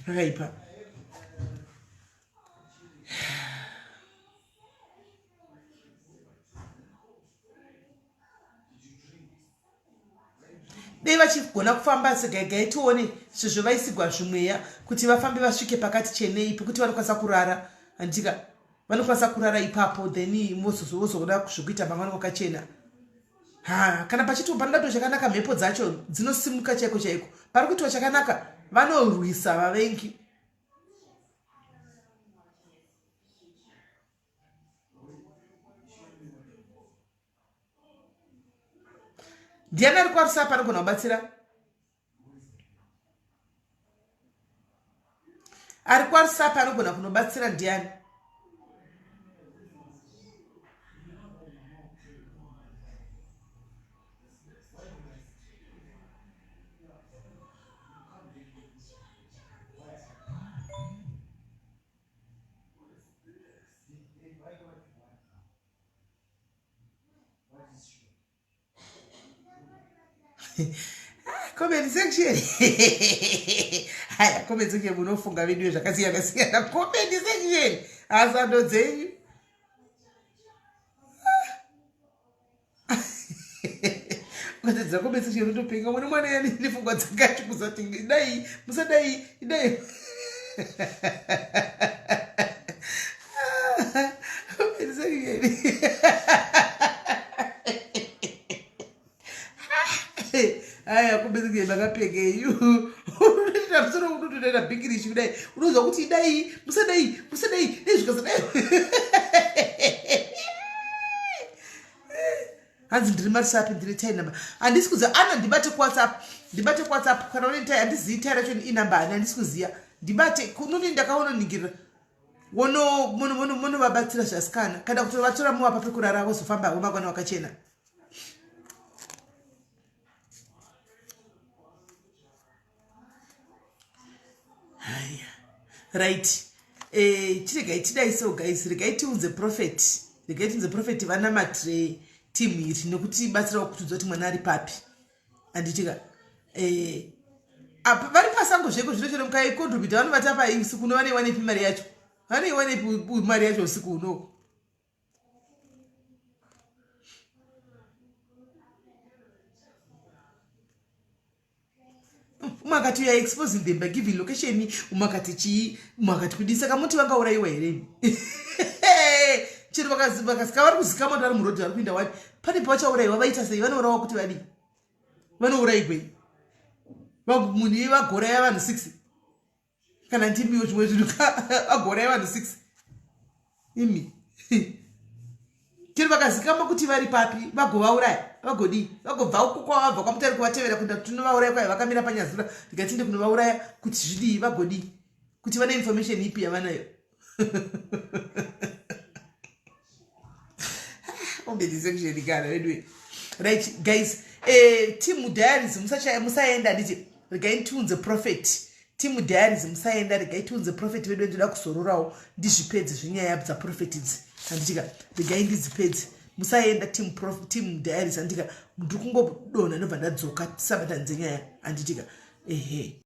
Pakaipa. Dei vachigona kufamba segaigai tione sezvo vaisigwa zvimweya kuti vafambe vasvike pakati chenei pekuti vanokwanisa kurara handika vanokwanisa kurara ipapo then vozoda zvekuita mangwana kwakachena ha kana pachitiwo panoda kuitwa chakanaka mhepo dzacho dzinosimuka chaiko chaiko pari kuitwa chakanaka vanorwisa vavengi ndiani ari kwarisa apa anogona kubatsira ari kwarisa apa anogona kunobatsira ndiani comment section haya comment section munofunga veduwe zvakasiyana siyana comment section asando dzenyu ukatadza comment section unotopenga mune mwana yani nefungwa dzakati kuzati idai musadai idai aya kuberekei makapfekei unoita musoro unotoita bhingirishi kudai unonzwa kuti idai musadai musadai dai zvikasadai hanzi ndiri marisapi ndine tai number handisi kuziva ana ndibate kuwhatsapp ndibate kuwhatsapp kana une tai handizivi tai racho inumber ani handisi kuziva ndibate kunoni ndakaononingirira wonovabatsira zvasikana kana kuti vatora muvapa pekurara vozofamba havo mangwana wakachena haya right eh, chiregai tidai so guys regai tiunze prophet regai tiunze prophet vanamatire team iri nekuti batsirawo kutiudza kuti mwana ari papi handitika eh, apa vari pasango zveko zvino chero mukaikondrobita vanovata pai usiku uno vanoiwanepi mari yacho vanoiwanepi mari yacho usiku unoko umwe akati uya exposing them by giving location umwe akati chii umwe akati kudii saka muti vangaurayiwa here chero vakasika vari kuzikama kuti vari murodhi vari kuinda wani pane pavachaurayiwa vaita sei vanourawa kuti vadii vanourayigwei munhu iye vagoraya vanhu 6 Kana ndimiwo zvimwe zvinhu vagouraya vanhu 6 imi. Chero vakazikama kuti vari papi vagovauraya vagodii vagobva uko kwavabva kwamutari kuvatevera kuenda kuti tinovauraya kwai vakamira panyazura ndikatinde kunovauraya kuti zvidii vagodii kuti vane information ipi yavanayo. Comment section kana veduwe. Right guys, eh team diaries musachaya musaenda nditi regai tiunze prophet. Team diaries musaenda regai tiunze prophet vedu ndoda kuzororawo ndizvipedze zvenyaya dza prophet idzi. Handitika regai ndidzipedze. Musaenda team prof team diaries handika ndiri kungodonha ndobva ndadzoka tisabatanidze nyaya handitika ehe.